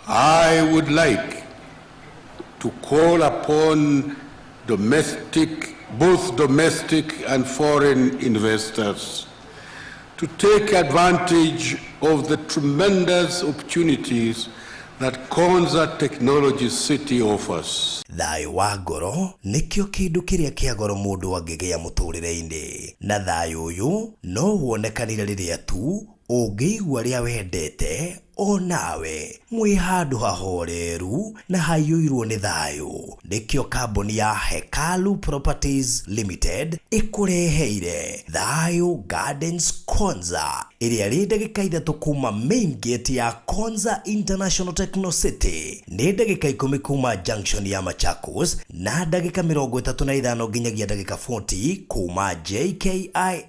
I would like to call upon both domestic and foreign investors to take advantage of the tremendous opportunities that Konza Technology City offers. Thayũ wa ngoro nĩkĩo kĩndũ kĩrĩa kĩa goro mũndũ angĩgĩa mũtũrĩre-inĩ, na thayũ ũyũ no wonekanire rĩrĩa tu ũngĩigua arĩa wendete o nawe mwĩ handũ hahoreru na haiyũirwo nĩ thayũ. Nĩkĩo kambuni ya Hekalu Properties Limited ĩkũreheire Thayũ Gardens Konza ĩrĩa ĩrĩ ndagĩka 3 kuma main gate ya Konza International Techno City, nĩ ndagĩka 10 kuma junction ya Machakos na ndagĩka 35 nginyagia ndagĩka 40 kuma JKIA.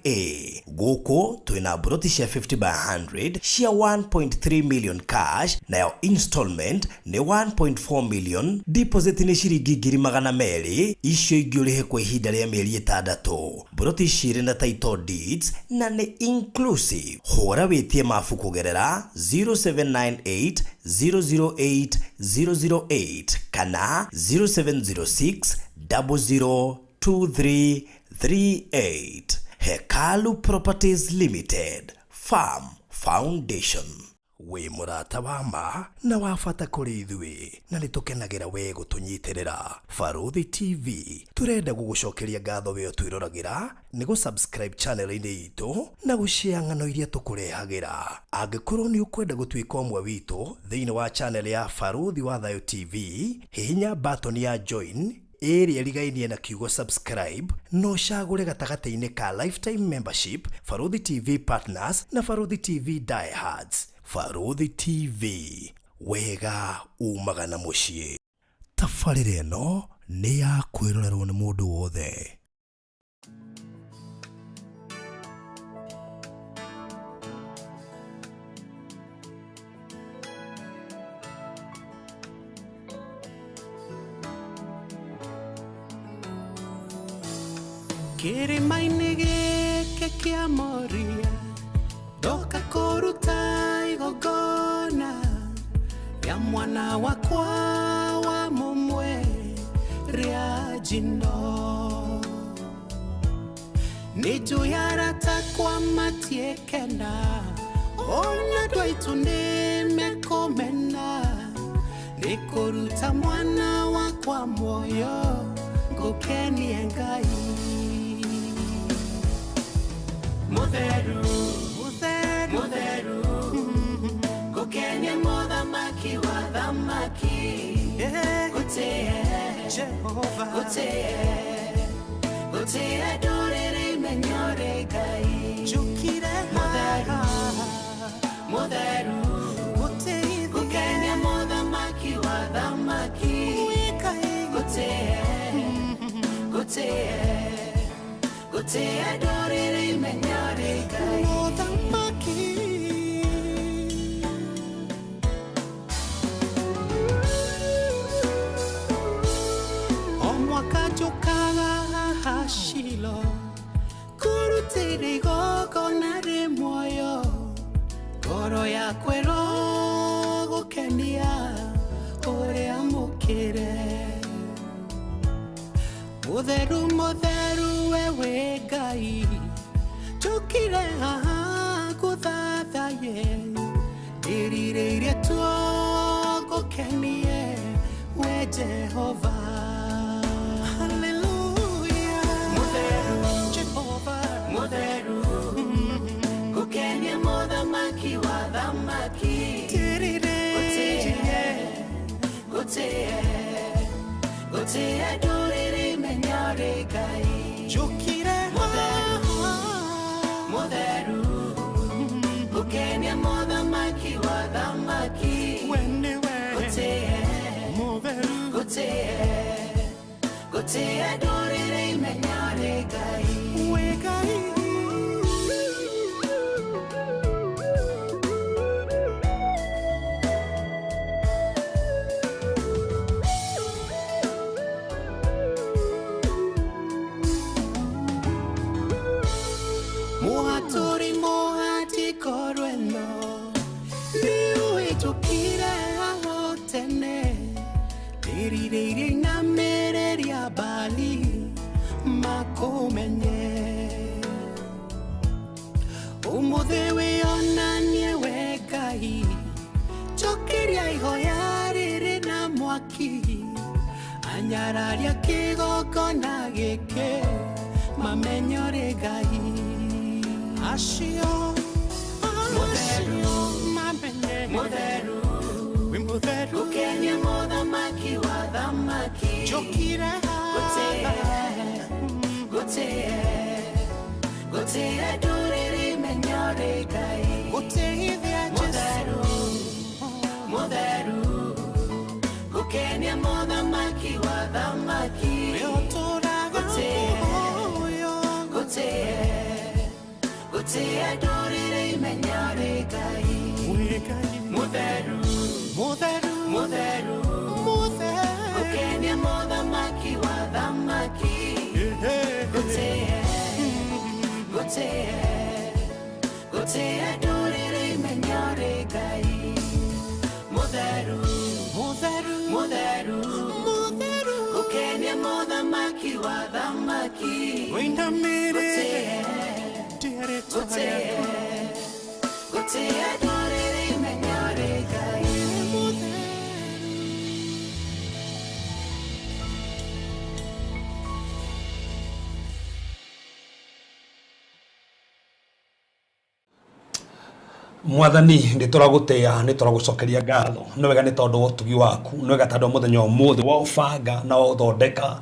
Gũkũ twĩna mburoti cia 50 by 100 cia 1.3 million cash, nayo installment nĩ 1.4 million, deposit nĩ ciringi 200,000, icio ingĩ ũrĩhe kwa ihinda rĩa mĩeri 6. Mburoti ici irĩ na title deeds na nĩ inclusive. Hũra wĩtie mabu kũgerera 0798 008 008 kana 0706 002338. Hekalu Properties Limited, Farm Foundation. Wĩ mũrata wa ma na wa bata kũrĩ ithuĩ, na nĩ tũkenagĩra we gũtũnyitĩrĩra. Barũthi TV tũrenda gũgũcokeria ngatho we ũtwĩroragĩra nĩ gũ-subscribe channel-inĩ itũ na gũshare ng'ano iria tũkũrehagĩra. Angĩkorwo nĩ ũkwenda gũtuĩka ũmwe witũ thĩinĩ wa channel ya Barũthi wa Thayũ TV, hihinya button ya join ĩrĩa ĩrigainie na kiugo subscribe no ũcagũre gatagatĩ-inĩ ka lifetime membership, Barũthi TV partners na Barũthi TV diehards. Barũthi TV, wega umaga na mũciĩ. Tabarĩra ĩno nĩ ya kwĩrorerwo nĩ mũndũ wothe. Kĩrĩma-inĩ gĩkĩ kĩa Moria ndoka kũruta igongona rĩa mwana wakwa wa mũmwe rĩa njino. Nĩ njũĩ arata akwa matiĩkena, ona andũ aitũ nĩ mekũmena, nĩ kũruta mwana wakwa muoyo ngũkenie Ngai. Mũtheru, mũtheru, mũtheru, ngũkenie mũthamaki wa thamaki, gũtĩe Jehova, gũtĩe, gũtĩe ndũrĩrĩ imenyore Ngai. Njũkire mũtheru, mũtheru, gũkenia mũthamaki wa thamaki, gũtĩe, gũtĩe, gũtĩe ndũrĩrĩ imenyore Ngai. Mũthamaki. O mwaka njũkaga haha Shilo kũrutĩra igongona rĩ muoyo, ngoro yakwa ĩrogũkenia ũrĩa mũkĩre. Mũtheru, mũtheru, we wĩ Ngai, njũkire haha ngũthathaye, ndĩrirĩirie tuo ngũkenie we Jehova. Hallelujah. Mũtheru, Jehova, mũtheru, ngũkenie mũthamaki wa thamaki, gũtĩe, gũtĩe, gũtĩe ndũrĩrĩ imenyore Ngai. Njũkire mũtheru, mũtheru, ngũkenie mũthamaki wa thamaki, we nĩwe gũtĩe, mũtheru, gũtĩe, gũtĩe ndũrĩrĩ imenyore Ngai. We Ngai. Mũhatũri mũhati ngoro ĩno nĩũhĩtũkire haha Ndũrĩrĩ iria inamĩrĩria Baali makũmenye. Ũmũthĩ wĩonanie we Ngai, njokeria ihoya rĩrĩ na mwaki. Anyararia kĩgongona gĩkĩ mamenye ũrĩ Ngai. Acio acio mamenye mũtheru, wĩ mũtheru, gũkenia mũthamaki wa thamaki. Njũkire haha gũtĩe, gũtĩe ndũrĩrĩ imenye ũrĩ Ngai. Gũtĩithia Jesu mũtheru, gũkenia mũthamaki wa thamaki. Ũtũraga muoyo, gũtĩe, gũtĩe ndũrĩrĩ imenye ũrĩ Ngai. Mũtheru, mũtheru, mũtheru, mũtheru, gũkenia mũthamaki wa thamaki. Gũtĩe, gũtĩe, gũtĩe ndũrĩrĩ imenye ũrĩ Ngai. Mũtheru, mũtheru, mũtheru, mũtheru, gũkenia mũthamaki wa thamaki. Wĩinamĩrĩre gũtĩe, gũtĩe ndũrĩrĩ imenye ũrĩ Ngai. Mwathani, nĩ tũragũtĩa, nĩ tũragũcokeria ngatho. Nĩ wega nĩ tondũ wa ũtugi waku, nĩ wega tondũ wa mũthenya wa ũmũthĩ wa ũbanga na wa ũthondeka,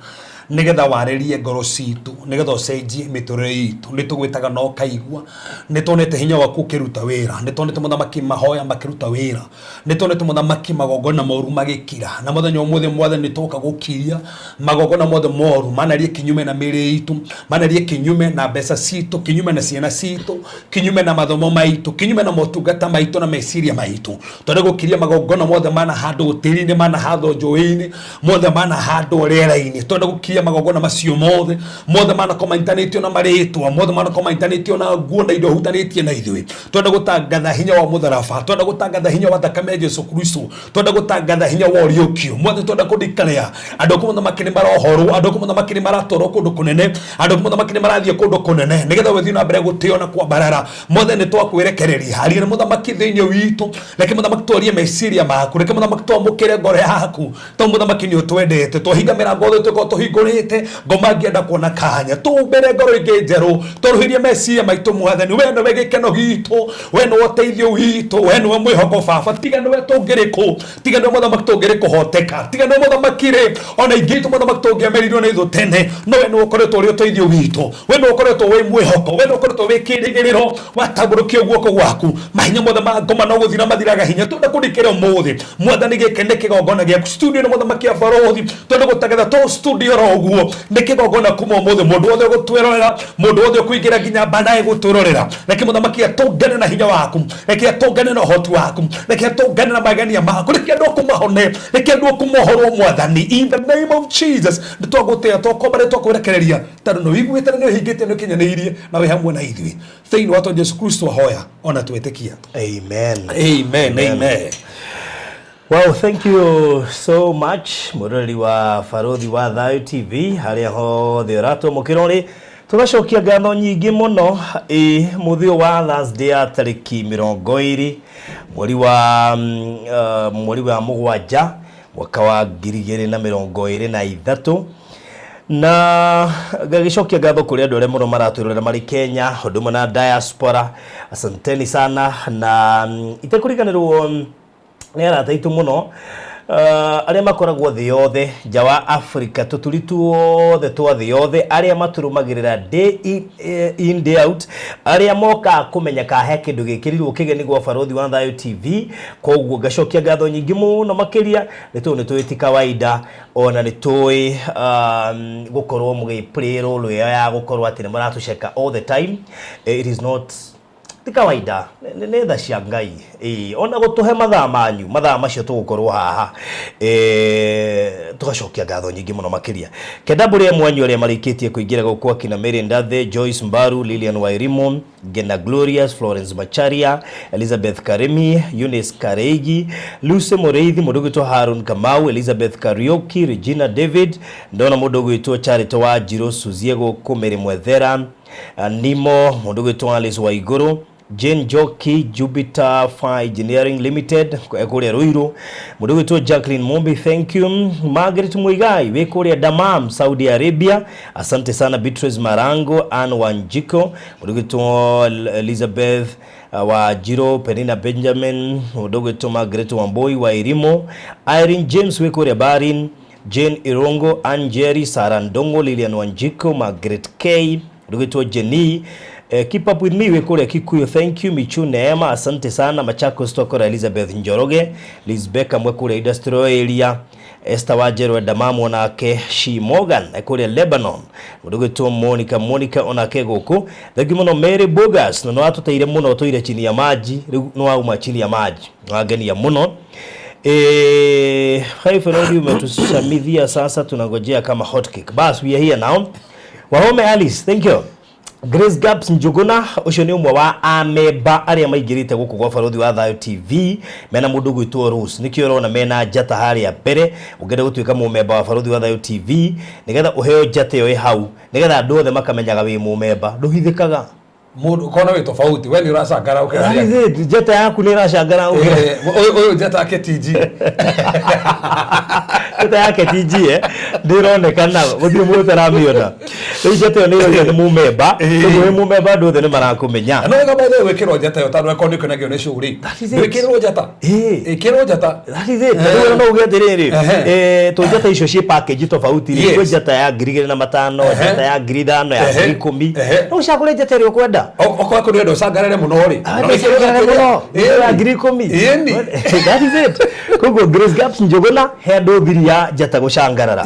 nĩgetha warĩrie ngoro citũ, nĩgetha ũcenjie mĩtũrĩre itũ. Nĩ tũgwĩtaga na ũkaigua, nĩ tuonete hinya waku ũkĩruta wĩra, nĩ tuonete mũthamaki mahoya makĩruta wĩra, nĩ tuonete mũthamaki magongona moru magĩkira. Na mũthenya ũmũthĩ Mwathani nĩ twoka gũkiria magongona mothe moru manarie kinyume na mĩĩrĩ itũ, manarie kinyume na mbeca citũ, kinyume na ciana citũ, kinyume na mathomo maitũ, kinyume na motungata maitũ na meciria maitũ. Twende gũkiria magongona mothe manahandwo tĩri-inĩ, manahandwo njũĩ-inĩ, mothe manahandwo rĩera-inĩ. Twende gũkiria magongona macio mothe, mothe manakorwo manyitanĩtio na marĩtwa, mothe manakorwo manyitanĩtio na nguo na indo hutanĩtie na ithuĩ. Twende gũtangatha hinya wa mũtharaba, twende gũtangatha hinya wa thakame ya Jesu Kristo, twende gũtangatha hinya wa ũriũkio. Mothe twende kũdeclare andũ aku mũthamaki nĩ marohorwo, andũ aku mũthamaki nĩ maratwarwo kũndũ kũnene, andũ aku mũthamaki nĩ marathiĩ kũndũ kũnene, nĩgetha wethiĩ na mbere gũtĩo na kwambarara. Mothe nĩ twakwĩrekereria, aria na mũthamaki thĩinĩ witũ, reke mũthamaki twarie meciria maku, reke mũthamaki twamũkĩre ngoro yaku, tondũ mũthamaki nĩ ũtwendete. Twahinga mĩrango othe tũkorwo tũhingũrĩte, ngoma ngĩenda kuona kanya, tũmbĩre ngoro ĩngĩ njerũ, tũrũhirie meciria maitũ. Mwathani, we nĩwe gĩkeno gitũ, we nĩwe ũteithio witũ, we nĩwe mwĩhoko baba. Tiga nĩwe tũngĩrĩ kũ, tiga nĩwe mũthamaki tũngĩrĩ kũhoteka, tiga nĩwe mũthamaki rĩ, ona ingĩ itũ mũthamaki tũngĩamerirwo nĩ thũ tene, no we nĩwe ũkoretwo ũrĩ ũteithio witũ, we nĩwe ũkoretwo wĩ mwĩhoko, we nĩwe ũkoretwo wĩ kĩrĩgĩrĩro. Watambũrũkia guoko gwaku, mahinya mothe ma ngoma no gũthira mathiraga hinya. Twenda kũrikĩra ũmũthĩ Mwathani, gĩkĩ nĩ kĩgongona gĩaku. Studio nĩ mũthamaki ya barothi, twenda gũtangatha to studio ro ũguo nĩ kĩgongona kuma ũmũthĩ. Mũndũ wothe ũgũtwĩrorera, mũndũ wothe ũkũingĩra nginya baadaye gũtwĩrorera, reke mũthamaki atũngane na hinya waku, reke atũngane na ũhoti waku, reke atũngane na magenia maku, reke andũ aku mahone, reke andũ aku mohorwo. Mwathani, in the name of Jesus, nĩ twagũtĩa, twakomba, nĩ twakwĩrekereria, tondũ nĩ ũiguĩte na nĩ ũhingĩtie, nĩ ũkinyanĩirie na wĩ hamwe na ithuĩ. Thĩinĩ wa Jesu Kristo ahoya ona twĩtĩkia. Amen. Amen, amen. Well, thank you so much mwĩroreri wa Barothi wa Thayo TV harĩa hothe ũratwamũkĩra ũrĩ, tũgacokia ngatho nyingĩ mũno. Ĩ mũthĩ ũyũ wa Thursday ya tarĩki 20 mweri wa 7 mwaka wa 2023, na ngagĩcokia ngatho kũrĩ andũ arĩa mũno maratwĩrorera marĩ Kenya ũndũ ũmwe na diaspora. Asanteni sana, na itekũriganĩrwo nĩ arata aitũ mũno arĩa makoragwo thĩ yothe, nja wa Africa, tũturi tuothe twa thĩ yothe, arĩa matũrũmagĩrĩra day in day out, arĩa mokaga kũmenya ka he kĩndũ gĩkĩrirwo kĩgeni gwa Barothi wa Thayo TV. Koguo ngacokia ngatho nyingĩ mũno makĩria, nĩ tondũ nĩ tũĩ ti kawaida, ona nĩ tũĩ gũkorwo mũgĩ play role ĩyo ya gũkorwo atĩ nĩ mũratũceka all the time. It is not Ti kawaida, nĩ tha cia Ngai. Ĩĩ, ona gũtũhe mathaa manyu, mathaa macio tũgũkorwo haha, tũgacokia ngatho nyingĩ mũno makĩria. Kenda mbũrĩ amwe anyu arĩa marĩkĩtie kũingĩra gũkũ, akina Mary Ndathe, Joyce Mbaru, Lilian Wairimu, Ngena Glorious, Florence Macharia, Elizabeth Karimi, Eunice Kareigi, Lucy Mũrĩithi, mũndũ ũgwĩtwo Harun Kamau, Elizabeth Kariuki, Regina David, ndona mũndũ ũgwĩtwo Charity Wanjirũ, Suzie gũkũ, Mary Mwethera, Nimo, mũndũ ũgwĩtwo Alice Waigũrũ, Jane Njoki, Jupiter Fire Engineering Limited, kũrĩa Ruiru, mũndũ ũgwĩtwo Jacqueline Mumbi, thank you. Margaret Muigai wĩ kũrĩa Dammam, Saudi Arabia, asante sana. Beatrice Marango, Ann Wanjiko, mũndũ ũgwĩtwo Elizabeth Wanjirũ, Penina Benjamin, mũndũ ũgwĩtwo Margaret Wambui wa Irimo, Irene James wĩ kũrĩa Bahrain, Jane Irongo, Ann Jerry, Sarah Ndongo, Lilian Wanjiko, Margaret K, ndugitwo Jenny, keep up with me wĩ kũrĩa Kikuyu, thank you. Michu Neema, asante sana. Machakos twakora Elizabeth Njoroge, Liz Becker mwe kũrĩa industrial area, Esther Wanjerũ Damamu onake, She Morgan kũrĩa Lebanon, ndugitwo Monica Monica onake gũkũ, thank you mũno. Mary Bogas, na nĩwatũteire mũno, tũire chini ya maji, rĩu nĩwauma chini ya maji, wangenia mũno. Hi Ferodi, umetushamidhia sasa, tunangojea kama hot cake. Bas, we are here now. Wahome Alice, thank you. Grace Gaps Njuguna, ũcio nĩ ũmwe wa amemba arĩa maingĩrĩte gũkũ gwa Barũthi wa Thayũ TV, mena mũndũ ũgwĩtwo Rose, nĩkĩo ũrona mena njata harĩa mbere. Ũngĩenda gũtuĩka mũmemba wa Barũthi wa Thayũ TV, nĩgetha ũheo njata ĩyo ĩ hau, nĩgetha andũ othe makamenyaga wĩ mũmemba, ndũhithĩkaga. Mũndũ kona wĩ tofauti, we nĩ ũracangara ũkĩra That is it, njata yaku nĩ ĩracangara ũkĩra. Ũyũ njata yake TG. Njata yake TG ndĩronekana, gũtirĩ mũndũ ũtaramĩona. Rĩu njata ĩyo nĩ ĩroiga nĩ mũmemba, ũguo wĩ mũmemba andũ othe nĩ marakũmenya. No wega by the way gwĩkĩrwo njata ĩyo, tondũ akorwo nĩ ũkenagio nĩ show rĩ, That is it. ndwĩkĩrwo njata. Ĩkĩrwo njata. That is it. Rĩu no uge atĩrĩrĩ, to njata icio ciĩ package tofauti rĩ, kwĩ njata ya 2500, njata ya 5000, ya 10000. No ũcagũre njata ĩrĩa ũkwenda. Okorwo kũrĩ ũndũ ũcangarare mũno rĩ, no ĩkĩrwo Ũcangarare njata mũno, ĩrĩa. ya 10000. Ĩni. That is it. Koguo Grace Gaps Njuguna, he andũ thiri ya njata gũcangarara.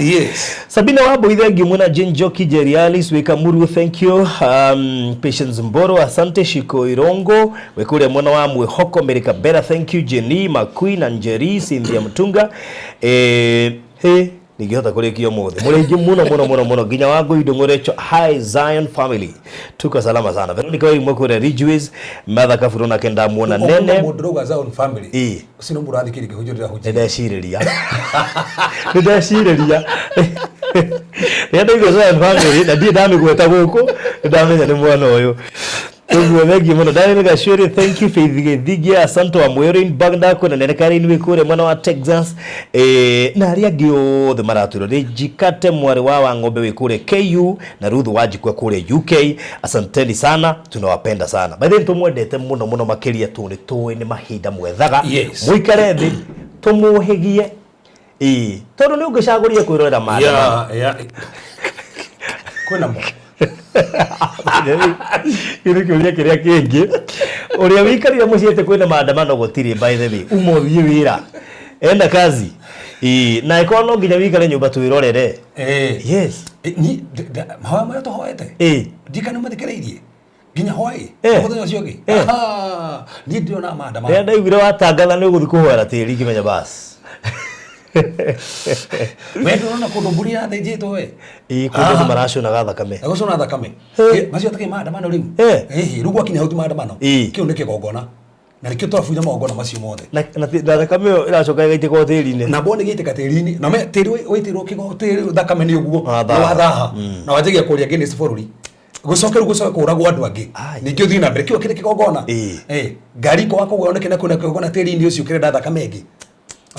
Sabina Wambui, thank you mwena. Jane Njoki, Jerry Alice Wĩkamuru, thank you. Patience Mboro, asante. Shiko Irongo wĩ kũrĩa mwena wa Mwĩhoko, Mary Kabera, thank you. Jenny Makui na Njeri, Cynthia Mutunga, he ningĩhota kũrĩkia ũmũthĩ, mũrĩ aingĩ mũno mũno mũno mũno, nginya wa Ngũi Ndũng'ũrecho. Hi Zion family, tuko salama sana. Veronica Waimwe kũrĩa Ridgeways, Martha Kaburo nake ndamuona nene. Mũndũ ũrauga Zion family. Ũcio nĩ mũndũ ũrathikĩrĩria kĩhunjio ndĩrahunjia. Nĩndecirĩria rĩrĩa ndaigua Zion family na ndirĩ ndamĩgweta gũkũ, nĩndamenya nĩ mwana ũyũ. Ũguo thengiũ mũno. Daniel Gacuri, thank you. Faith Gĩthingia, asante wa Mwĩrĩ Bagda, kwĩna Nene Karin wĩ kũrĩa mwena wa Texas, na arĩa angĩ othe maratwĩrwo nĩ Njikate mwarĩ wa Wang'ombe wĩ kũrĩa KU na Ruth Wanjikwa kũrĩa UK, asanteni sana, tunawapenda sana. By the way, tũmwendete mũno mũno makĩria, tondũ nĩ tũĩ nĩ mahinda mwethaga mũikare thĩ tũmũhĩgie, ĩĩ, tondũ nĩ ũngĩcagũrire kwĩrorera maandamano. Yeah. Kwĩna mo. Kĩu nĩ kĩũria kĩrĩa kĩngĩ, ũrĩa wĩikarire mũciĩ atĩ kwĩna maandamano gũtirĩ. By the way, uma ũthiĩ wĩra, enda kazi. Ĩĩ, na ĩkorwo no nginya wĩikare nyũmba twĩrorere. Yes. Ni mahoya marĩa tũhoete, ndikana mathikĩrĩirie nginya hwaĩ mũthenya ũcio ũngĩ. Aha, niĩ ndĩrona maandamano. Rĩrĩa ndaiguire watangatha nĩ ũgũthiĩ kũhoera tĩri, ngĩmenya bas. We ndũrona kũndũ mbũri yathĩnjĩtwo we? Ĩĩ, kũndũ andũ maracunaga thakame. Gũcũna thakame. Macio atakĩ maandamano rĩu. Ĩhĩ, rĩu gwakinya hau ti maandamano. Kĩu nĩ kĩgongona, na nĩkĩo tũrabunya magongona macio mothe. Na thakame ĩyo ĩracoka ĩgaitĩka o tĩri-inĩ. Na mbone gĩitĩka tĩri-inĩ, na me tĩri wĩitĩrwo kĩgo tĩri thakame nĩ ũguo. Wathaha. Nĩ wathaha na wanjagia kũrĩa against bũrũri, gũcoke rĩu gũcoke kũragwo andũ angĩ. Ningĩ ũthiĩ na mbere, kĩu kĩrĩ kĩgongona. Ngari ikowa kũgwa yoneke na kwĩna kĩgongona tĩri-inĩ ũcio kĩrenda thakame ĩngĩ,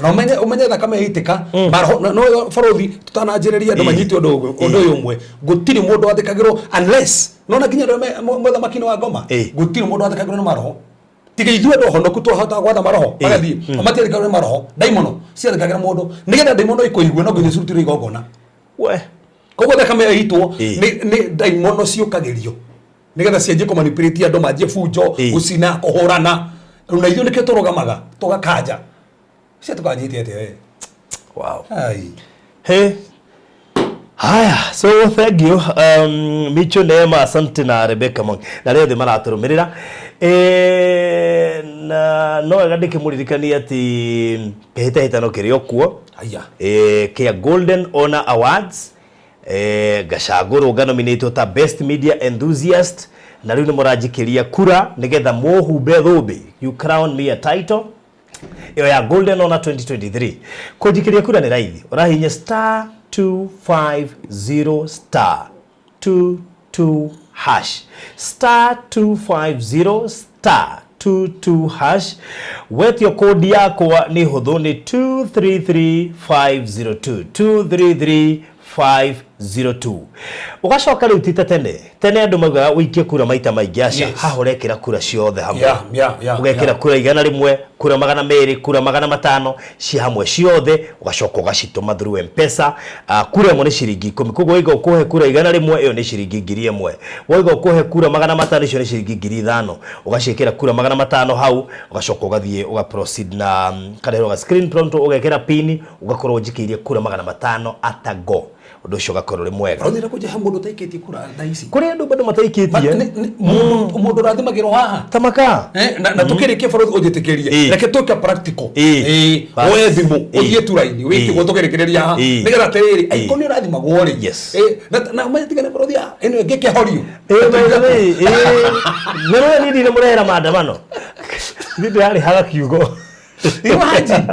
na ũmenye thakame yaitĩka maroho. No bũrũri tũtananjĩrĩria andũ manyite ũndũ ũyũ ũmwe, gũtirĩ mũndũ wathĩkagĩrwo unless nona nginya andũ mũthamaki-inĩ wa ngoma, gũtirĩ mũndũ wathĩkagĩrwo nĩ maroho tiga ithuĩ andũ honoku twahota gwatha maroho magathiĩ. O matiathĩkagĩrwo nĩ maroho, ndaimono ciathĩkagĩra mũndũ. Nĩgetha ndaimono ikũigue no nginya cirutĩrwo igongona. We. Koguo thakame ĩitwo nĩ ndaimono ciũkagĩrio nĩgetha cianjie kũmanipulate andũ, manjie bunjo, gũcina, kũhũrana. Rĩu na ithuĩ nĩkĩo tũrũgamaga tũgakanja cia tũkanjĩte atĩa we. Wow. Ai. He. Haya, so thank you Micho Neema, asante na Rebecca Mwangi na arĩa othe maratũrũmĩrĩra. Na no wega ndĩkĩmũririkanie atĩ kĩhĩtahĩtano kĩrĩ o kuo. Aya. Kĩa Golden Honor Awards, ngacagũrwo nganominatwo ta best media enthusiast, na rĩu nĩ mũranjikĩria kura nĩgetha mũhumbe thũmbĩ, you crown me a title ĩyo ya Golden Honor 2023. Kũnjikĩria kura nĩ raithi, ũrahihinya star 250 star 22 hash, star 250 star 22 hash. Wetio kodi yakwa nĩ hũthũ, nĩ 233502, 233502. Ũgacoka rĩu ti ta tene tene andũ maugaga ũikie kura maita maingĩ, aca. Haha ũrekĩra kura ciothe hamwe. Ũgekĩra kura 100, kura 200, kura 500, ci hamwe ciothe, ũgacoka ũgacitũma through M-Pesa. Kura ĩmwe nĩ ciringi 10, koguo waiga ũkũhe kura 100, ĩyo nĩ ciringi 1000. Waiga ũkũhe kura 500, icio nĩ ciringi 5000. Ũgaciĩkĩra kura 500 hau, ũgacoka ũgathiĩ ũga proceed na karehwo ga screen prompt, ũgekĩra pin, ũgakorwo ũnjikĩirie kura 500 atago, ũndũ ũcio ũgakorwo ũrĩ mwega. Ũthire kũnja he mũndũ ũtaikĩtie kura thaa ici? Kũrĩ andũ bado mataikĩtie. Mũndũ ũrathimagĩrwo haha. Tamaka. Na tũkĩrĩkia, bũrũri ũnjĩtĩkĩrie, reke tũke practical. Bas. Woe thimũ, ũthiĩ turaini wĩke ũguo tũkĩrĩkĩrĩria haha, nĩgetha atĩrĩrĩ, angĩkorwo nĩ ũrathimagwo rĩ, na ũmenye bũrũri ĩno ĩngĩ ĩkĩhorio. By the way, nĩrũĩ niĩ ndinamũrehera maandamano, niĩ ndĩrarĩhaga kiugo. Imagine.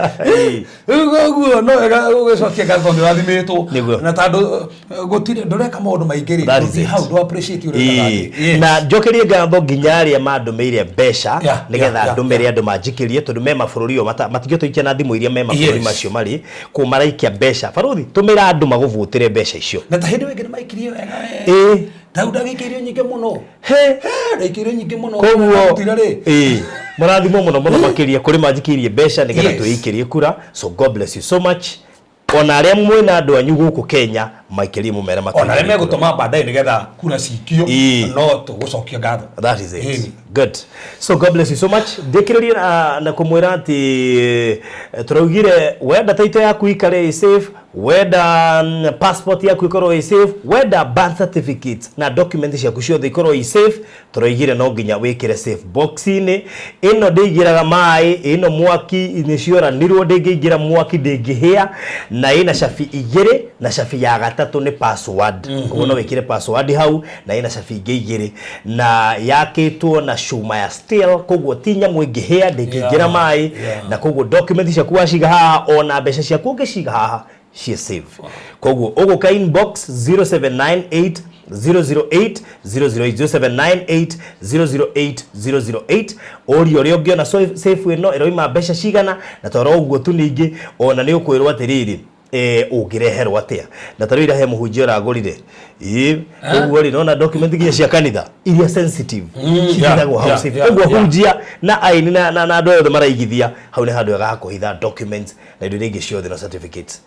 Rĩu koguo no wega gũgĩcokia ngatho nĩ ũrathimĩtwo. Nĩguo. Na tondũ gũtirĩ ndũreka maũndũ maingĩ rĩ, That is ndũthiĩ it. hau ndũ appreciate ũrĩa ũrekaga. Na njokerie ngatho nginya arĩa mandũmĩire mbeca nĩgetha ndũmĩre andũ manjikĩrie, tondũ me mabũrũri o matingĩhota gũikia na thimũ iria me mabũrũri macio marĩ kũu maraikia mbeca. Barothi, tũmĩra andũ magũbuũtĩre mbeca icio. Na ta hĩndĩ ĩyo ĩngĩ nĩ maikirie wega we. Tau ndagĩikĩirio nyingĩ mũno. He. He, ndaikĩirio nyingĩ mũno. Koguo Ndarutire rĩ. Mũrathimwo mũno mũno makĩria kũrĩ manjikĩirie mbeca nĩgetha twĩikĩrie kura. So God bless you so much. Ona arĩa mwĩna andũ anyu gũkũ Kenya, maikĩrie mũmere. Ona arĩa megũtũma baadaye nĩgetha kura cikio, no tũgũcokia ngatho. That is it. Good. So God bless you so much. Ndĩkĩrĩrie na kũmwĩra atĩ tũraugire wenda title yaku ikare ĩ safe, wenda passport yaku ikorwo ĩ safe, wenda birth certificate na document ciaku ciothe ikorwo ĩ safe, tũraugire no nginya wĩkĩre safe box-inĩ. Ĩno ndĩingĩraga maĩ, ĩno mwaki nĩ cioranirwo, ndĩngĩingĩra mwaki, ndĩngĩhĩa, na ĩna cabi igĩrĩ, na cabi ya gatatũ nĩ password. Koguo no wĩkĩre password hau, na ĩna cabi ingĩ igĩrĩ, na yakĩtwo na cuma ya steel, koguo ti nyamũ ĩngĩhĩa, ndĩngĩingĩra maĩ. Na koguo document ciaku waciga haha, ona mbeca ciaku ũngĩciga haha, ciĩ safe. Koguo ũgũka inbox 0798 008 008, 0798 008 008, ũrie ũrĩa ũngĩona safe ĩno ĩroima mbeca cigana, na toro ũguo tu, ningĩ ona nĩ ũkwĩrwo atĩrĩrĩ, ũngĩreherwo atĩa. Na tarĩu ira he mũhunjia ũragũrire, ĩĩ, koguo rĩ, nona document nginya cia kanitha iria sensitive cihithagwo hau safe. Koguo hunjia na aini na andũ othe maraigithia hau, nĩ handũ hega ha kũhitha documents na indo iria ingĩ ciothe na certificates.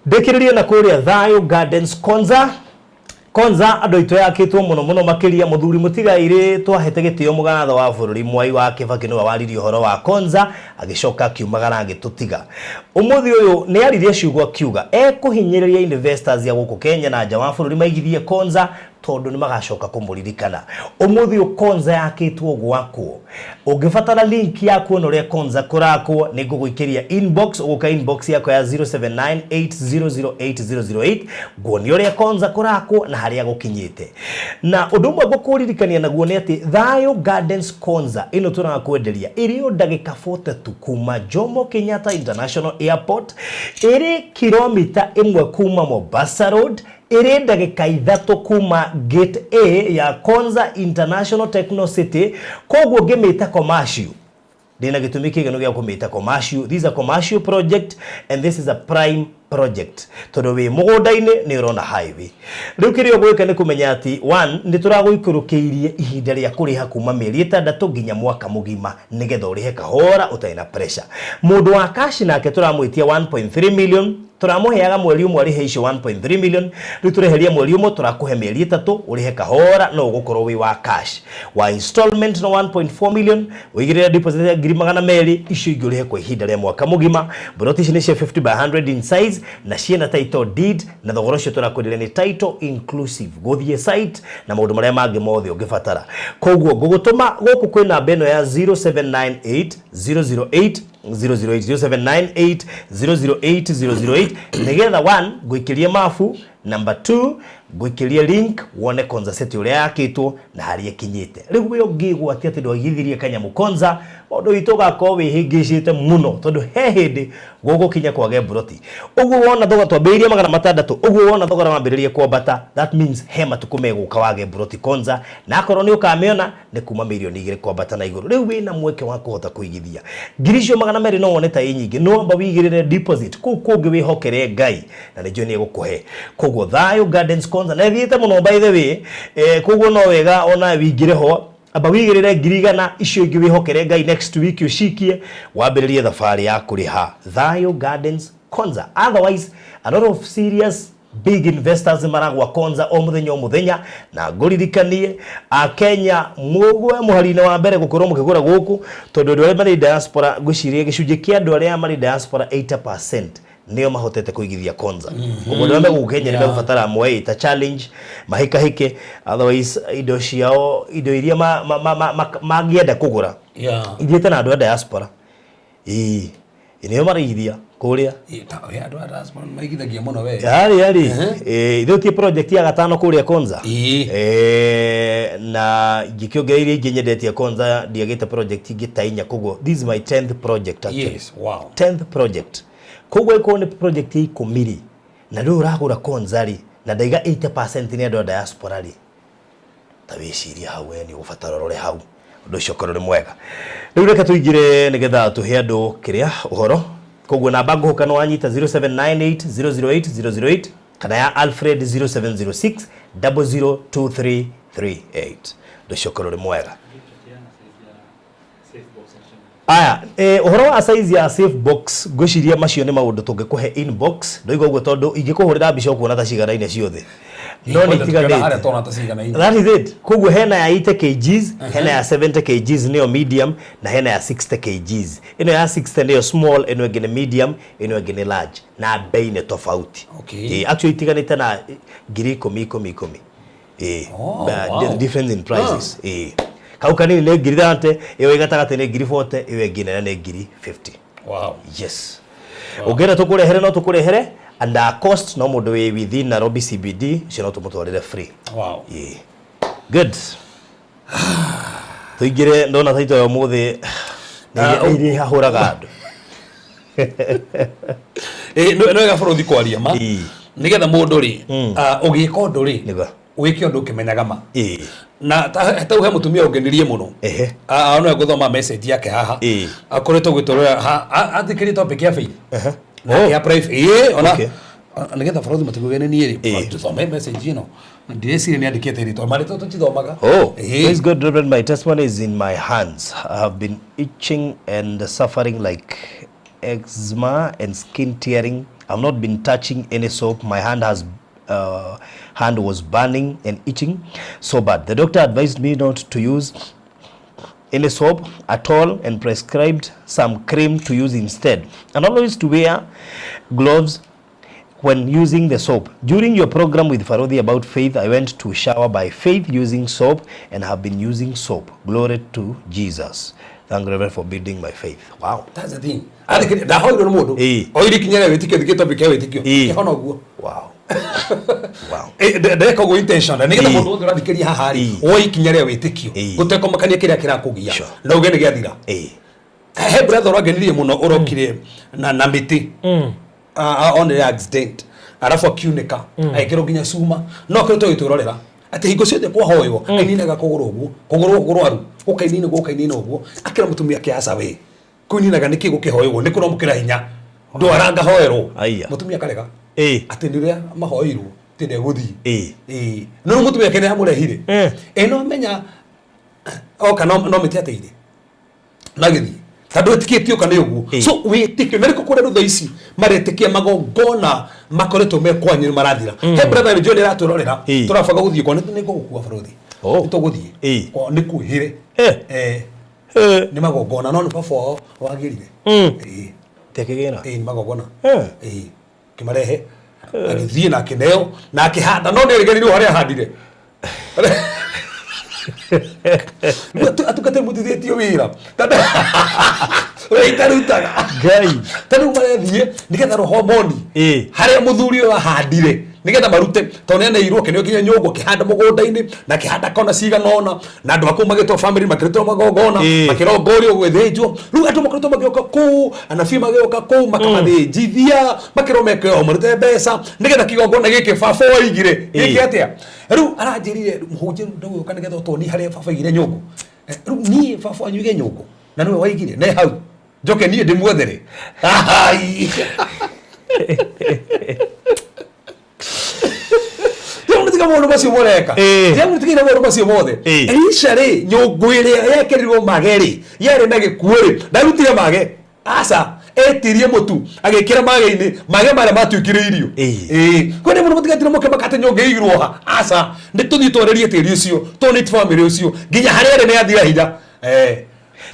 Ndĩkĩrĩrie na kũrĩa Thayo Gardens Konza. Konza andũ aitũ yakĩtwo mũno mũno makĩria. Mũthuri mũtigairĩ twahete gĩtĩo mũgatho wa bũrũri Mwai wa Kĩbakĩ nĩwe waririe ũhoro wa Konza, agĩcoka akiumagara agĩtũtiga. Ũmũthĩ ũyũ nĩ aririe ciugo akiuga ekũhinyĩrĩria investors ya gũkũ Kenya na nja wa bũrũri maigithie Konza, tondũ nĩ magacoka kũmũririkana. Ũmũthĩ ũyũ Konza yakĩtwo gwakwo. Ũngĩbatara link ya kuona ũrĩa Konza kũrakwo, nĩ ngũgũikĩria inbox. Ũgũka inbox yakwa ya 0798008008, nguonia ũrĩa Konza kũrakwo na harĩa gũkinyĩte. Na ũndũ ũmwe ngũkũririkania naguo nĩ atĩ Thayo Gardens Konza ĩno tũrakwenderia ĩrĩ o ndagĩka 42 kuma Jomo Kenyatta International Airport, ĩrĩ kilomita 1 kuma Mombasa Road, ĩrĩ ndagĩka 3 kuma Gate A ya Konza International Techno City. Koguo ngĩmĩta commercial, ndĩna gĩtũmi kĩiganu gĩa kũmĩta commercial. This is a commercial project and this is a prime project, tondũ wĩ mũgũnda-inĩ nĩ ũrona highway. Rĩu kĩrĩa ũgwĩka nĩ kũmenya atĩ one, nĩ tũragũikũrũkĩirie ihinda rĩa kũrĩha kuma mĩeri 6 nginya mwaka mũgima, nĩgetha ũrĩhe kahora ũtarĩ na pressure. Mũndũ wa cash nake tũramwĩtia 1.3 million, tũramũheaga mweri ũmwe arĩhe icio 1.3 million. Rĩu tũreheria mweri ũmwe, tũrakũhe mĩeri 3 ũrĩhe kahora, no ũgũkorwo wĩ wa cash. Wa installment no 1.4 million, ũigĩrĩre deposit ya 200,000, icio ingĩ ũrĩhe kwa ihinda rĩa mwaka mũgima. Mburoti ici nĩ cia 50 by 100 in size. kgs na ciĩna title deed, na thogora ũcio tũrakwĩrire nĩ title inclusive, gũthiĩ site na maũndũ marĩa mangĩ mothe ũngĩbatara. Koguo ngũgũtũma gũkũ kwĩ namba ĩno ya 0798 008 008, 0798 008 008, nĩgetha 1 ngũikĩrie mabu, number 2 ngũikĩrie link wone Konza City ũrĩa yakĩtwo na harĩa ĩkinyĩte. Rĩu we ũngĩgwatia atĩ ndwagithirie kanyamũ Konza, ũndũ witũ ũgakorwo wĩhĩngĩcĩte mũno, tondũ he hĩndĩ gũgũkinya kwage mburoti. Ũguo wona thogora twambĩrĩirie 600, ũguo wona thogora wambĩrĩrie kwambata, that means he matukũ megũka wage mburoti Konza, na akorwo nĩ ũkamĩona nĩ kuma 2 mirioni kwambata na igũrũ. Rĩu wĩna mweke wa kũhota kũigithia ngiri icio 200, no wone ta ĩ nyingĩ, no amba wĩigĩrĩre deposit kũu kũngĩ wĩhokere Ngai na nĩ njũĩ nĩ egũkũhe. Koguo Thayo Gardens Konza na ĩthiĩte mũno, by the way, koguo no wega ona wĩingĩre ho, amba wĩigĩrĩre 100,000, icio ingĩ wĩhokere Ngai, next week ũcikie wambĩrĩrie thabarĩ ya kũrĩha Thayo Gardens Konza. Otherwise, a lot of serious big investors maragwa Konza o muthenya o muthenya, na ngũririkanie akenya mũgwe mũhari-inĩ wa mbere gũkorwo mũkĩgũra gũkũ, tondũ andũ arĩa marĩ diaspora, ngwĩciria gĩcunjĩ kĩa andũ arĩa marĩ diaspora 80% nĩo mahotete kũigithia Konza. Koguo andũ arĩa megũkũ Kenya nĩ megũbatara moe ta challenge mahĩkahĩke, otherwise indo ciao, indo iria mangĩenda kũgũra ithiĩte na andũ a diaspora, ĩĩ, nĩo maraigithia kũrĩa. Andũ a diaspora maigithagia mũno we. Yarĩ ithuĩ tie project ya gatano kũrĩa Konza. Na ingĩkĩongereire ingĩ nyendetie Konza, ndiagĩte project ingĩ ta inya, koguo this is my 10th project actually. 10th project. Koguo ĩkorwo nĩ project ya 10 rĩ, na rĩu ũragũra Konza rĩ, na ndaiga 80% nĩ andũ a diaspora rĩ, ta wĩcirie hau we nĩ ũgũbatara ũrore hau ũndũ ũcio ũkorwo nĩ mwega. Rĩu reke tũingĩre nĩgetha tũhe andũ kĩrĩa ũhoro. Koguo namba ngũhũka nĩ wanyita, 0798 008 008, kana ya Alfred 0706 002338. Ũndũ ũcio ũkorwo ũrĩ mwega. Aya, ũhoro wa size ya safe box, ngwĩciria macio nĩ maũndũ tũngĩkũhe inbox. Ndoiga ũguo tondũ ingĩkũhũrĩra mbica ũkuona ta ciganaine ciothe, no nĩ Harĩa itiganĩte. tona ta cigana. That is it. Koguo hena ya 80 kgs, hena ya 70 kgs nĩyo medium, na hena ya 60 kgs. Ĩno ya 60 nĩyo small, ĩno ĩngĩ nĩ medium, ĩno ĩngĩ nĩ large, na bei nĩ tofauti. Actually itiganĩte na 10,000 10 10. Oh, wow. The difference in prices. Kau kanini nĩ 30,000, ĩyo ĩ gatagatĩ nĩ 40,000, ĩyo ĩngĩ nene nĩ 50,000. Yes, ũngĩenda tũkũrehere no tũkũrehere, and cost no mũndũ wĩ within Nairobi CBD ũcio no tũmũtwarĩre free. Yeah. Good. Tũingĩre, ndona taito ya ũmũthĩ nĩ iria ihahũraga andũ. Nĩ wega bũrũthi kwaria ma nĩgetha mũndũ rĩ, ũgĩka ũndũ rĩ, Nĩguo. Wĩke ũndũ ũkĩmenyaga ma. Na tau he mũtumia ũngenirie mũno. No ngũthoma message yake haha. Akoretwo gwĩtũrora athikĩrĩrie topic ya faith na ya private, ona nĩgetha bũrũthi matigũgene niĩ rĩ, tũthome message ĩno, ndireciria nĩ andĩkĩte rĩtwa marĩtwa tũtithomaga. Oh, praise God, Reverend. My testimony is in my hands. I have been itching and suffering like eczema and skin tearing. I've not been touching any soap. My hand was burning and itching so bad. The doctor advised me not to use any soap at all and prescribed some cream to use instead, and always to wear gloves when using the soap. During your program with Farodhi about faith, I went to shower by faith using soap and have been using soap. Glory to Jesus. Thank you, Reverend, for building my faith. Wow. That's the thing. Athikĩrĩria ndahoirwo nĩ mũndũ oire ikinya rĩa wĩtĩkio thikĩ topic ya wĩtĩkio kĩhona ũguo. Ndeka ũguo intention nĩgetha mũndũ wothe ũrathikĩrĩria haha rĩ, woe ikinya rĩa wĩtĩkio gũtekũmakania kĩrĩa kĩrakũgia na uge nĩ gĩathira. He brother ũrangenirie mũno ũrokire na mĩtĩ. Onere accident arabu akiunĩka, agĩkĩrwo nginya cuma, no akoretwo agĩtwĩrorera atĩ hingo ciothe kwahoywo aininaga kũgũrũ ũguo, kũgũrũ gũkũ kũrwaru gũkainina ũguo, gũkainina ũguo, akĩra mũtumia ake, "Aca we, kũininaga nĩkĩ gũkĩhoywo? Nĩ kũramũkĩra hinya, ndwara ngahoerwo." Mũtumia akarega atĩ nĩ ũrĩa mahoeirwo atĩ ndegũthiĩ. No rĩu mũtumia ake nĩ amũrehire. No menya oka no mĩtĩ ateire na gĩthiĩ tondũ ĩtikĩtio ka nĩ ũguo. So wĩtĩkio na nĩkũ kũrĩa rĩu thaa ici maretĩkia magongona makoretwo me kwanyu nĩ marathira. He brother John aratwĩrorera, tũrabanga gũthiĩ kwa, nĩ ngũgũkua bũrũri, nĩ tũgũthiĩ kwa nĩ kwĩhĩre. Nĩ magongona no nĩ baba wao wagĩrire. Tekĩgĩra. Nĩ magongona. Kĩmarehe, agĩthiĩ na akĩneo na akĩhanda, no nĩ arĩganĩirwo harĩa ahandire. Atungatĩri mũtithĩtio wĩra ũrĩa itarutaga. Ngai. Ta rĩu marethiĩ nĩgetha roho moni harĩa mũthuri ũyũ ahandire, nĩgetha marute, tondũ nĩaneirwo kĩneo kinya nyũngũ akĩhanda mũgũnda-inĩ na akĩhanda kona cigana ũna, na andũ akũu magĩtwo family makĩrutĩrwo magongona, makĩrongorio gwĩthĩnjwo. Rĩu andũ makoretwo magĩũka kũu, anabii magĩũka kũu makamathĩnjithia, makĩrwo meke o marute mbeca nĩgetha kĩgongona gĩkĩ baba waigire gĩke atĩa. Rĩu aranjĩrire, mũhunjia, rĩu ndũgũka nĩgetha ũtuonie harĩa baba aigire nyũngũ. Rĩu niĩ baba wanyu aige nyũngũ na nĩwe waigire ne hau njoke niĩ ndĩmwethere. Ai. Rĩu nĩtiga maũndũ macio mũreka. Rĩu nĩtigire maũndũ macio mothe. Elisha rĩ, nyũngũ ĩrĩa yekĩrirwo mage rĩ, yarĩ na gĩkuũ rĩ, ndarutire mage, aca, etirie mũtu agĩkĩra mage-inĩ, mage marĩa matuĩkire irio. Ĩĩ, kwĩ mũndũ mũtigatire mũkĩmaka atĩ nyũngũ ĩigirwo ha, aca, nĩ tũthiĩ twarĩrie tĩri ũcio, tondũ nĩ famĩlĩ ũcio nginya harĩa arĩ nĩ athira hinya.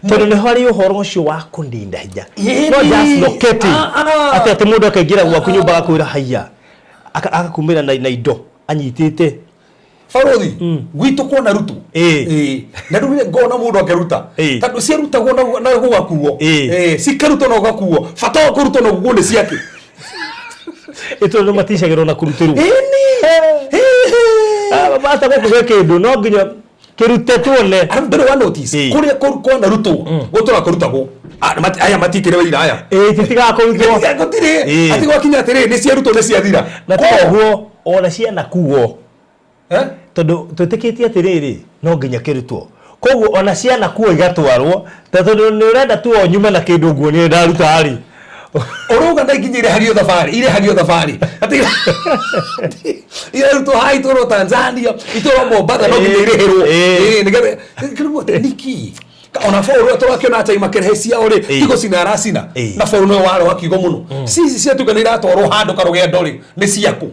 Tondũ nĩ harĩ ũhoro ũcio wa kũninda hinya. Ĩni. No just locating. Ah, ah. Atĩ mũndũ akaingĩra gwaku nyũmba agakwĩra haiya, agakumĩra na indo anyitĩte. Barothi gwitũ kuona rutu. Ĩĩ. Na rĩu rĩ, ngona mũndũ akĩruta, tondũ ciarutagwo na gũgakuo. Ĩĩ, cikarutwo na gũgakuo, bata wa kũrutwo na gũkuo nĩ ciake. Ĩ tondũ maticagĩrwo na kũrutĩrwo. Ĩni. Bata gũkũ gwĩ kĩndũ no nginya kĩrute tuone. Arabu ndũrĩ wa notice kũrĩa kwana rutwo gũtũra kũrutagwo. Ah, aya matikĩrĩ wĩira aya. Ĩĩ, titigaga kũrutwo. Gũtirĩ atĩ gwakinya atĩrĩ nĩ ciarutwo nĩ ciathira. Na toguo ona cianakuo, tondũ twĩtĩkĩtie atĩrĩrĩ, no nginya kĩrutwo, koguo ona cianakuo igatwarwo, ta tondũ nĩ ũrenda tu o nyume na kĩndũ nguonie ndaruta rĩ. Ũrauga na nginya irehagio thabarĩ, irehagio thabarĩ atĩ irarutwo haha itwarwo Tanzania, itwarwo Mombatha, no nginya irĩhĩrwo. Ĩĩ, nĩgetha kĩrĩguo atĩ niki ona bũrũri ũrĩa tũrakĩona atĩ makĩrehe ciao rĩ, ti gũcina aracina, na bũrũri nĩwe warĩ wa kiugo mũno. Cici ciatuĩka nĩ iratwarwo handũ karũgendo rĩ, nĩ ciakũ?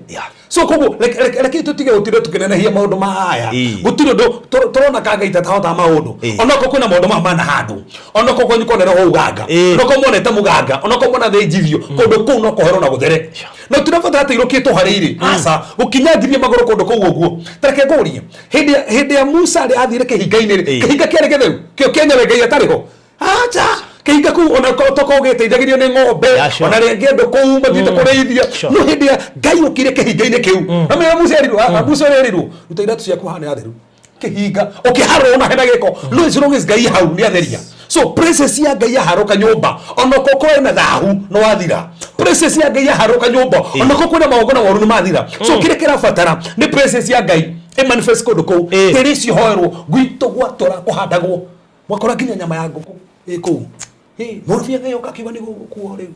So koguo reke tũtige gũtinda tũkĩnenehia maũndũ maya. Gũtirĩ ũndũ tũrona ka Ngai tatahotaga maũndũ. Onokorwo kwĩna maũndũ maya mana handũ, onokorwo kwanyu kona roho uganga, onokorwo monete mũganga, onokorwo mona thĩnjithio kũndũ kũu, no kũherwo na gũthere, no tirabatara atĩ irũkĩtwo harĩa irĩ, aca, gũkinyangithia magũrũ kũndũ kũu ũguo. Ta reke ngũrie, hĩndĩ ya Musa rĩ, athire kĩhinga-inĩ rĩ, kĩhinga kĩarĩ gĩtheru kĩo kĩenyewe Ngai atarĩ ho? Aca, kĩhinga kũu ona tokorwo gĩteithagĩrio nĩ ng'ombe. Yeah, sure. Ona rĩngĩ andũ kũu mathiĩte kũrĩithia. No hĩndĩ ya Ngai ũkire kĩhinga-inĩ kĩu, na mĩra Musa erirwo, ah, Musa erirwo, ruta iratũ ciaku haha nĩ hatheru. Kĩhinga ũkĩharwo ona hena gĩko, no as long as Ngai hau nĩ atheria. So presence ya Ngai yaharũka nyũmba, ona okorwo kwĩna thahu no wathira. Presence ya Ngai yaharũka nyũmba, ona okorwo kwĩna magongona moru nĩ mathira. So kĩrĩa kĩrabatara nĩ presence ya Ngai ĩmanifest kũndũ kũu. Tĩri ũcio hoerwo gwitũ gwatũra kũhandagwo, mwakora nginya nyama ya ngũkũ ĩ kũu. Mũrũbia agĩũka akiuga nĩ gũgũkuo rĩu.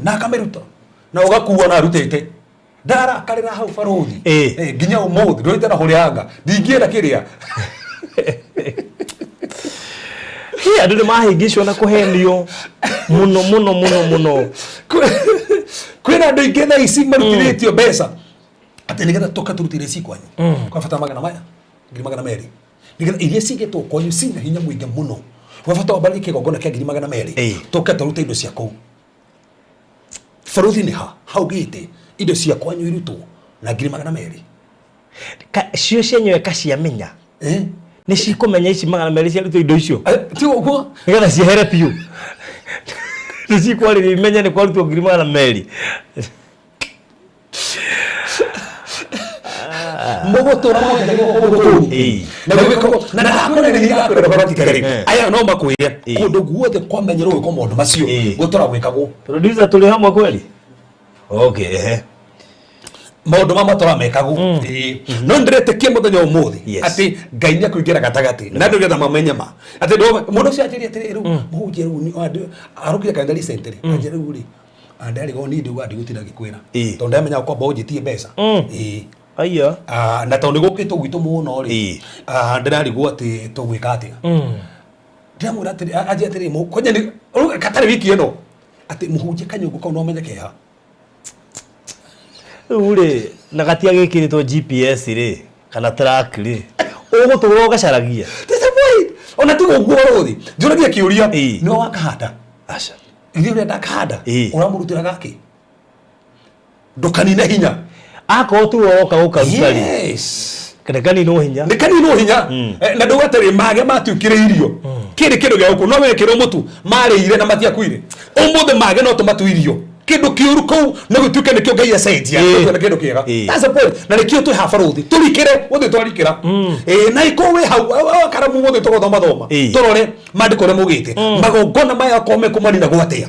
Na akamĩruta na ũgakuo na arutĩte ndarakarĩra hau barũthi. Nginya ũmũthĩ ndũrĩte na hũrĩanga ndingĩenda kĩrĩa. Hĩ, andũ nĩ mahĩngĩcwo na kũhenio mũno mũno mũno mũno. Kwĩna andũ aingĩ thaa ici marutithĩtio mbeca atĩ nĩgetha tũka tũrute iria ci kwanyu, kwa bata magana maya 200,000, nĩgetha iria cigĩtwo kwanyu cina hinya mũingĩ mũno, kwa bata wambarĩrie kĩgongona kĩa 200,000, tũke tũrute indo cia kũu. Barũthi nĩ ha haugĩte indo cia kwanyu irutwo na 200,000? Cio cienyewe kaciamenya nĩ cikũmenya ici 200 ciarutwo indo icio. Ti ũguo? Nĩgetha ciehere biũ nĩ cikwarĩria imenye nĩ kwarutwo 200,000. Mũgũtũra kũndũ kũu na gwĩkagwo na ndakwĩra ndakwĩra practically, aya no makwĩre kũndũ guothe kwamenyerwo gwĩkwo maũndũ macio gũtũra gwĩkagwo. Producer, tũrĩ hamwe kweli? Okay, ehe. Maũndũ ma matũra mekagwo. Ĩĩ. No ndĩretĩkia mũthenya ũmũthĩ atĩ Ngai nĩ akũingĩra gatagatĩ na andũ nĩgetha mamenye ma atĩ mũndũ ũcio anjĩrie atĩrĩ, rĩu mũhunjia rĩu arũkire kanitha recently, anjĩra rĩu rĩ ndarigwo niĩ ndiuga ndigũtinda ngĩkwĩra tondũ ndamenya kwamba ũnjĩtie mbeca. Ĩĩ. Aya. Ah, na tondũ nĩ gũkĩtwo gwitũ mũno rĩ, ndĩrarigwo atĩ tũgwĩka atĩa. Ndĩramwĩra atĩrĩ, anjĩra atĩrĩ, kwanja nĩ rĩu katarĩ wiki ĩno atĩ mũhunjia kanyũngũ kau no menye keha. Rĩu rĩ, na gatiagĩkĩrĩtwo GPS rĩ, kana track rĩ, ũgũtũra ũgacaragia. That's the point. Ona ti ũguo rũthi, njũragia kĩũria, nĩwe wakahanda? Aca. Ithuĩ ũrĩa ndakahanda, ũramũrutĩra gakĩ? Ndũkanine hinya. Akorwo tu woka gũkaruta rĩ, Yes. kana kaninwo hinya. Nĩ kaninwo hinya. Na ndauga atĩrĩ, mage matuĩkire irio kĩrĩ kĩndũ gĩa gũkũ no wekĩrwo mũtu marĩire na matiakuire. Ũmũthĩ mage no tũmatue irio, kĩndũ kĩũru kũu no gĩtuĩke nĩkĩo Ngai acenjia gĩtuĩke kĩndũ kĩega. That's the point. Na nĩkĩo twĩ haha barũthi tũrikĩre gũthiĩ twarikĩra. Na ikorwo wĩ hau karamu gũthiĩ tũgũthoma thoma, tũrore maandĩko ũrĩa maugĩte magongona maya akorwo mekũmaninagwo atĩa.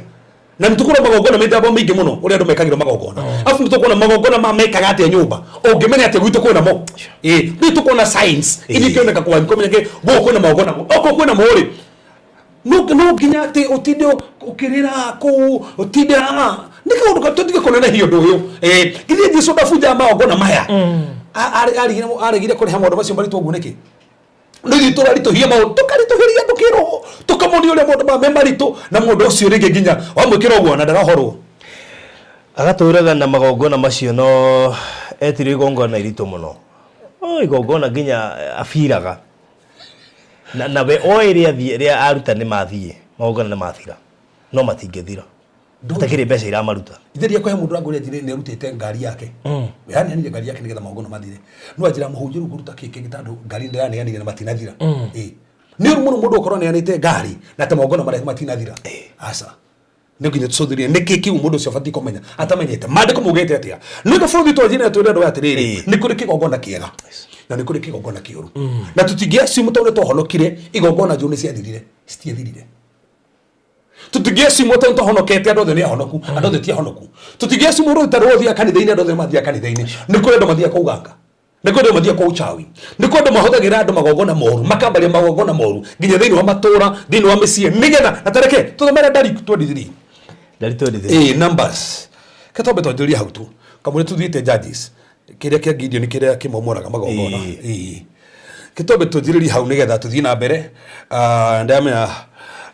Na nĩ tũkuona magongona mĩthemba mĩingĩ mũno, ũrĩa andũ mekagĩrwo magongona, arabu nĩ tũkuona magongona ma mekaga atĩa nyũmba, ũngĩmenya atĩa gwitũ kwĩna mo. Nĩ tũkuona signs iria ikĩoneka kwanyu kũmenya kĩ gũkũ kwĩna magongona, okorwo kwĩna mo rĩ, no nginya atĩ ũtinde ũkĩrĩra kũu, ũtinde haha nĩ kaũndũ tũtige kũnenehia ũndũ ũyũ. Githĩ Jesu ndabunjaga magongona maya? Aregire kũreha maũndũ macio maritũ ũguo nĩkĩ? Nĩ ithuĩ tũraritũhia maũndũ, tũkaritũhĩria andũ kĩroho, tũkamonia ũrĩa maũndũ maya me maritũ, na mũndũ ũcio rĩngĩ nginya wamwĩkĩra ũguo na ndarohorwo. Agatũraga na magongona macio, no etirwo igongona iritũ mũno. O igongona nginya abiraga na we oĩ rĩa thiĩ rĩa aruta nĩ mathiĩ, magongona nĩ mathira, no matingĩthira hatakĩrĩ mbeca iramaruta. Ithe kũhe mũndũ rangũria njĩra nĩ arutĩte ngari yake, yaneanire ngari yake nĩgetha magongona mathire, no anjĩra mũhunjia rĩu ngũruta kĩ kĩngĩ tondũ ngari ndĩraneanire na matinathira. Nĩ ũru mũno mũndũ ũkorwo aneanĩte ngari na ta magongona marĩa matinathira. Aca, nĩ nginya tũcũthĩrĩrie nĩkĩ kĩu mũndũ ũcio abatiĩ kũmenya atamenyete maandĩko maugĩte atĩa. Nĩ bũrũri twanjĩra twĩre andũ aya atĩrĩrĩ, nĩ kũrĩ kĩgongona kĩega na nĩ kũrĩ kĩgongona kĩũru, na tũtingĩ assume tondũ nĩ twahonokire igongona njũru nĩ ciathirire. Citiathirire. Tũtingĩ assume tondũ twahonokete andũ othe nĩ ahonoku, andũ othe ti ahonoku. Tũtingĩ assume rũrũ ta rũthiaga kanitha-inĩ andũ othe mathiaga kanitha-inĩ. Nĩ kũrĩ andũ mathiaga kwa uganga, nĩ kũrĩ andũ mathiaga kwa uchawi, nĩ kũrĩ andũ mahũthagĩra andũ magongona moru, makambaria magongona moru nginya thĩinĩ wa matũra, thĩinĩ wa mĩciĩ, nĩgetha na tareke tũthomere Ndari 23. Ndari 23. Numbers ke twambe twanjĩrĩrie hau tu kamũira tuthiĩte Judges, kĩrĩa kĩa Gideon, kĩrĩa kĩmomoraga magongona. Ke twambe twanjĩrĩrie hau nĩgetha tũthiĩ na mbere. Ndamenya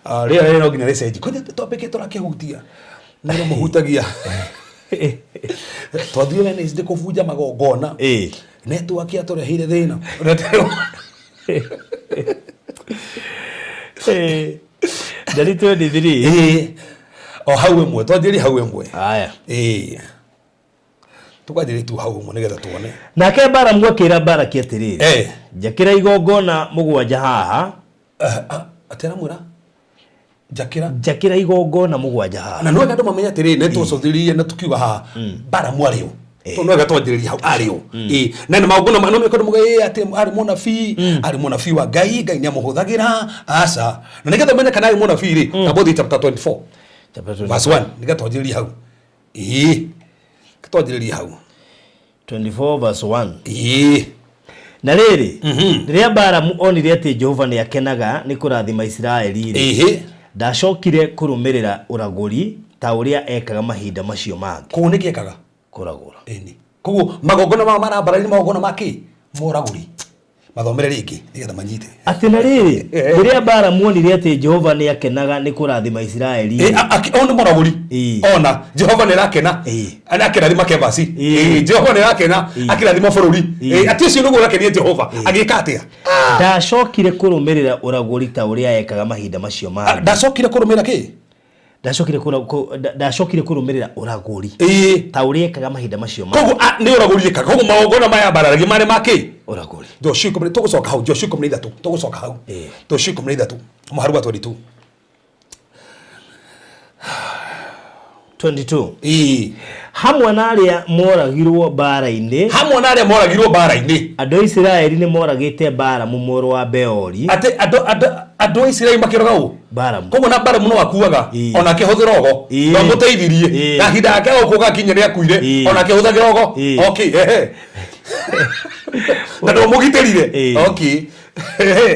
rĩera rĩrĩ no nginya rĩcenjie kwani twambe kĩ tũrakĩhutia nĩ mũhutagia twathiĩ Wednesday kũbunja magongona. Network yatũreheire thĩna. Ndari 23. O hau ĩmwe, twanjĩrĩrie hau ĩmwe. Haya. Tũkanjĩrĩrie tu hau ũmwe nĩgetha tuone. Nake Baramu akĩra Baraki atĩrĩrĩ, njakĩra igongona mũgwanja haha. Atĩ aramwĩra njakĩra Njakĩra igongona mũgwanja haha. Na nĩ wega andũ mamenye atĩrĩrĩ, nĩ twacũthĩrĩrie na tukiuga haha Baramu arĩ ũ, tondũ nĩ wega twanjĩrĩria hau arĩ ũ. Na nĩ magongona no mĩkono muga atĩ arĩ mũnabii, arĩ mũnabii wa Ngai, Ngai nĩ amũhũthagĩra. Aca. Na nĩgetha ũmenye kana arĩ mũnabii rĩ, tamba ũthiĩ chapter 24 Chapter 24. verse 1, nĩgetha twanjĩrĩrie hau. Twanjĩrĩrie hau. 24 verse 1. Na rĩrĩ, rĩrĩa Baramu onire atĩ Jehova nĩ akenaga nĩ kũrathima Isiraeli rĩ, ndacokire kũrũmĩrĩra ũragũri ta ũrĩa ekaga mahinda macio mangĩ. Koguo nĩkĩ ekaga? Kũragũra. Ĩni. Koguo magongona mao marambarari nĩ magongona ma kĩ? Moragũri. Mathomere rĩngĩ nĩgetha manyite. Atĩ na rĩrĩ, rĩrĩa Balamu onire atĩ Jehova nĩ akenaga nĩ kũrathima Isiraeli rĩ, O nĩ mũragũri. Ona Jehova nĩ arakena. Akĩrathima Kevasi. Jehova nĩ arakena akĩrathima bũrũri. Atĩ ũcio nĩguo ũrakenia Jehova. Agĩka atĩa? Ndacokire kũrũmĩrĩra ũragũri ta ũrĩa ekaga mahinda macio mangĩ. Ndacokire kũrũmĩrĩra kĩ? Ndacokire kũrũmĩrĩra ũragũri ta ũrĩa ekaga mahinda macio mangĩ. Koguo nĩ ũragũri ekaga. Koguo magongona maya mbararagia marĩ ma kĩ? Ũragũri. Joshua ikũmi, tũgũcoka hau Joshua 13, tũgũcoka hau. Joshua 13 mũhari wa 22. 22. Hamwe na arĩa moragirwo mbaara-inĩ, Hamwe na arĩa moragirwo mbaara-inĩ, andũ a Isiraeli nĩ moragĩte Balamu mũrũ wa Beori. Atĩ andũ a Isiraeli makĩroga ũ? Balamu. Koguo na Balamu no akuaga ona akĩhũthĩra ogo, no amũteithirie kahinda gake gũkũ gakinya nĩ akuire ona akĩhũthagĩra ogo. Okay, ehe. Na ndwamũgitĩrire. Okay.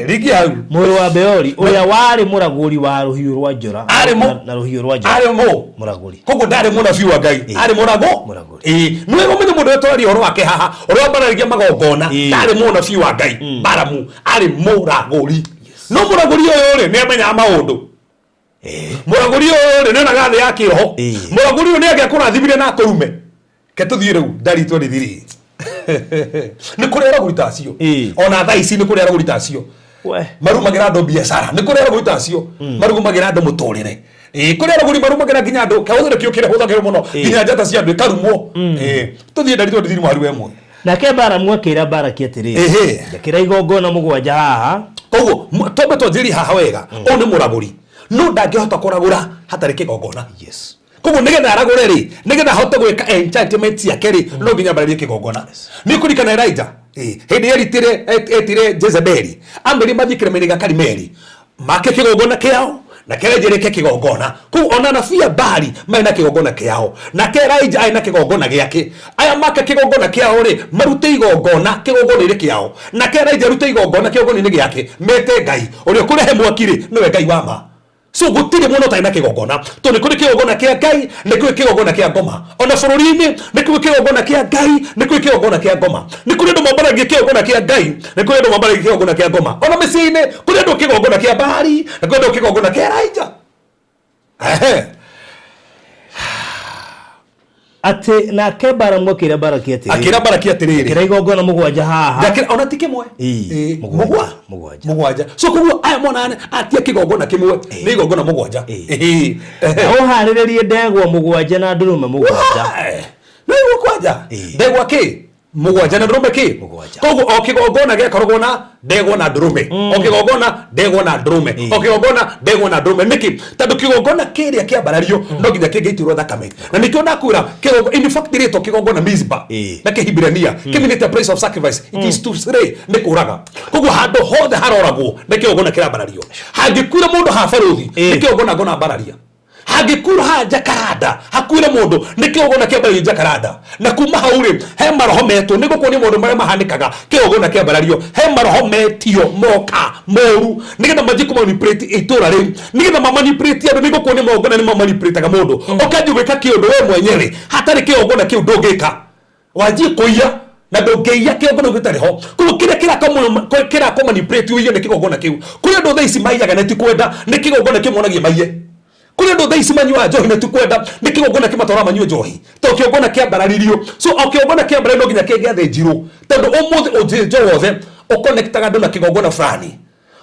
Ringi hau. Mũrũ wa Beori ũrĩa warĩ mũragũri wa rũhiũ rwa njora. Arĩ Na rũhiũ rwa njora. Arĩ mũragũri. Koguo ndarĩ mũnabii wa Ngai, arĩ mũrago. Mũragũri. Nĩ wega ũmenye mũndũ ũrĩa tũraria ũhoro wake haha, ũrĩa wambararagia magongona, ndarĩ mũnabii wa Ngai. Balamu arĩ mũragũri. No mũragũri ũyũ rĩ, nĩ amenyaga maũndũ. Mũragũri ũyũ rĩ, nĩ onaga thĩ ya kĩroho. Mũragũri ũyũ nĩ angĩakũrathimire na akũrume. Ke tũthiĩ rĩu Ndari 23. Nĩ kũrĩ aragũri ta acio. Ona thaa ici nĩ kũrĩ aragũri ta acio. Marumagĩra andũ biacara. Nĩ kũrĩ aragũri ta acio. Marumagĩra andũ mũtũrĩre. Ĩĩ, kũrĩ aragũri marumagĩra nginya andũ kĩhũthĩro kĩu kĩrĩa hũthagĩrwo mũno nginya njata cia andũ ikarumwo. Ĩĩ, tũthiĩ ndari tondũ thiri mwari we mwe. Nake Baramu akĩra Baraki atĩrĩ, Ehe. njakĩra igongona mũgwanja haha. Koguo twambe twanjĩrĩrie haha wega. Ũyũ nĩ mũragũri, no ndangĩhota kũragũra hatarĩ kĩgongona. Yes. Koguo nĩgetha aragũre rĩ, nĩgetha ahote gwĩka enchantment ciake rĩ, no nginya ambararie kĩgongona. Nĩ ũkũririkana Elijah? Ĩĩ, hĩndĩ ĩrĩa etire Jezebeli amĩrie mathiĩ kĩrĩma-inĩ gĩa Karimeli make kĩgongona kĩao, na Elijah rĩke kĩgongona kũu. Ona anabii a Baali marĩ na kĩgongona kĩao, nake Elijah arĩ na kĩgongona gĩake. Aya make kĩgongona kĩao rĩ, marute igongona kĩgongona-inĩ kĩao, nake Elijah arute igongona kĩgongona-inĩ gĩake, mete Ngai ũrĩa ũkũrehe mwaki rĩ, nĩwe Ngai wa ma. So gũtirĩ mũndũ ũtarĩ na kĩgongona, tondũ nĩ kũrĩ kĩgongona kĩa Ngai, nĩ kũrĩ kĩgongona kĩa ngoma. Ona bũrũri-inĩ nĩ kũrĩ kĩgongona kĩa Ngai, nĩ kũrĩ kĩgongona kĩa ngoma. Nĩ kũrĩ andũ mambaragia kĩgongona kĩa Ngai, nĩ kũrĩ andũ mambaragia kĩgongona kĩa ngoma. Ona mĩciĩ-inĩ kũrĩ andũ kĩgongona kĩa Baali, na kũrĩ andũ kĩgongona kĩa Elijah. Ehe. Atĩ nake Baramu akĩra Baraki atĩrĩ, Akĩra Baraki atĩrĩrĩ, njakĩra igongona mũgwanja haha. Njakĩra ona ti kĩmwe. Ĩĩ, Ĩĩ, mũgwanja, mũgwa mũgwanja. Mũgwanja. So koguo aya monane atia kĩgongona kĩmwe nĩ igongona mũgwanja. Ĩĩ. Na ũharĩrĩrie ndegwa mũgwanja na ndũrũme mũgwanja. No iguo kwanja. Ĩĩ. Ndegwa kĩ mũgwanja na ndũrũme kĩ Mũgwanja. Koguo o kĩgongona gĩakoragwo na ndegwa na ndũrũme, o kĩgongona ndegwa na ndũrũme, o kĩgongona ndegwa na ndũrũme. Nĩkĩ? Tondũ kĩgongona kĩrĩa kĩambarario no nginya kĩngĩitirwo thakame, na nĩkĩo ndakwĩra kĩgongona, in fact rĩtwa kĩgongona mizba na kĩhibirania kĩminĩte place of sacrifice, it is to slay, nĩ kũraga. Koguo handũ hothe haroragwo nĩ kĩgongona kĩrambarario. Hangĩkuire mũndũ ha barũthi, nĩ kĩgongona ngona mbararia. Hangĩkuira haha Jakaranda hakuire mũndũ, nĩ kĩgongona kĩambarario Jakaranda. Na kuma hau rĩ, he maroho metwo nĩ gũkuonia maũndũ marĩa mahanĩkaga kĩgongona kĩambarario. He maroho metio moka moru nĩgetha manjie kũmanipulate itũra rĩu, nĩgetha mamanipulate andũ. Nĩ gũkuonia magongona nĩ mamanipulataga mũndũ. Ũkanjia gwĩka kĩũndũ we mwenyewe hatarĩ kĩgongona kĩu ndũngĩka. Wanjie kũiya na ndũngĩiya kĩgongona kĩu gĩtarĩ ho. Koguo kĩrĩa kĩrakũmanipulate ũiye nĩ kĩgongona kĩu. Kũrĩ andũ thaa ici maiyaga na ti kwenda, nĩ kĩgongona kĩmonagia maiye. Kũrĩ andũ thaa ici manyuaga njohi na ti kwenda, nĩ kĩgongona kĩmatwaraga manyue njohi, tondũ kĩgongona kĩambararirio. So o kĩgongona kĩambarario no nginya kĩngĩathĩnjirwo, tondũ ũmũthĩ ũthĩnjo wothe ũconnectaga andũ na kĩgongona fulani.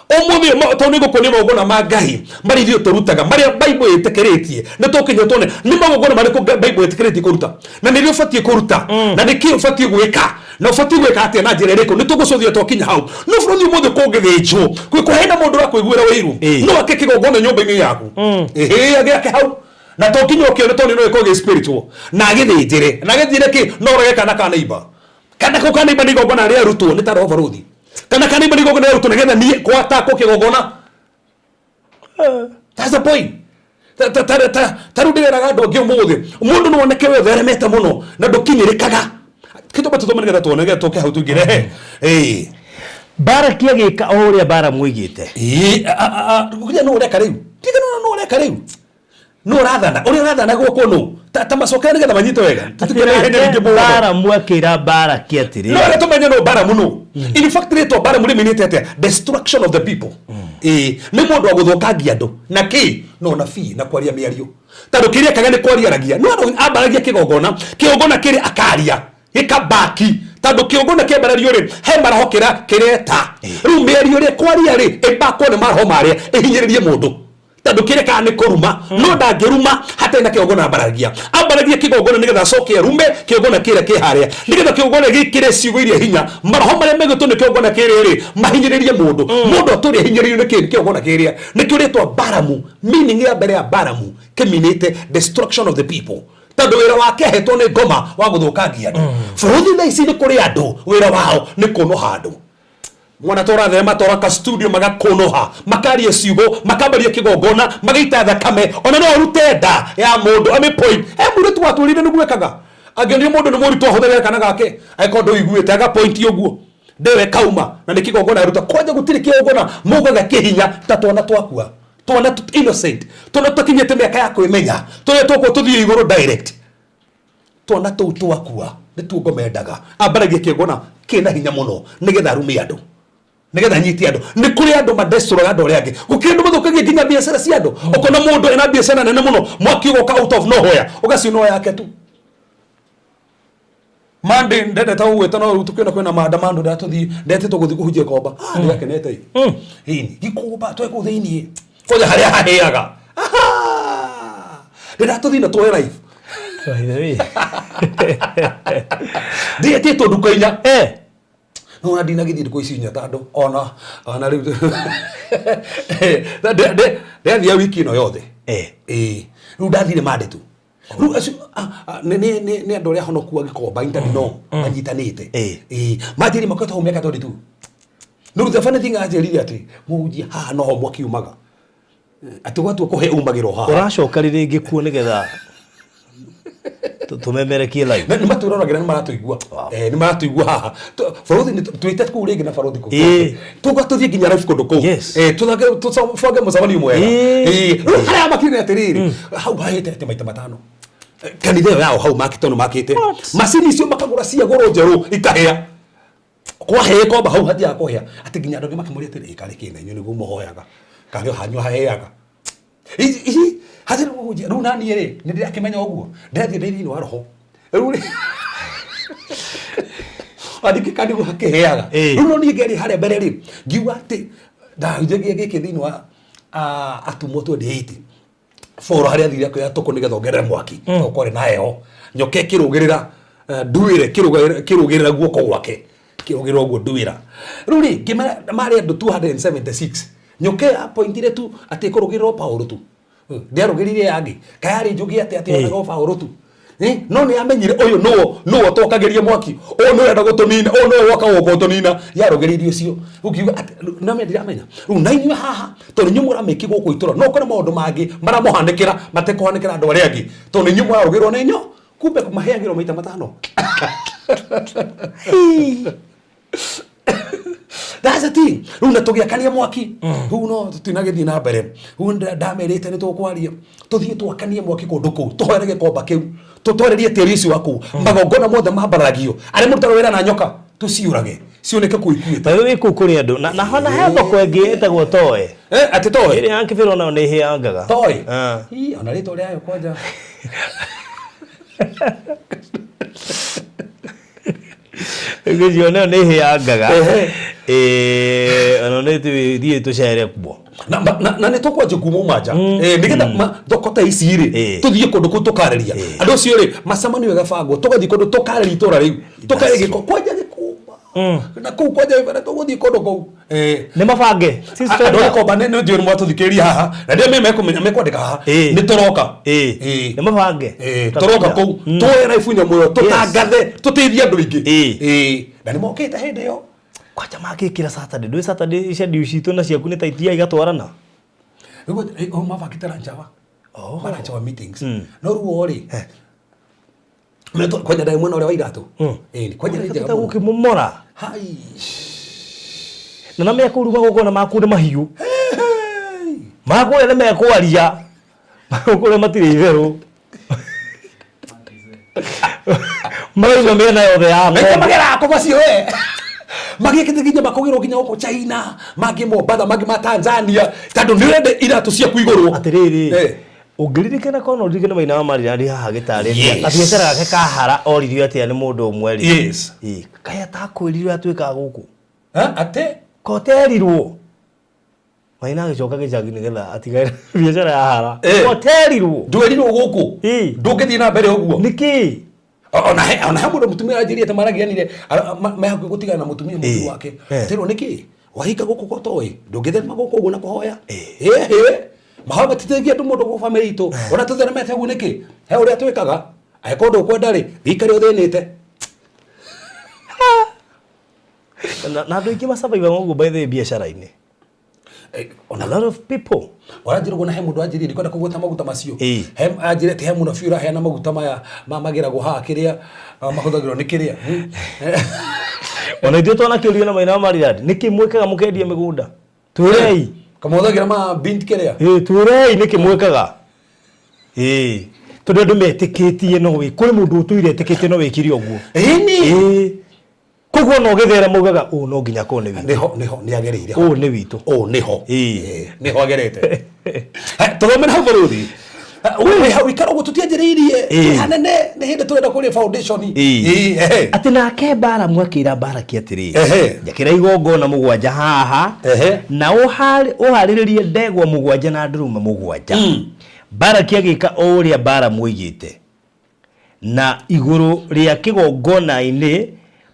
Ũmũthĩ ũyũ tondũ nĩ ngũkuonia magongona ma Ngai marĩa ithuĩ tũrutaga, marĩa Bible ĩtĩkĩrĩtie, nĩ tũkinya tuone nĩ magongona marĩkũ Bible ĩtĩkĩrĩtie kũruta, na nĩrĩ ũbatiĩ kũruta, na nĩkĩ ũbatiĩ gwĩka, na ũbatiĩ gwĩka atĩa na njĩra ĩrĩkũ. Nĩ tũgũcũthia twakinya hau. No bũrũri ũmũthĩ kũngĩthĩnjwo kwĩ hena mũndũ ũrakũiguĩra ũiru, no ake kĩgongona nyũmba-inĩ yaku. Ĩhĩ, agĩake hau, na to nginya ũkĩone, tondũ no ĩkorwo gĩ spiritual, na agĩthĩnjĩre, na agĩthĩnjĩre kĩ no ũrage kana ka neighbor. Kana kau ka neighbor nĩ igongona rĩa rutwo nĩ ta roho barũthi. Kana ka neighbor nĩ igongona rĩa rutwo nĩgetha niĩ gwatakwo kĩgongona. That's the point. Ta rĩu ndĩreraga andũ angĩ ũmũthĩ, mũndũ no oneke we ũtheremete mũno na ndũkinyĩrĩkaga. Kĩtũma tũthome nĩgetha tuone, nĩgetha tũke hau tũingĩre. Ĩĩ. Baraki agĩka o ũrĩa Balamu oigĩte. Ĩĩ, kũrĩa nũ ũreka rĩu? Tiga nũ ũreka rĩu? Nũ ũrathana? Ũrĩa ũrathana gwakwo nũ? Ta macokere nĩgetha manyite wega. Tũtikĩre ihenya rĩingĩ mũno. Balamu akĩra Baraki atĩrĩ, No reke tũmenye nũ Balamu nũ. In fact rĩtwa Balamu rĩminĩte atĩa? Destruction of the people. Ĩĩ, nĩ mũndũ wa gũthũkangia andũ. Na kĩ? Na ũnabii na kwaria mĩario. Tondũ kĩrĩa ekaga nĩ kwaria aragia. No andũ ambaragia kĩgongona, kĩgongona kĩrĩa akaria gĩkabaki, tondũ kĩgongona kĩambarario rĩ, he maroho kĩra kĩreta. Rĩu mĩario ĩrĩa kwaria rĩ, ĩbakwo nĩ maroho marĩa ĩhinyĩrĩrie mũndũ, tondũ kĩrĩa ekaga nĩ kũruma, no ndangĩruma hatarĩ na kĩgongona. Ambaragia kĩgongona nĩgetha acoke arume kĩgongona kĩrĩa kĩ harĩa, nĩgetha kĩgongona gĩkĩre ciugo iria hinya, maroho marĩa megĩtwo nĩ kĩgongona kĩrĩa rĩ mahinyĩrĩrie mũndũ. Mũndũ atũrĩ ahinyĩrĩirio nĩ kĩ? Kĩgongona kĩrĩa. Nĩkĩo rĩtwa Balamu, meaning ya mbere ya Balamu kĩminĩte destruction of the people, tondũ wĩra wake ahetwo nĩ ngoma wa gũthũkangia andũ. Bũrũri thaa ici nĩ kũrĩ andũ wĩra wao nĩ kũnũha andũ. Mwana tũrathema tũraka studio, magakũnũha, makaria ciugo, makambaria kĩgongona, magaita thakame, ona no arute nda ya mũndũ amĩpoint. He mũirĩtu watwĩrire nĩguo ekaga, angĩonire mũndũ nĩ mũritũ ahũthagĩra kana gake, angĩkorwo ndũiguĩte agapointi ũguo ndewe kauma, na nĩ kĩgongona aruta. Kwanja gũtirĩ kĩgongona maugaga kĩhinya ta twana twakua, twana innocent, twana tũtakinyĩte mĩaka ya kwĩmenya, tũrĩa twakua tũthiĩ igũrũ direct. Twana tũu twakua nĩtuo ngoma endaga. Ambaragia kĩgongona kĩna hinya mũno nĩgetha arume andũ, nĩgetha anyite andũ. Nĩ kũrĩ andũ madestroyaga andũ arĩa angĩ, gũkĩrĩ andũ mathũkagia nginya biacara cia andũ. Ũkona mũndũ ena biacara nene mũno, mwaki ũgoka out of nowhere ũgacinwo yake tu. Monday ndendete gũgwĩta, no rĩu tũkĩona kwĩna maandamano, ndatũthiĩ ndetĩtwo gũthiĩ kũhunjia Gĩkomba. Ah, ndĩrakenete ĩ. Ĩni Gĩkomba twĩ kũu thĩiniĩ kwanja harĩa hahĩaga. Aha! Ndĩrenda tũthiĩ na tuoe live. By the way. Ndiĩtĩtwo nduka inya. Eh. No ona ndinagĩthiĩ ndukũ ici inya tondũ ona rĩu ndĩrathia wiki ĩno yothe. Eh. Ĩĩ. Rĩu ndathire mande tu. Rĩu acio nĩ andũ arĩa honoku a Gĩkomba Interdino manyitanĩte. Eh. Ĩĩ. Manjĩrire makoretwo hau mĩaka 22. No rĩu the funny thing anjĩrire atĩ mũhunjia haha noho mwaki umaga. Atĩ gwatua kũhe umagĩra o haha. Ũracoka rĩ rĩngĩ kuo nĩgetha tũmemerekie live. Na nĩ matwĩroragĩra nĩ maratũigua. Eh, nĩ maratũigua haha. Barothi nĩ twĩte kũu rĩngĩ na barothi kũu. Ĩĩ. Tũga tũthiĩ nginya live kũndũ kũu. Yes. Eh, tũthake tũbange mũcemanio mwega. Ĩĩ. Ĩĩ. Rĩu harĩa makire atĩrĩrĩ, hau hahĩte atĩ maita matano. Kanitha ĩyo yao hau makĩte no makĩte. Macini icio makagũra cia goro njerũ ikahĩa. Kwahĩa komba hau hatiaga kũhĩa. Atĩ nginya andũ angĩ makĩmũria atĩrĩ, karĩ kĩ na inyuĩ nĩguo mũhoyaga. Karĩ o hanyu haheaga. Ici hatirĩ mũhunjia. Rĩu naniĩ rĩ, nĩ ndĩrakĩmenya ũguo. Ndĩrathiĩ ndĩ thĩinĩ wa roho. Rĩu rĩ, andĩkĩ nĩguo hakĩheaga. Ĩĩ. Rĩu no niĩ ngeria harĩa mbere rĩ, ngiuga atĩ ndahunjagia gĩkĩ thĩinĩ wa atũmwo 28. Boro harĩa athire akĩoya tũkũ nĩgetha ongerere mwaki. Tondũ kwarĩ na heho. Nyoka ĩkĩrũgĩrĩra, nduĩra ĩkĩrũgĩrĩra guoko gwake. Kĩrũgĩrĩra ũguo nduĩra. Rĩu rĩ, ngĩmera marĩ andũ 276. Nyoka ĩyo apointire tu atĩ ĩkũrũgĩrĩra o Paũlũ tu. Ndĩarũgĩrĩire yangĩ. Kaĩ yarĩ njũgĩ atĩa atĩ yonaga o Paũlũ tu. No nĩ yamenyire ũyũ nũũ ũtwakagĩria mwaki. Ũyũ nĩwe ũrenda gũtũnina, ũyũ nĩwe woka gũkũ gũtũnina. Yarũgĩrĩire ũcio. Rĩu ngiuga atĩ, na me ndiramenya. Rĩu na inyuĩ haha, tondũ inyuĩ mũramĩki gũkũ itũra, no kũrĩ maũndũ mangĩ maramũhanĩkĩra, matekũhanĩkĩra andũ arĩa angĩ. Tondũ inyuĩ mũrarũgĩrwo nĩ nyo, kumbe maheagĩrwo maita matano. That's the thing. Rĩu na tũgĩakania mwaki. Rĩu no tũtinagĩthiĩ na mbere. Rĩu ndamerĩte nĩ tũkwaria. Tũthiĩ twakanie mwaki kũndũ kũu. Tũhoere gĩkomba kĩu. Tũtwarĩrie tĩri ũcio wa kũu. Magongona mothe mambararagio. Arĩa mũrutaga wĩra na nyoka, tũciũrage. Cioneke kũu ikuĩte. By the way kũu kũrĩ andũ na hona he thoko ĩngĩ ĩtagwo toe. Atĩ toe? Ĩrĩa ya kĩbĩra onayo nĩ ĩhĩangaga. Toe? Ah. Ii, ona rĩtwa rĩayo kwanja. Ngĩcio nayo nĩ ĩhĩangaga. Ehe. Ona nĩ tũthiĩ tũcere kuo. Na nĩ tũkwanjia kuma manja. Nĩgetha thoko ta ici rĩ, tũthiĩ kũndũ kũu tũkarĩria. Andũ acio rĩ, macemanio ĩgabangwo, tũgathiĩ kũndũ tũkarĩria itũra rĩu. Tũkarĩria gĩko, kwanja gĩkumba. Na kũu kwanja gĩbara tũgũthiĩ kũndũ kũu. Nĩ mabange. Sister Andũ a Gĩkomba nĩ njũĩ nĩ mwatũthikĩrĩria haha. Na ndĩo mekũmenya, mekwandĩka haha. Nĩ tũroka. Nĩ mabange. Tũroka kũu. Tuoe raibu nyamũ ĩyo, tũtangathe, tũteithie andũ aingĩ. Na nĩ mokĩte hĩndĩ ĩyo. Kwanja mangĩkĩra Saturday, ndũĩ Saturday schedule citũ na ciaku nĩ ta itia igatwarana. Rĩu mabangĩte lunch hour. Ma lunch hour meetings. No rĩu o rĩ, kwanja ndarĩ mwena ũrĩa wa iratũ. Kwanja nĩ njega mũno. Gũkĩmomora. Hai. Na na mekũru magongona maku nĩ mahiũ. Makũrĩa nĩ mekwaria. Makũrĩa matirĩ itherũ. Marauma mĩena yothe ya Maita ng'ombe. mageraga kũ macio we? Magĩkĩte nginya makũgĩrwo nginya gũkũ China, mangĩ Mombatha, mangĩ ma Tanzania, tondũ nĩ ũrenda iratũ ciaku igũrũ. Atĩrĩrĩ, ũngĩririkana korwo no ũririkane maina wa Maria arĩ haha gĩtarĩria. Yes. Gabiacara gake kahara oririo atĩa nĩ mũndũ ũmwe rĩ. Yes. Kaĩ atakwĩrirwo atuĩkaga gũkũ? Atĩ? Koterirwo. Maina agĩcoka gĩcagi nĩgetha atigane na biacara ya hara. Koterirwo. Ndwerirwo gũkũ? Ndũngĩthiĩ na mbere ũguo? Nĩkĩ? Ona he mũndũ mũtumia aranjĩrire atĩ maragianire, me hakuhĩ gũtigana na mũtumia mũthuri wake. Atĩrwo nĩkĩ? Wahika gũkũ ko toĩ? Ndũngĩtherema gũkũ ũguo na kũhoya? Mahoya matiteithagia andũ mũndũ gũkũ bamĩrĩ itũ. Ona tũtheremete ũguo nĩkĩ? He ũrĩa twĩkaga. Angĩkorwo ndũkwenda rĩ, gĩikare ũthĩnĩte. Na andũ aingĩ masurvive ũguo by the way biacara-inĩ. A lot of people. Waranjĩra ũguo na he mũndũ anjĩrire ndikwenda kũgweta maguta macio. He anjĩrire atĩ he mũnabii ũraheana maguta maya magĩragwo haha kĩrĩa, mahũthagĩrwo nĩ kĩrĩa. Ona ithuĩ twanakĩũrio na maina wa Maridadi, nĩkĩ mwĩkaga mũkendia mĩgũnda? Twĩrei. Kamũhũthagĩra ma bint kĩrĩa? Twĩrei nĩkĩ mwĩkaga? Tondũ andũ metĩkĩtie no wĩ, kũrĩ mũndũ ũtũire etĩkĩtie no wĩkire ũguo. Ĩni. Koguo no gĩthera maugaga ũũ no nginya akorwo nĩ witũ. Nĩho, nĩho, nĩ agereire ho. Ũũ nĩ witũ. Ũũ nĩho. Nĩho agerete. Tũthomere hau bũrũri. Wĩ hau ikara ũguo tũtianjĩrĩirie. Twĩ hanene, nĩ hĩndĩ tũrenda kũrĩa foundation. Atĩ nake Balamu akĩra Balaki atĩrĩ, njakĩra igongona mũgwanja haha, na ũharĩrĩrie ndegwa mũgwanja na ndũrũme mũgwanja. Baraki agĩka o ũrĩa Balamu oigĩte, na igũrũ rĩa kĩgongona-inĩ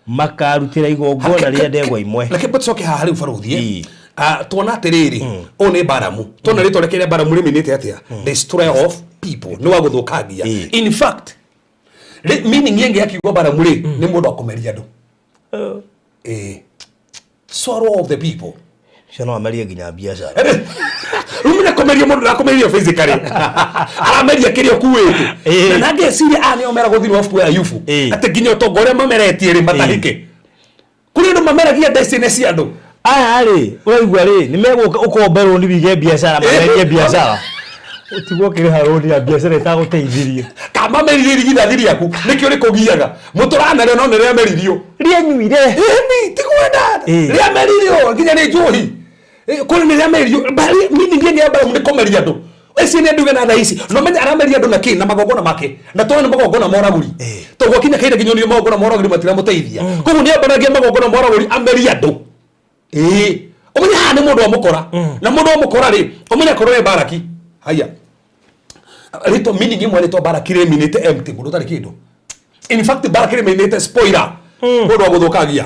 makarutĩra igongona rĩa ndegwa imwe. Reke tũcoke haha rĩu barũthi. Ĩĩ. Ah, tuona atĩrĩrĩ, ũyũ nĩ Balamu. Tuona rĩtwa rĩake rĩa Balamu rĩminĩte atĩa? Destroyer of people, nĩ wa gũthũkangia. In fact, meaning ĩngĩ ya kiugo Balamu rĩ, nĩ mũndũ wa kũmeria andũ. Ĩĩ, swallow of the people. Ũcio no amerie nginya biacara. Rĩu menya kũmeria mũndũ ndakũmeria physically, arameria kĩrĩa ũkuĩte. Na nangeciria aya nĩo meragwo thĩinĩ wa ibuku ya Ayubu atĩ nginya ũtonga ũrĩa mameretie rĩ, matahĩke. Kũrĩ andũ mameragia destiny cia andũ. Aya rĩ, ũraigua rĩ, nĩ megũka ũkombe rũni wige biacara, mamerie biacara. Ũtigwo ũkĩrĩha rũni ya biacara ĩtagũteithirie. Kamameririe irigithathi rĩaku nĩkĩo rĩkũgiaga mũtũranarĩo, no nĩ rĩameririo. Rĩanyuire. Ĩni tigwenda. Rĩameririo nginya nĩ njohi. Kũrĩ nĩ rĩameririo. Meaning ĩngĩ ya Balamu nĩ kũmeria andũ. Ici nĩ nduge na thaa ici no menya arameria andũ na kĩ? Na magongona make, na tondũ nĩ magongona ma ũragũri, tondũ gwakinya kahinda nginya nĩ magongona ma ũragũri matiramũteithia, koguo nĩ ambaragia magongona ma ũragũri amerie andũ. Ĩĩ, ũmenye haha nĩ mũndũ wa mũkora, na mũndũ wa mũkora rĩ, ũmenye akorwo nĩ Baraki. Haya, rĩtwa meaning ĩmwe, rĩtwa Baraki rĩminĩte empty, mũndũ ũtarĩ kĩndũ. In fact, Baraki rĩminĩte spoiler, mũndũ wa gũthũkangia,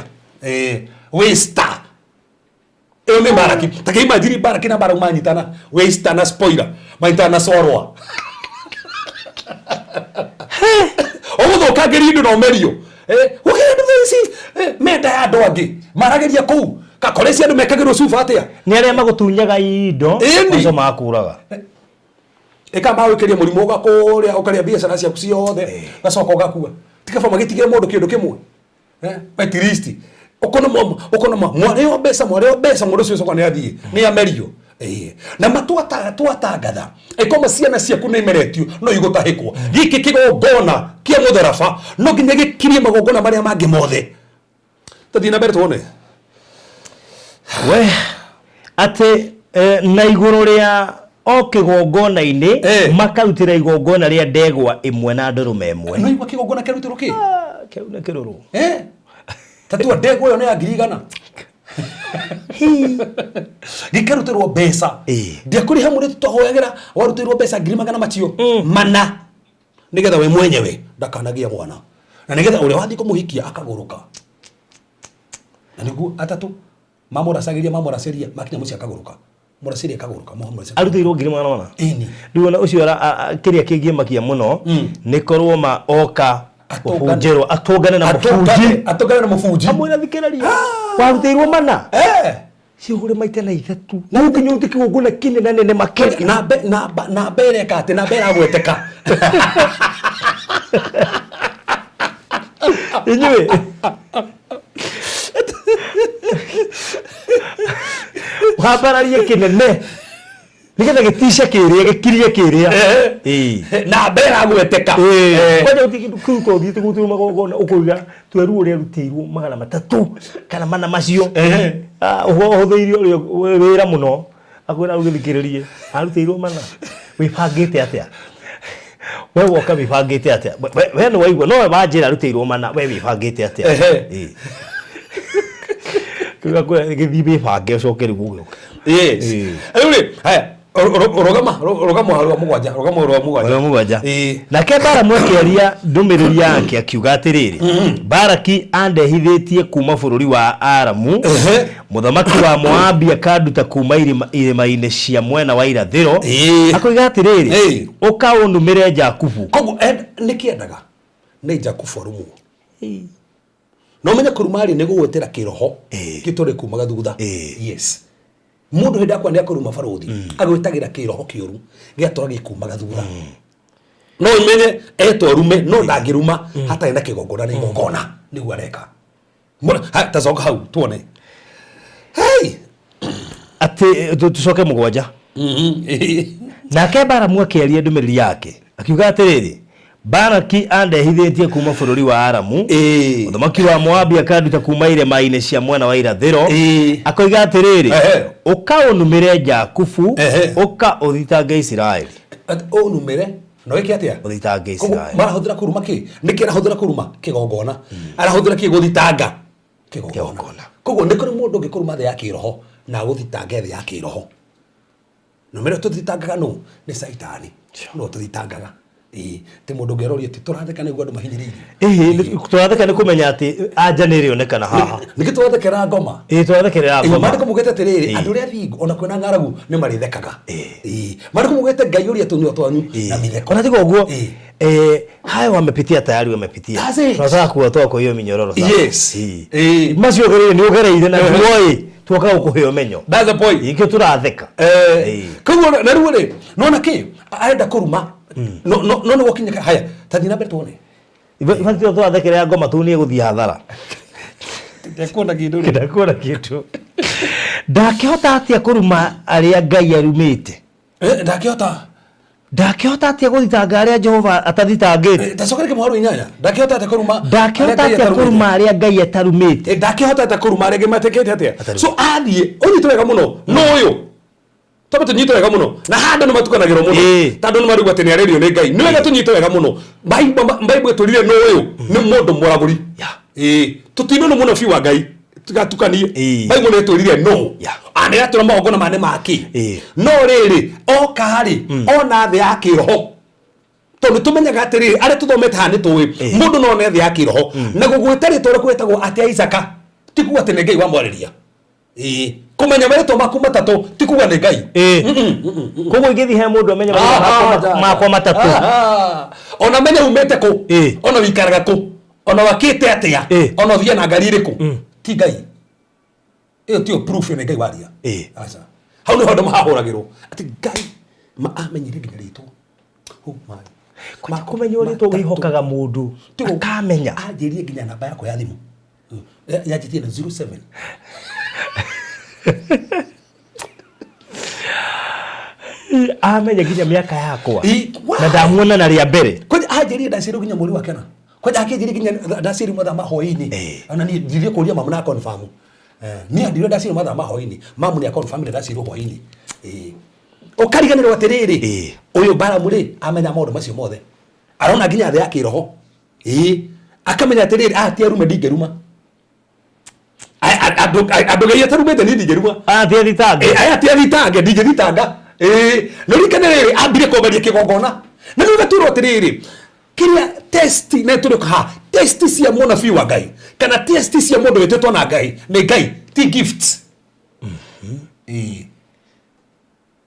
waster. Ĩyo nĩ Baraki. Ta kĩ imagine Baraki na Balamu manyitana, waster na spoiler manyitana na sorwa, ũgũthũkangĩria indo na ũmerio. Gũkĩrĩ andũ thaa ici menda ya andũ angĩ maragĩria kũu kakore cia andũ mekagĩrwo cuba atĩa. Nĩ arĩa magũtunyaga indo. Ĩni. Macio makũraga. Ĩka magwĩkĩria mũrimũ ũgakũrĩa, ũkarĩa biacara ciaku ciothe, gacoka ũgakua. Tikaba magĩtigĩre mũndũ kĩndũ kĩmwe. At least ũkona ũkona mwarĩo mbeca, mwarĩo mbeca, mũndũ ũcio ũcoka nĩ athiĩ nĩ amerio. Na matwata twatangatha ĩkoma ciana ciaku nĩ imeretio no igũtahĩkwo. Gĩkĩ kĩgongona kĩa mũtharaba no nginya gĩkirie magongona marĩa mangĩ mothe. Tũthiĩ na mbere tuone. We atĩ na igũrũ rĩa o kĩgongona-inĩ makarutĩra igongona rĩa ndegwa ĩmwe na ndũrũme ĩmwe. No igua kĩgongona kĩarutĩrwo kĩ? Ah, kĩu nĩ kĩrũrũ. Tatua ndegwa ĩyo nĩ ya 100,000, gĩkarutĩrwo mbeca. Ndiakũrĩha mũrĩtu twahoyagĩra warutĩirwo mbeca ngiri magana macio mana nĩgetha we mwenyewe ndakanagia mwana, na nĩgetha ũrĩa wathiĩ kũmũhikia akagũrũka, na nĩguo atatũ mamũracagĩria, mamũracĩria, makinya mũciĩ akagũrũka, mũracĩria akagũrũka, mũracĩria. Arutĩirwo 400,000. Ĩni. Rĩu ona ũcio kĩrĩa kĩngĩmakia mũno nĩ korwo ma oka kũbunjĩrwo atũngane na mũbunji. Atũngane na mũbunji. Amwĩra, thikĩrĩria, warutĩirwo mana cihũre maita na ithatũ na nginya ũrute kĩgongona kĩnene nene makĩria. Na mbere ĩka atĩ na mbere agweteka. Inyuĩ wambararie kĩnene nĩgetha gĩtice kĩrĩa gĩkirie kĩrĩa. Na mbere agweteka. Kwanja gũtirĩ kĩndũ kĩu korwo ũthiĩte gũtirwo magongona ũkoiga tweru ũrĩa arutĩirwo 300 kana mana macio. Ah, ũhũthĩirie ũrĩa wĩra mũno akwĩra ũgĩthikĩrĩrie arutĩirwo mana. Wĩbangĩte atĩa we woka? Wĩbangĩte atĩa? We nĩ waigua no we wanjĩra arutĩirwo mana, we wĩbangĩte atĩa? Rĩu akwĩra gĩthiĩ wĩbange ũcoke rĩu ũgĩũke. Yes. Rĩu rĩ, haya, rũgama, rũgama mũhari wa mũgwanja, rũgama mũhari wa mũgwanja. Mũhari wa mũgwanja. Ĩĩ. Nake Balamu akĩaria ndũmĩrĩri yake akiuga atĩrĩrĩ, Baraki andehithĩtie kuma bũrũri wa Aramu, mũthamaki wa Moabi akanduta kuma irĩma-inĩ cia mwena wa irathĩro, akoiga atĩrĩrĩ, ũka ũnumĩre Jakubu. Koguo nĩ kĩendaga nĩ Jakubu arumwo. No menye kũruma rĩ, nĩ gũgwĩtĩra kĩroho gĩtũre kumaga thutha. Yes, mũndũ hĩndĩ akwa nĩ akũruma barũthi, agwĩtagĩra kĩroho kĩũru gĩatũra gĩkumaga thutha. No ũmenye etwo rume, no ndangĩruma hatarĩ na kĩgongona, na igongona nĩguo areka. Ta coka hau tuone. Hey! Atĩ tũcoke mũgwanja. Nake Balamu akĩaria ndũmĩrĩri yake akiuga atĩrĩrĩ, Baraki andehithĩtie kuma bũrũri wa Aramu, mũthamaki wa Moabi akanduta kuma irĩma-inĩ cia mwena wa irathĩro, akoiga atĩrĩrĩ, ũka ũnumĩre Jakubu, ũka ũthitange Isiraeli. Atĩ ũnumĩre na wĩke atĩa? Ũthitange Koguo Isiraeli. Marahũthĩra kũruma kĩ? Nĩkĩ arahũthĩra kũruma? Kĩgongona. Arahũthĩra kĩ gũthitanga? Kĩgongona. Koguo nĩ kũrĩ mũndũ ũngĩ kũruma thĩ ya kĩroho na agũthitange thĩ ya kĩroho. No mero tuthitangaga no nĩ Caitani no tuthitangaga. Ĩĩ, ti mũndũ ũngĩ aroria atĩ tũratheka nĩguo andũ mahinyĩrĩirio. Ĩhĩ, tũratheka nĩ kũmenya atĩ anja nĩ ĩrĩonekana haha. Nĩkĩ tũrathekera ngoma? Ĩĩ, tũrathekerera Ĩĩ, ngoma. Maandĩko maugĩte atĩrĩrĩ, Ĩĩ. andũ arĩa athingu ona kwĩna ng'aragu nĩ marĩthekaga. Ĩĩ. Ĩĩ. Maandĩko maugĩte Ngai ũria tũnua twanyu na mĩtheko. Ona tiga ũguo, Ĩĩ. Hayo wamepitia tayari wamepitia. That's it. Tunataka kuwatoa kwa hiyo minyororo sasa. Yes. Ĩĩ. Ĩĩ. Macio ũgereire nĩ ũgereire na tuoĩ tuoka gũkũhe ũmenyo. That's the point. Ikĩo tũratheka. Eh, Ĩĩ. koguo na rĩu rĩ nona kĩ arenda kũruma no no no nĩ gwakinya haya tathiĩ na mbere tuone. Ibatiĩ tũrathekerera ngoma tu nĩ ĩgũthiĩ hathara. Ndekuona kĩndũ rĩ. Ndakuona kĩndũ. Ndakĩhota atĩa kũruma arĩa Ngai arumĩte? Eh, ndakĩhota. Ndakĩhota atĩa gũthitanga arĩa Jehova atathitangĩte? Ndacokere kĩmũharo inyanya. Ndakĩhota atĩa kũruma Ndakĩhota arĩa Ngai atĩa atarumĩte? kũruma arĩa Ngai atarumĩte? Eh, ndakĩhota atĩa kũruma arĩa matekete atĩa? Atarumĩte. So athiĩ ũnyite wega mũno no ũyũ twambe tũnyite wega mũno na handũ nĩ matukanagĩrwo mũno Ĩĩ. tondũ nĩ marigwo atĩ nĩ arĩrio nĩ Ngai. Nĩ wega tũnyite wega mũno. Bible ĩtwĩrire no ũyũ nĩ mũndũ mũragũri. Yeah. Ĩĩ, tũtinũ nĩ mũnabii wa Ngai tigatukanie. Ĩĩ. Bible nĩ ĩtwĩrire no. Yeah. Nĩ ĩratwĩra magongona ma nĩ makĩ. Ĩĩ. No rĩrĩ oka rĩ ona thĩ ya kĩroho tondũ tũmenyaga atĩrĩrĩ arĩa tũthomete haha nĩ tũĩ Ĩĩ. mũndũ no one thĩ ya kĩroho na gũgwĩta rĩtwa rĩaku wĩtagwo atĩa Isaka ti kuga atĩ nĩ Ngai wamwarĩria. Ĩĩ, kũmenya marĩtwa maku matatũ ti kuga nĩ Ngai. Ĩĩ. Koguo ingĩthiĩ he mũndũ amenye marĩtwa makwa matatũ. Ona menye umĩte kũ, Ĩĩ. ona wĩikaraga kũ, ona wakĩte atĩa, Ĩĩ. ona ũthiaga na ngari ĩrĩkũ, ti Ngai. Ĩyo tiyo proof nĩ Ngai waria. Ĩĩ. Aca. Hau nĩho andũ mahahũragĩrwo atĩ Ngai ma amenyire nginya rĩtwa. Oh my. Kwanja kũmenya rĩtwa wĩhokaga mũndũ akamenya. Anjĩrie nginya namba yakwa ya thimũ. Yanjĩtie na 07. Amenya nginya mĩaka yakwa. Ĩ, why? Na ndamuona na rĩa mbere. Kwanja anjĩrie ndaciarwo nginya mweri wa kena. Kwanja akĩnjĩrie nginya ndaciarwo mathaa ma hwaĩ-inĩ. Ĩĩ. Ona niĩ ndirie kũria mamu na confirm. Niĩ andirire ndaciarwo mathaa ma hwaĩ-inĩ. Mamu nĩ confirm ndaciarwo hwaĩ-inĩ. Ĩĩ. Ũkariganĩrwo atĩrĩrĩ, Ĩĩ. ũyũ Balamu rĩ amenya maũndũ macio mothe. Arona nginya thĩ ya kĩroho. Ĩĩ. Akamenya atĩrĩrĩ, aya ti arume ndingĩruma. Andũ Ngai atarumĩte niĩ ndingĩruma. Aya ti athitange. Aya ti athitange ndingĩthitanga. Ĩĩ, no ririkane rĩrĩ ambire kwambaria kĩgongona. Na rĩu gatwĩrwo atĩrĩrĩ, kĩrĩa test na tũrĩ haha, test cia mũnabii wa Ngai kana test cia mũndũ wĩtĩtwo na Ngai nĩ Ngai ti gift. Ĩĩ.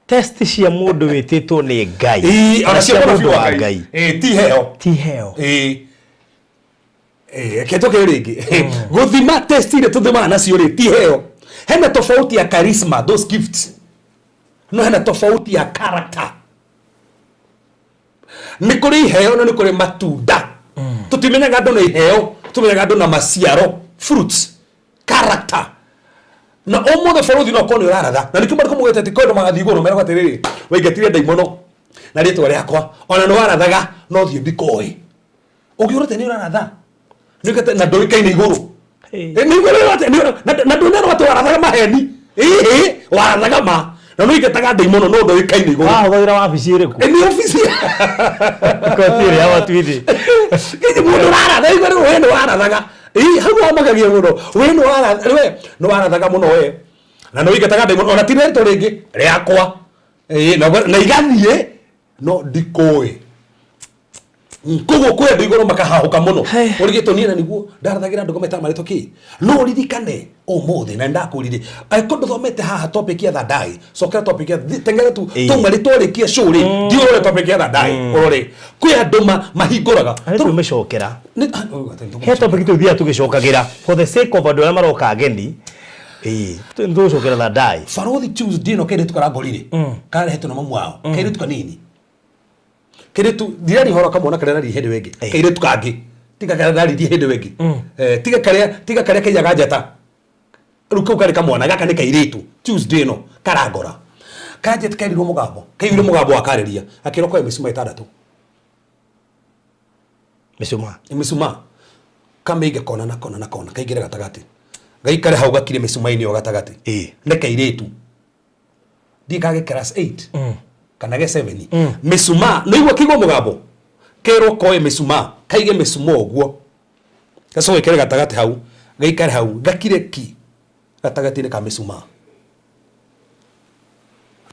Test cia mũndũ wĩtĩtwo nĩ Ngai. Ĩĩ, ona Na cia mũnabii mũndũ wa Ngai. Ĩĩ, ti heo. Ti heo. Ĩĩ. Ĩĩ, reke tũkĩre rĩngĩ. Gũthima test iria tũthimaga nacio rĩ ti heo. Hena tofauti ya charisma, those gifts. No hena tofauti ya character. Nĩ kũrĩ iheo na nĩ kũrĩ matunda. Tũtimenyaga andũ na iheo, tũmenyaga andũ na maciaro, fruits, character. Na ũmũthĩ bũrũri no ũkorwo nĩ ũraratha. Na nĩkĩo marĩkũ maugĩte atĩ kwĩ andũ magathiĩ igũrũ meragwo atĩrĩrĩ, waingatire ndaimono na rĩtwa rĩakwa, ona nĩ warathaga no thiĩ ndikoĩ. Ũngĩũra atĩ nĩ ũraratha, nĩ na ndũĩkaine igũrũ. Ĩĩ. Nĩ igũrũ atĩ nĩ na ndũnerwo atĩ warathaga maheni. Ĩĩ, warathaga ma. Na nĩ ũingataga ndaimono no ndũĩkaine igũrũ. Wahũthagĩra wabici ĩrĩkũ? Ĩ, nĩ obici. Koti ĩrĩa ya watuithĩ. Kinya mũndũ ũraratha igũrũ we nĩ warathaga. Ĩĩ, hau wamakagia mũno. We nĩ warathaga, we nĩ warathaga mũno we. Na nĩ ũingataga ndaimono ona ti rĩtwa rĩngĩ rĩakwa. Ĩĩ, na igathiĩ no ndikũĩ. Koguo kwĩ andũ igũrũ makahahũka mũno. Hey. Ũrigĩtwo niĩ na nĩguo ndarathagĩra andũ ngametaga marĩtwa kĩ. No ũririkane ũmũthĩ na nĩndakũririe angĩkorwo ndũthomete haha topic ya Thandai, cokera topic ya tengere tu Ĩĩ. twauma rĩ twarĩkia show rĩ, thiĩ ũrore topic ya Thandai ũrore. Kwĩ andũ mahingũraga. Nĩ tũmĩcokera. Nĩ- ah, oh, atĩ nĩ He topic tũthiaga tũgĩcokagĩra for the sake of andũ arĩa maroka ageni. Ĩĩ, nĩ tũgũcokera Thandai. Barothi Tuesday ĩno kairĩtu karangorire karehetwo na mamu wao kairĩtu kanini kairĩtu ndirari horo kamwana karĩa naririe hĩndĩ ĩyo ĩngĩ Ĩĩ. kairĩtu kangĩ tiga karĩa naririe hĩndĩ ĩyo ĩngĩ tiga karĩa tiga karĩa kaiyaga njata rĩu kau karĩ kamwana gaka nĩ kairĩtu Tuesday ĩno karangora kanjĩte kerirwo mũgambo kaiguire mũgambo wakarĩria akĩrwo koe mĩcuma ĩtandatũ Mĩcuma. mĩcuma kamĩige kona na kona na kona kaingĩre gatagatĩ gaikare hau gakire mĩcuma-inĩ ĩyo gatagatĩ Ĩĩ. nĩ kairĩtu ndiĩ kage class 8 kana ge 7 mĩcuma nĩ igua kĩigua mũgambo kerwo koe mĩcuma kaige mĩcuma ũguo gacoke gekere gatagatĩ hau gaikare hau gakire ki gatagatĩ-inĩ ka mĩcuma.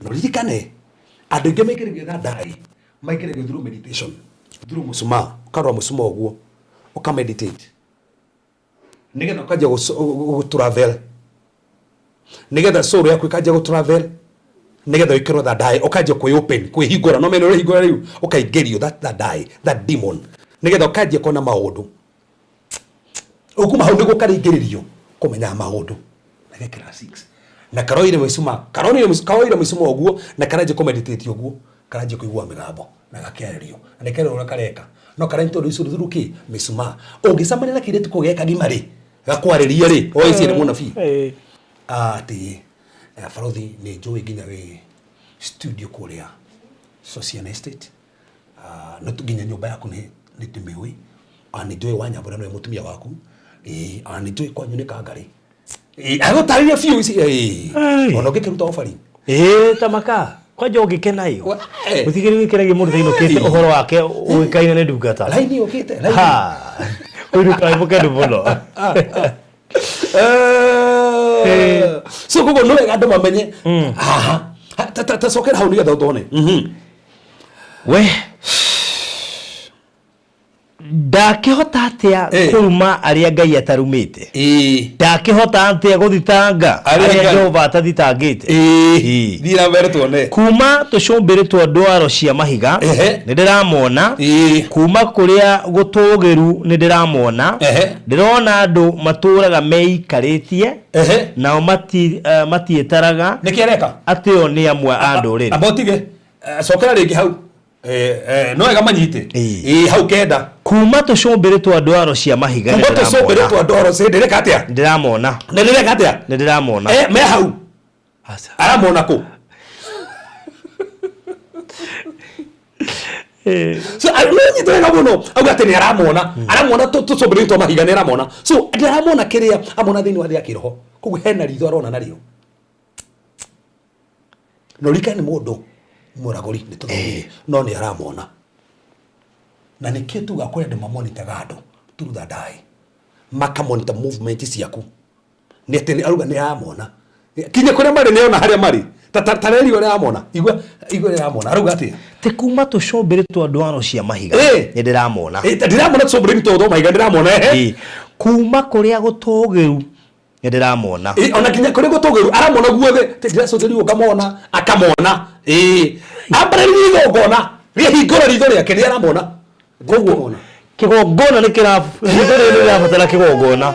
No ririkane Andũ aingĩ maingĩragio na ndai, maingĩragio through meditation, through mũcumaa, ũkarora mũcumaa ũguo, ũka meditate nĩgetha ũkanjia gũ travel, nĩgetha soul yaku ĩkanjia gũ travel, nĩgetha wĩkĩrwo that die, ũkanjia kwĩ open, kwĩhingũra, no mena ũrehingũra rĩu, ũkaingĩrio that that die, that demon, nĩgetha ũkanjia kuona maũndũ. Ũkuma hau nĩguo ũkarĩngĩrĩrio kũmenya maũndũ. Na gekĩra 6 na karoire mĩcuma, karoire mĩcuma, karoire mĩcuma ũguo, na karanjia kũmeditate ũguo, karanjia kũigua mĩgambo na gakĩarĩrio na nĩkerwo ũrĩa kareka, no karanyitwo ũndũ ũcio through kĩ mĩcumaa. Ũngĩcemania na kĩirĩtu kũu geka gima rĩ, gakwarĩrie rĩ, oĩ ici nĩ mũnabii. Atĩ barothi nĩ njũĩ nginya wĩ studio kũrĩa Socian Estate. No nginya nyũmba yaku nĩ ndĩmĩũĩ. Nĩ njũĩ Wanyambura nĩwe mũtumia waku. Nĩ njũĩ kwanyu nĩ Kangarĩ. Agũtarĩria biũ ici. Ona ũngĩkĩruta offering. Ĩĩ, ta maka kwanja ũngĩkena ĩ. Gũtigĩrĩ gĩkenagia mũndũ tainũkĩte ũhoro wake ũĩkaine nĩ ndungata. Laini yũkĩte, laini. Ha. Ũinũkaga wĩ mũkenu mũno. So koguo nĩ wega andũ mamenye haha. Ta cokera hau nĩgetha ũtone. We ndakĩhota atĩa kũruma arĩa Ngai atarumĩte? Ndakĩhota atĩa gũthitanga Arĩa arĩa Ngai- Jehova atathitangĩte? Thiĩ na mbere tuone. Kuma tũcũmbĩrĩ twa ndwaro cia mahiga nĩ ndĩramona, kuma kũrĩa gũtũũgĩru nĩ ndĩramona. Ndĩrona andũ matũũraga meikarĩtie, nao matiĩtaraga Nĩkĩ areka? atĩ o nĩ amwe a ndũrĩrĩ. Amba ũtige. Cokera rĩngĩ hau. No wega manyite. Hau kenda. Kuma tũcũmbĩrĩ twa ndwaro cia mahiga Kuma nĩ tũcũmbĩrĩ ndĩramona. twa ndwaro cia ndĩreka atĩa? Ndĩramona. Nĩ ndĩreka atĩa? Nĩ ndĩramona. Me hau. Aca. Aramona kũ? So, nĩ nyite wega mũno. Auga atĩ nĩ aramona. Aramona tũcũmbĩrĩ twa mahiga nĩ aramona. So, ndaramona kĩrĩa amona thĩinĩ wa thĩ ya kĩroho. Koguo hena ritho arona narĩo. Na ũririkane nĩ mũndũ mũragũri nĩ tũthomire, no nĩ aramona. Na nĩkĩo tugaga kũrĩ andũ mamonitaga andũ through the die. Makamonita movement ciaku. Nĩ atĩ nĩ arauga nĩ aramona. Kinya kũrĩa marĩ nĩ ona harĩa marĩ. Ta reri ũrĩa aramona. Igua, igua ũrĩa aramona. Arauga atĩa? Ti kuma tũcũmbĩrĩ twa ndwaro cia mahiga. Nĩ ndĩramona. Ndĩramona tũcũmbĩrĩ twa mahiga ndĩramona. Kuma kũrĩa gũtũũgĩru nĩ ndĩramona. Ona nginya kũrĩa gũtũũgĩru aramona guothe. Ti ndĩracũthĩrĩrio ngamona, akamona. Ambarĩrie igongona, rĩahingũra ritho rĩake nĩ aramona. Koguo kĩgongona nĩ ritho rĩrĩ nĩ rĩrabatara kĩgongona.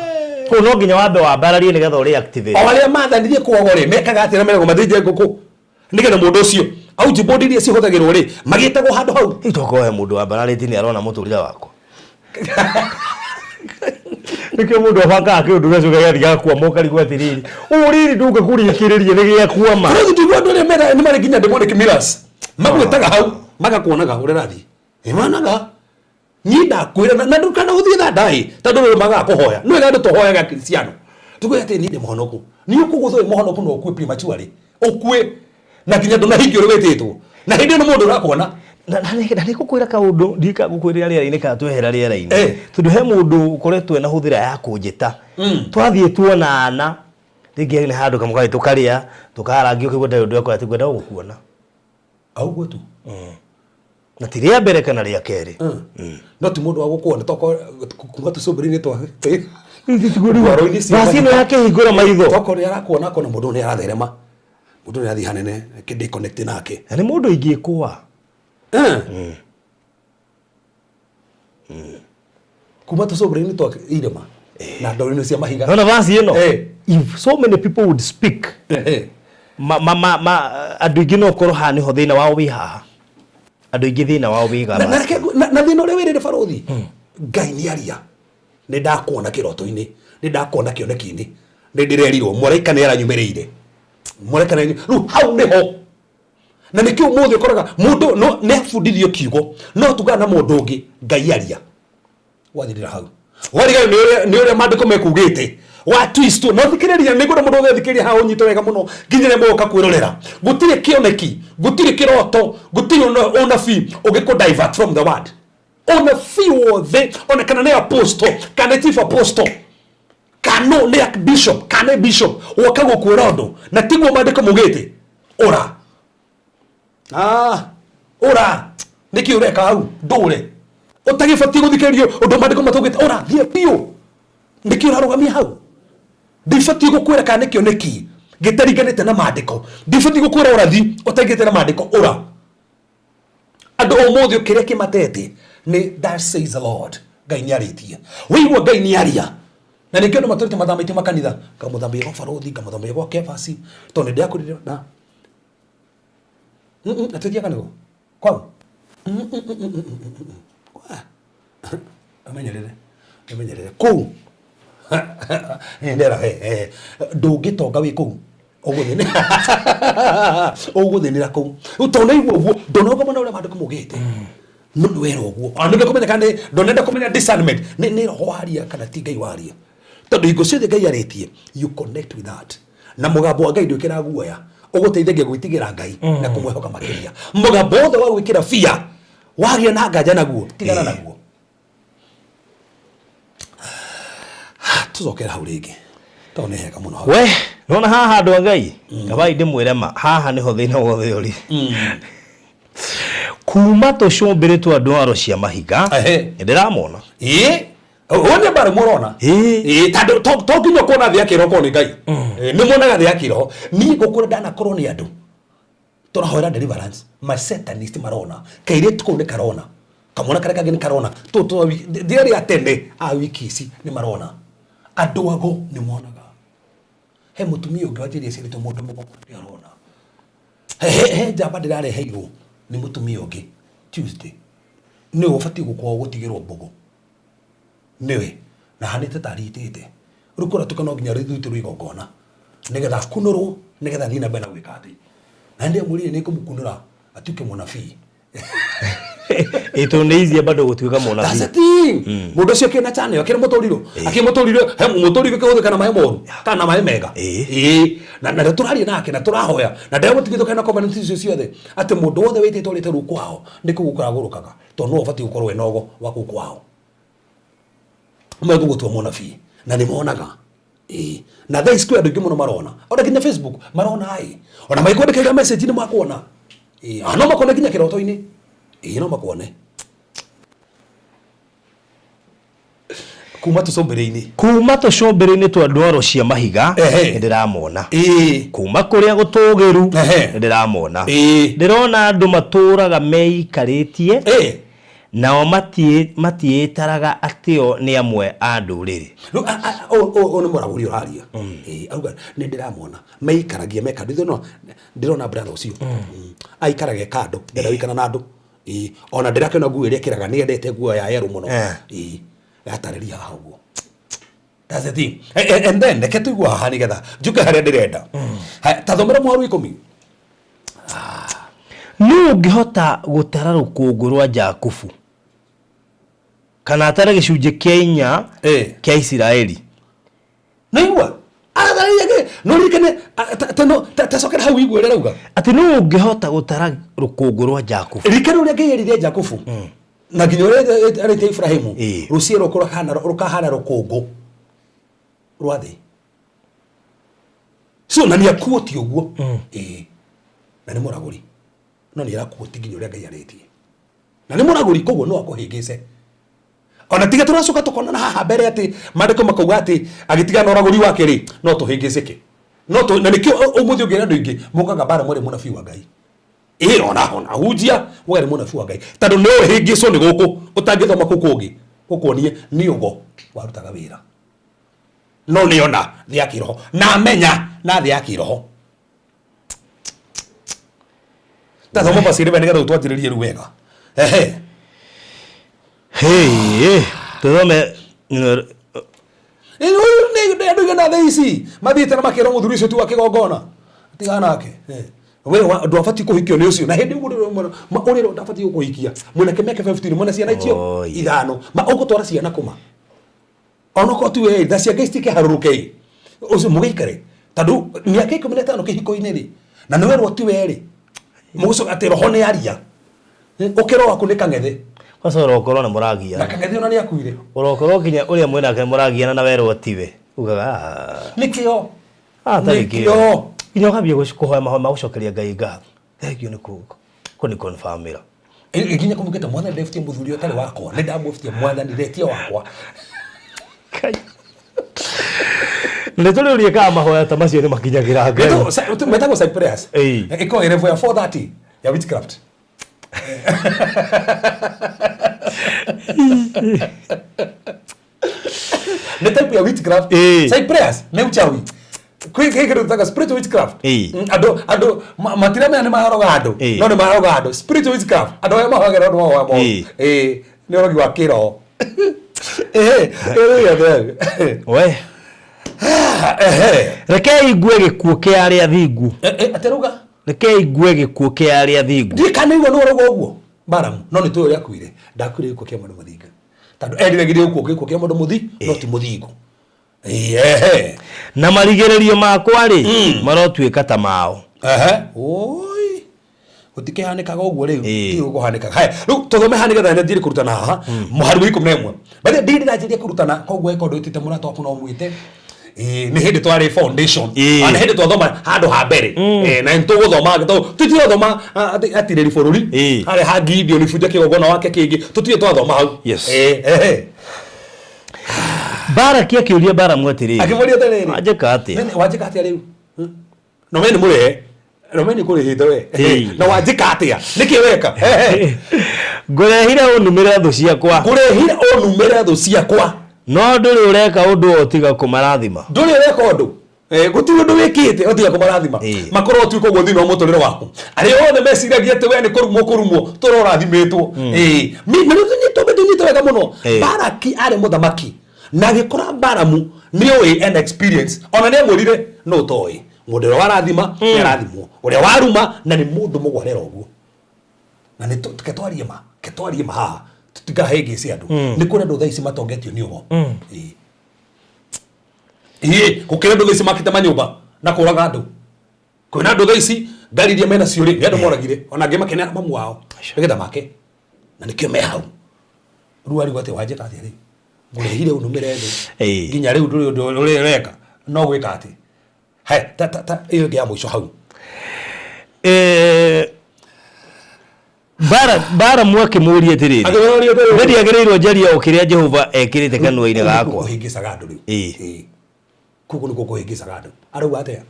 Koguo no nginya wambe wambararie nĩgetha ũrĩ activate. O arĩa mathanirie kwogo rĩ, mekaga atĩa na meragwo mathĩnje ngũkũ? Nĩgetha mũndũ ũcio auji board iria cihũthagĩrwo rĩ, magĩtagwo handũ hau. Rĩu tokorwo he mũndũ wambararĩtie nĩ arona mũtũrĩre wakwa. Nĩkĩo mũndũ abangaga kĩũndũ gĩacoka gĩgathiĩ gagakwama ũkarigwo atĩrĩrĩ, ũũ rĩrĩ ndũka kũrĩkĩrĩria nĩ gĩakwama. Rĩu ndiguo andũ arĩa mena nĩ marĩ nginya demonic mirrors. Magwĩtaga hau, magakuonaga ũrĩa ũrathiĩ. Nĩmonaga. Niĩ ndakwĩra na ndũkana ũthiĩ na ndaĩ tondũ rĩu magaga kũhoya. Nĩ wega andũ tũhoyaga Kristiano. Tuge atĩ niĩ ndĩ mũhonoku. Niĩ ũkũgũthwo wĩ mũhonoku na ũkue prematurely. Ũkue na nginya ndũnahingia ũrĩa wĩtĩtwo. Na hĩndĩ ĩyo nĩ mũndũ ũrakuona. Na nĩ ngũkwĩra kaũndũ ndika ngũkwĩrĩra rĩera-inĩ kana twehera rĩera-inĩ. Tondũ he mũndũ ũkoretwo ena hũthĩra ya kũnjĩta. Twathiĩ tuonana, rĩngĩ nĩ handũ kamwe tũkarĩa, tũkarangia ũkaigua ndarĩ ũndũ ekũra, ngwenda gũkuona. Auguo tu. Na ti rĩa mbere kana rĩa kerĩ. No ti mũndũ wa gũkuona tokorwo kuma tũcũmbĩrĩ-inĩ twa ndwaro-inĩ cia Vaci ĩno ya kĩhingũra maitho. Tokorwo nĩ arakuona akona mũndũ ũyũ nĩ aratherema. Mũndũ ũyũ nĩ arathiĩ hanene, reke ndĩ connect nake. Na nĩ mũndũ ingĩkũa. Kuma tũcũmbĩrĩ-inĩ twa irĩma na ndwaro-inĩ cia mahiga. Nona vaci ĩno? If so many people would speak, andũ aingĩ no ũkorwo haha nĩho thĩna wao wĩ haha. Andũ aingĩ thĩna wao wĩ Na reke na thĩna ũrĩa wĩrĩre barũthi, Ngai nĩ aria. Nĩ ndakuona kĩroto-inĩ, nĩ ndakuona kĩoneki-inĩ, nĩ ndĩrerirwo mũraika nĩ aranyumĩrĩire. Mũraika nĩ rĩu hau nĩho. Na nĩkĩo ũmũthĩ ũkoraga mũndũ no nĩ abundithio kiugo, no tugaga na mũndũ ũngĩ Ngai aria. Wathirĩra hau. Wariganĩrwo nĩ ũrĩa maandĩko mekugĩte. Wa twist no thikĩrĩria, nĩ ngwenda mũndũ wothe athikĩrĩrie haha ũnyite wega mũno nginya rĩrĩa mũgoka kwĩrorera. Gũtirĩ kĩoneki, gũtirĩ kĩroto, gũtirĩ ũnabii ũngĩkũ divert from the word. Ũnabii wothe, ona kana nĩ apostle, kana nĩ chief apostle, kana nĩ bishop, kana nĩ bishop, woka gũkwĩra ũndũ na tiguo maandĩko maugĩte, ũra. Ah, ura niki ureka hau ndure utagibatiĩ gũthikĩrĩrio ũndũ maandĩko matũgĩte ura thiĩ biũ nĩkĩ ũrarũgamia hau ndibatiĩ gũkwĩra kana nĩkĩo nĩkĩ gĩtaringanĩte na maandĩko ndibatiĩ gũkwĩra ũrathi ũtaringĩte na maandĩko ũra andũ ũmũthĩ kĩrĩa kĩmatete nĩ that says the Lord. Ngai nĩarĩtie wĩigua Ngai nĩaria na nĩkĩo andũ matũrĩte mathaa maitũ makanitha ngamũthambia gwa barothi ngamũthambia gwa kebasi tondũ nĩndĩrakũrire na atũthiaga nĩguo kwau amenyerere amenyerere kũu ndera ndũngĩtonga wĩ kũu ũgũthĩnĩra kũu tondũ naigua ũguo ndũnoga mũno ũrĩa maandĩko maugĩte no nĩ wera ũguo ona nĩngĩ kũmenya kana ndũnenda kũmenya discernment nĩ roho waria kana ti Ngai waria tondũ hingo ciothe Ngai arĩtie you connect with that na mũgambo wa Ngai ndwĩkĩraga guoya ũgũteithagia gwĩtigĩra Ngai na kũmwĩhoka makĩria mũgambo wothe wa gwĩkĩra fear wagĩa na nganja naguo tigana naguo tũcokere hau rĩngĩ tondũ nĩ hega mũno hau. We nona haha andũ a Ngai kabai ndĩmwĩre ma haha nĩho thĩna wothe ũrĩ kuma tũcũmbĩrĩ twa ndwaro cia mahiga Ehe. nĩndĩramona Ĩĩ ũyũ nĩ mbarĩ mũrona Ĩĩ. Ĩĩ, tondũ to nginya kuona thĩ ya kĩroho korwo nĩ Ngai Ĩĩ, nĩ muonaga thĩ ya kĩroho niĩ ngũkũra ndanakorwo nĩ andũ tũrahoera deliverance ma satanist marona kairĩtu kau nĩ karona kamwana karĩa kangĩ nĩ karona thĩ ĩrĩa tene a wiki ici nĩ marona andũ ago nĩ monaga he mũtumia ũngĩ wanjĩrĩria ciarĩtwo mũndũ mũgo nĩ arona he njamba ndĩrareheirwo nĩ mũtumia ũngĩ Tuesday nĩwe ũbatiĩ gũkorwo gũtigĩrwo mbũgũ nĩwe na hanĩte ta arĩtĩte rĩu kũratuka no nginya rĩthutĩrwo igongona nĩgetha akunũrwo nĩgetha athiĩ na mbere na gwĩka atĩ na ndĩamwĩrire nĩ ngũmũkunũra atuĩke mũnabii. Ĩtũ nĩ easy bado gũtuĩka That's mũnabii. the thing. Mũndũ ũcio akĩna channel akĩrĩ mũtũrirũ akĩrĩ mũtũrirũ he mũtũrirũ kĩhũthĩka na maĩ moru kana na maĩ mega. Ĩĩ na na tũraria nake na tũrahoya na ndĩramũtigithũkania na covenant icio ciothe atĩ mũndũ wothe wĩtĩtwo rĩte rũu kwao nĩ kũu gũkaragũrũkaga tondũ nĩwe ũbatiĩ gũkorwo wĩna ũgo wa kũu kwao megũgũtua mũnabii na nĩ monaga. Ĩĩ na thaa ici kwĩ andũ aingĩ mũno marona ona nginya Facebook marona ĩ ona magĩkwandĩkĩra message nĩ makuona. Ĩĩ no makuone nginya kĩroto-inĩ. Ĩĩ no makuone kuma tũcũmbĩrĩ-inĩ kuma tũcũmbĩrĩ-inĩ twa ndwaro cia mahiga Ehe. nĩndĩramona Ĩĩ kuma kũrĩa gũtũgĩru Ehe. nĩndĩramona Ĩĩ ndĩrona andũ matũraga meikarĩtie Ĩĩ nao matiĩtaraga atĩ o nĩ amwe a ndũrĩrĩ. Rĩu ũyũ nĩ mũragũri ũraria. Ĩĩ auga nĩ ndĩramona meikaragia me kando. Ithuĩ no ndĩrona brother ũcio aikaraga e kando ndenda gũikara na andũ. Ĩĩ ona ndĩrakĩona nguo ĩrĩa ĩkĩraga nĩ endete nguo ya yerũ mũno. Ĩĩ yatarĩria haha ũguo. That's the thing. And then reke tũigue haha nĩgetha njuke harĩa ndĩrenda. Haya, ta thomera mũhari wa 10. Nũ ũngĩhota gũtara rũkũngũ rwa Jakubu kana atare gĩcunjĩ kĩa inya kĩa Isiraeli? Naigua aratharĩria kĩ no ririkane tacokera hau igue ũrĩa arauga atĩ nũ ũngĩhota gũtara rũkũngũ rwa Jakubu? Ririkana ũrĩa Ngai erire Jakubu na nginya ũrĩa erĩte Ibrahimu rũciaro rũkahana rũkũngũ rwa thĩ. So na nĩakuoti ũguo. Ĩĩ na nĩ mũragũri no nĩ arakuoti nginya ũrĩa Ngai arĩtie na nĩ mũragũri koguo no akũhĩngĩce ona tiga tũracoka tũkonana haha mbere atĩ maandĩko makauga atĩ agĩtigana na ũragũri wake rĩ no tũhĩngĩcĩke no tũ, na nĩkĩo ũmũthĩ ũngĩra andũ aingĩ mokaga mbara mwarĩ mũnabii wa Ngai. Ĩĩ ona hunjia we nĩ mũnabii wa Ngai tondũ nĩ ũhĩngĩcwo nĩ gũkũ ũtangĩthoma kũu kũngĩ gũkuonie nĩ ũgo warutaga wĩra no nĩ ona thĩ ya kĩroho na amenya na thĩ ya kĩroho ta thoma verse 11 nĩgetha ũtwanjĩrĩrie rĩu wega. Ehe Hey, tũthome ũyũ nĩ andũ aigana thaa ici mathiĩte na makĩra mũthuri ũcio ti wa kĩgongona tigana nake. We ndwabatiĩ kũhikio nĩ ũcio na hĩndĩ ũguo ũrĩrwo ndabatiĩ gũkũhikia mwĩna mĩaka 15 mwĩna ciana icio 5 ma ũgũtwara ciana kũma onokorwo ti we tha cia Ngai citikĩharũrũke ũcio mũgĩikare tondũ mĩaka 15 kĩhiko-inĩ rĩ na nĩ werwo ti we rĩ mũgũcoka atĩ roho nĩ aria ũkĩro waku nĩ kang'ethe kwanza ũrokorwo nĩ mũragiana na kang'ethe ona nĩ akuire ũrokorwo nginya ũrĩa mwĩnake mũragiana na werwo tiwe ugaga nĩkĩo nĩkĩo nginya ũkambia kũhoya mahoya ma gũcokeria Ngai ngatho thengio nĩ kũu Kũni confirmĩra. Nginya kũmũkĩte mwathani ndebutie mũthuri ũtarĩ wakwa nĩ ndamũbutie mwathani retia wakwa. Nĩ tũrĩũrie kana mahoya ta macio nĩ makinyagĩra Ngai. Metagwo side prayers. Ĩĩ. Ĩkoragwo ĩ level ya 430 ya witchcraft. Nĩ type ya witchcraft. Ĩĩ. Side prayers nĩ uchawi. Kwĩ kĩndũ tũtaga spiritual witchcraft. Ĩĩ. Andũ matiramenya nĩ maroga andũ Ĩĩ. no nĩ maroga andũ spiritual witchcraft andũ arĩa mahoyagĩra ũndũ wao wa moru. Ĩĩ. Ĩĩ, nĩ ũrogi wa kĩroho. Ĩĩ, ĩĩ, ĩĩ. We. Ehe. Rekei ngue gĩkuũ kĩa arĩa thingu. Atĩ rauga? Rekei ngue gĩkuũ kĩa arĩa thingu. Ndiĩ kana igua nĩ ũrauga ũguo Balamu, no nĩ tũĩ ũrĩa akuire. Ndakuire gĩkuũ kĩa mũndũ mũthingu tondũ eriragĩria gĩkuũ gĩkuũ kĩa mũndũ mũthi no ti mũthingu. Ehe. Na marigĩrĩrio makwa rĩ marotuĩka ta mao. Ehe. Oi. Gũtikĩhanĩkaga ũguo rĩu. Ĩĩ. Ti gũkũhanĩkaga. Haya, rĩu tũthome haha nĩgetha nyanjĩrie kũrutana haha. Mũhari wa 11. By the way, ndirĩ ndĩranjĩria kũrutana koguo ĩkorwo ndwĩtĩte mũrata waku no ũmwĩte. Ĩĩ, nĩ hĩndĩ twarĩ foundation. Ĩĩ. Na nĩ hĩndĩ twathoma handũ ha mbere. Ĩĩ, na nĩtũgũthoma tũtirathoma atirĩri bũrũri. Ĩĩ. Harĩa ha Gideon bunja kĩgongona wake kĩngĩ. Tũtirĩ twathoma hau. Yes. Ĩĩ, ehe. Baraki akĩũria Balamu atĩrĩrĩ. Akĩmũria atĩrĩrĩ. Wanjĩka atĩa? Nene, wanjĩka atĩa rĩu? No we nĩ mũrĩhe. No we nĩ kũrĩhĩte we. Ĩĩ. Na wanjĩka atĩa? Nĩkĩ weka? Ehe. Ngũrehire ũnumĩre thũ ciakwa. Ngũrehire ũnumĩre thũ ciakwa. No ndũrĩ ũreka ũndũ o tiga kũmarathima. Ndũrĩ ũreka ũndũ. Gũtirĩ ũndũ wĩkĩte o tiga kũmarathima. Ĩĩ. Makorwo ũtuĩka ũguo thĩinĩ wa mũtũrĩre waku. Arĩa othe meciragia atĩ we nĩ kũrumwo kũrumwo, tũra ũrathimĩtwo. Ĩĩ. Na rĩu tũnyite wega mũno. Ĩĩ. Baraki arĩ mũthamaki. Na agĩkora Balamu nĩ oĩ ena experience. Ona nĩ amwĩrire no ũtoĩ. Mũndũ ũrĩa warathima nĩ arathimwo. Ũrĩa waruma na nĩ mũndũ mũgwarera ũguo. Na nĩ ke twarie ma, ke twarie ma haha. Tũtikahĩngĩce andũ. Nĩ kũrĩ andũ thaa ici matongetio nĩ ũgo. Ĩĩ. Ĩĩ, gũkĩra andũ thaa ici makĩte manyũmba na kũraga andũ. Kwĩna andũ thaa ici ngari iria mena cio rĩ, nĩ andũ moragire. Ona angĩ makenera mamu wao nĩgetha make. Na nĩkĩo me hau. Rĩu arigwo atĩ wanjĩka atĩa rĩu? Ngũrehire ũnumĩre thĩ. Ĩĩ. Nginya rĩu ndũrĩ ũndũ ũrĩa ũreka. No gwĩka atĩ. Haya, ta ta ta ĩyo ĩngĩ ya mũico hau. Balamu akĩmũũria atĩrĩrĩ. Akĩmũũria atĩrĩrĩ. Nĩ ndiagĩrĩirwo njarie o kĩrĩa Jehova ekĩrĩte kanua-inĩ gakwa. Kũhĩngĩcaga andũ rĩu. Ĩĩ. Ĩĩ. Koguo nĩkuo kũhĩngĩcaga andũ. Arauga atĩa?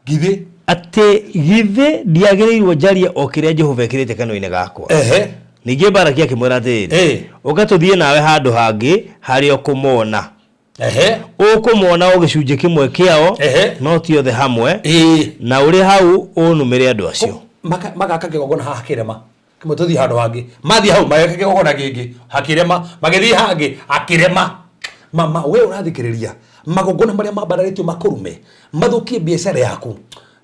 Githĩ? Atĩ githĩ ndiagĩrĩirwo njarie o kĩrĩa Jehova ekĩrĩte kanua-inĩ gakwa. Ehe. Ningĩ Balaki akĩmwĩra atĩrĩrĩ, Ĩĩ. ũka tũthiĩ nawe handũ hangĩ harĩa ũkũmona. Ehe. Ũkũmona o gĩcunjĩ kĩmwe kĩao, Ehe. no ti othe hamwe, Ĩĩ. na ũrĩ hau ũnumĩre andũ acio. Magaka kĩgongona haha kĩrema. Kĩmwe tũthiĩ handũ hangĩ. Mathiĩ hau mageka kĩgongona kĩngĩ hakĩrema, magĩthiĩ hangĩ akĩrema. Mama we ũrathikĩrĩria magongona marĩa mambararĩtio makũrume mathũkie biacara yaku,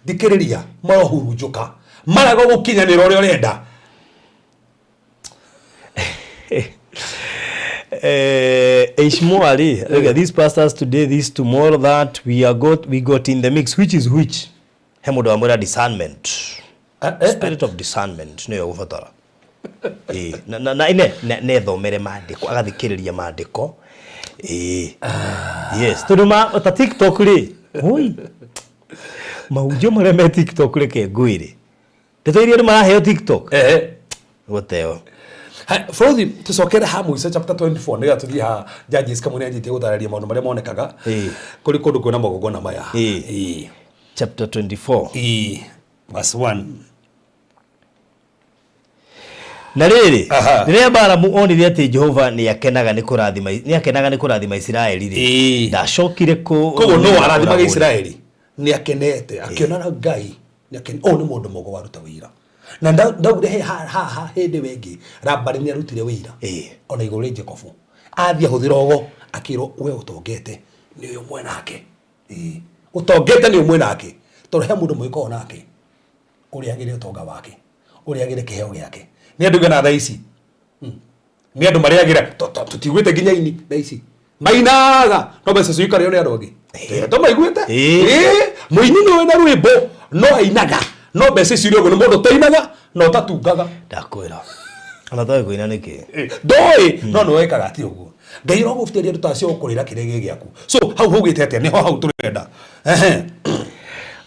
thikĩrĩria marohurunjũka maraga gũkinyanĩra ũrĩa ũrenda. Ishmael, look at these pastors today, this tomorrow, that we are got, we got in the mix, which is which? He mũndũ wamwĩra discernment. Spirit of discernment nĩyo ũgũbatara. Ĩĩ, na ine nethomere maandĩko, agathikĩrĩria maandĩko. Ĩĩ. Yes, tondũ ma ta TikTok rĩ, oi. Mahunjio marĩa me TikTok reke ngwĩre. Ndeto iria andũ maraheo TikTok. Ehe. Gũteo. Bũrũthi tũcokere ha mũico chapter 24 nĩgetha tũthiĩ ha Judges kamwe nĩanjĩtie gũtarĩria maũndũ marĩa monekaga Ĩĩ. kũrĩ kũndũ kwĩna magongona maya. Ĩĩ. Ĩĩ. Chapter 24. Ĩĩ. Verse 1. Na rĩrĩ, Aha. rĩrĩa Balamu onire atĩ Jehova nĩakenaga nĩ kũrathima nĩakenaga nĩ kũrathima Isiraeli rĩ, Ĩĩ. ndacokire kũ Koguo no arathimaga Isiraeli nĩakenete akĩona Ngai nĩakenete ũyũ nĩ mũndũ mũgo waruta wĩra. Na ndaugire he haha hĩndĩ ĩyo ĩngĩ Labani nĩarutire wĩra Ĩĩ. ona igũrũ rĩ Jacobu. Athiĩ ahũthĩra ũgo akĩrwo we ũtongete nĩ ũyũ mwenake. Ĩĩ. Ũtongete nĩ ũyũ mwenake tondũ he mũndũ mũgĩkoragwo nake ũrĩagĩre ũtonga wake ũrĩagĩre kĩheo gĩake. Nĩ andũ aigana thaa ici? Nĩ andũ marĩagĩra tũtiguĩte nginya ini thaa ici mainaga no mbeca cio ikarĩo nĩ andũ angĩ. Tũmaiguĩte? Ĩĩ. Ĩĩ. Mũini nĩ wĩna rwĩmbo no ainaga no mbeca icio iria ũguo nĩ mũndũ ũtainaga na ũtatungaga. Ndakwĩra. Ona toĩ kũina nĩkĩ? Ndoĩ no nĩ wekaga ti ũguo. Ngai arogũbutĩria andũ ta acio ũkũrĩra kĩrĩa gĩ gĩaku. So hau haugĩte atĩa? Nĩho hau tũrenda. Ehe.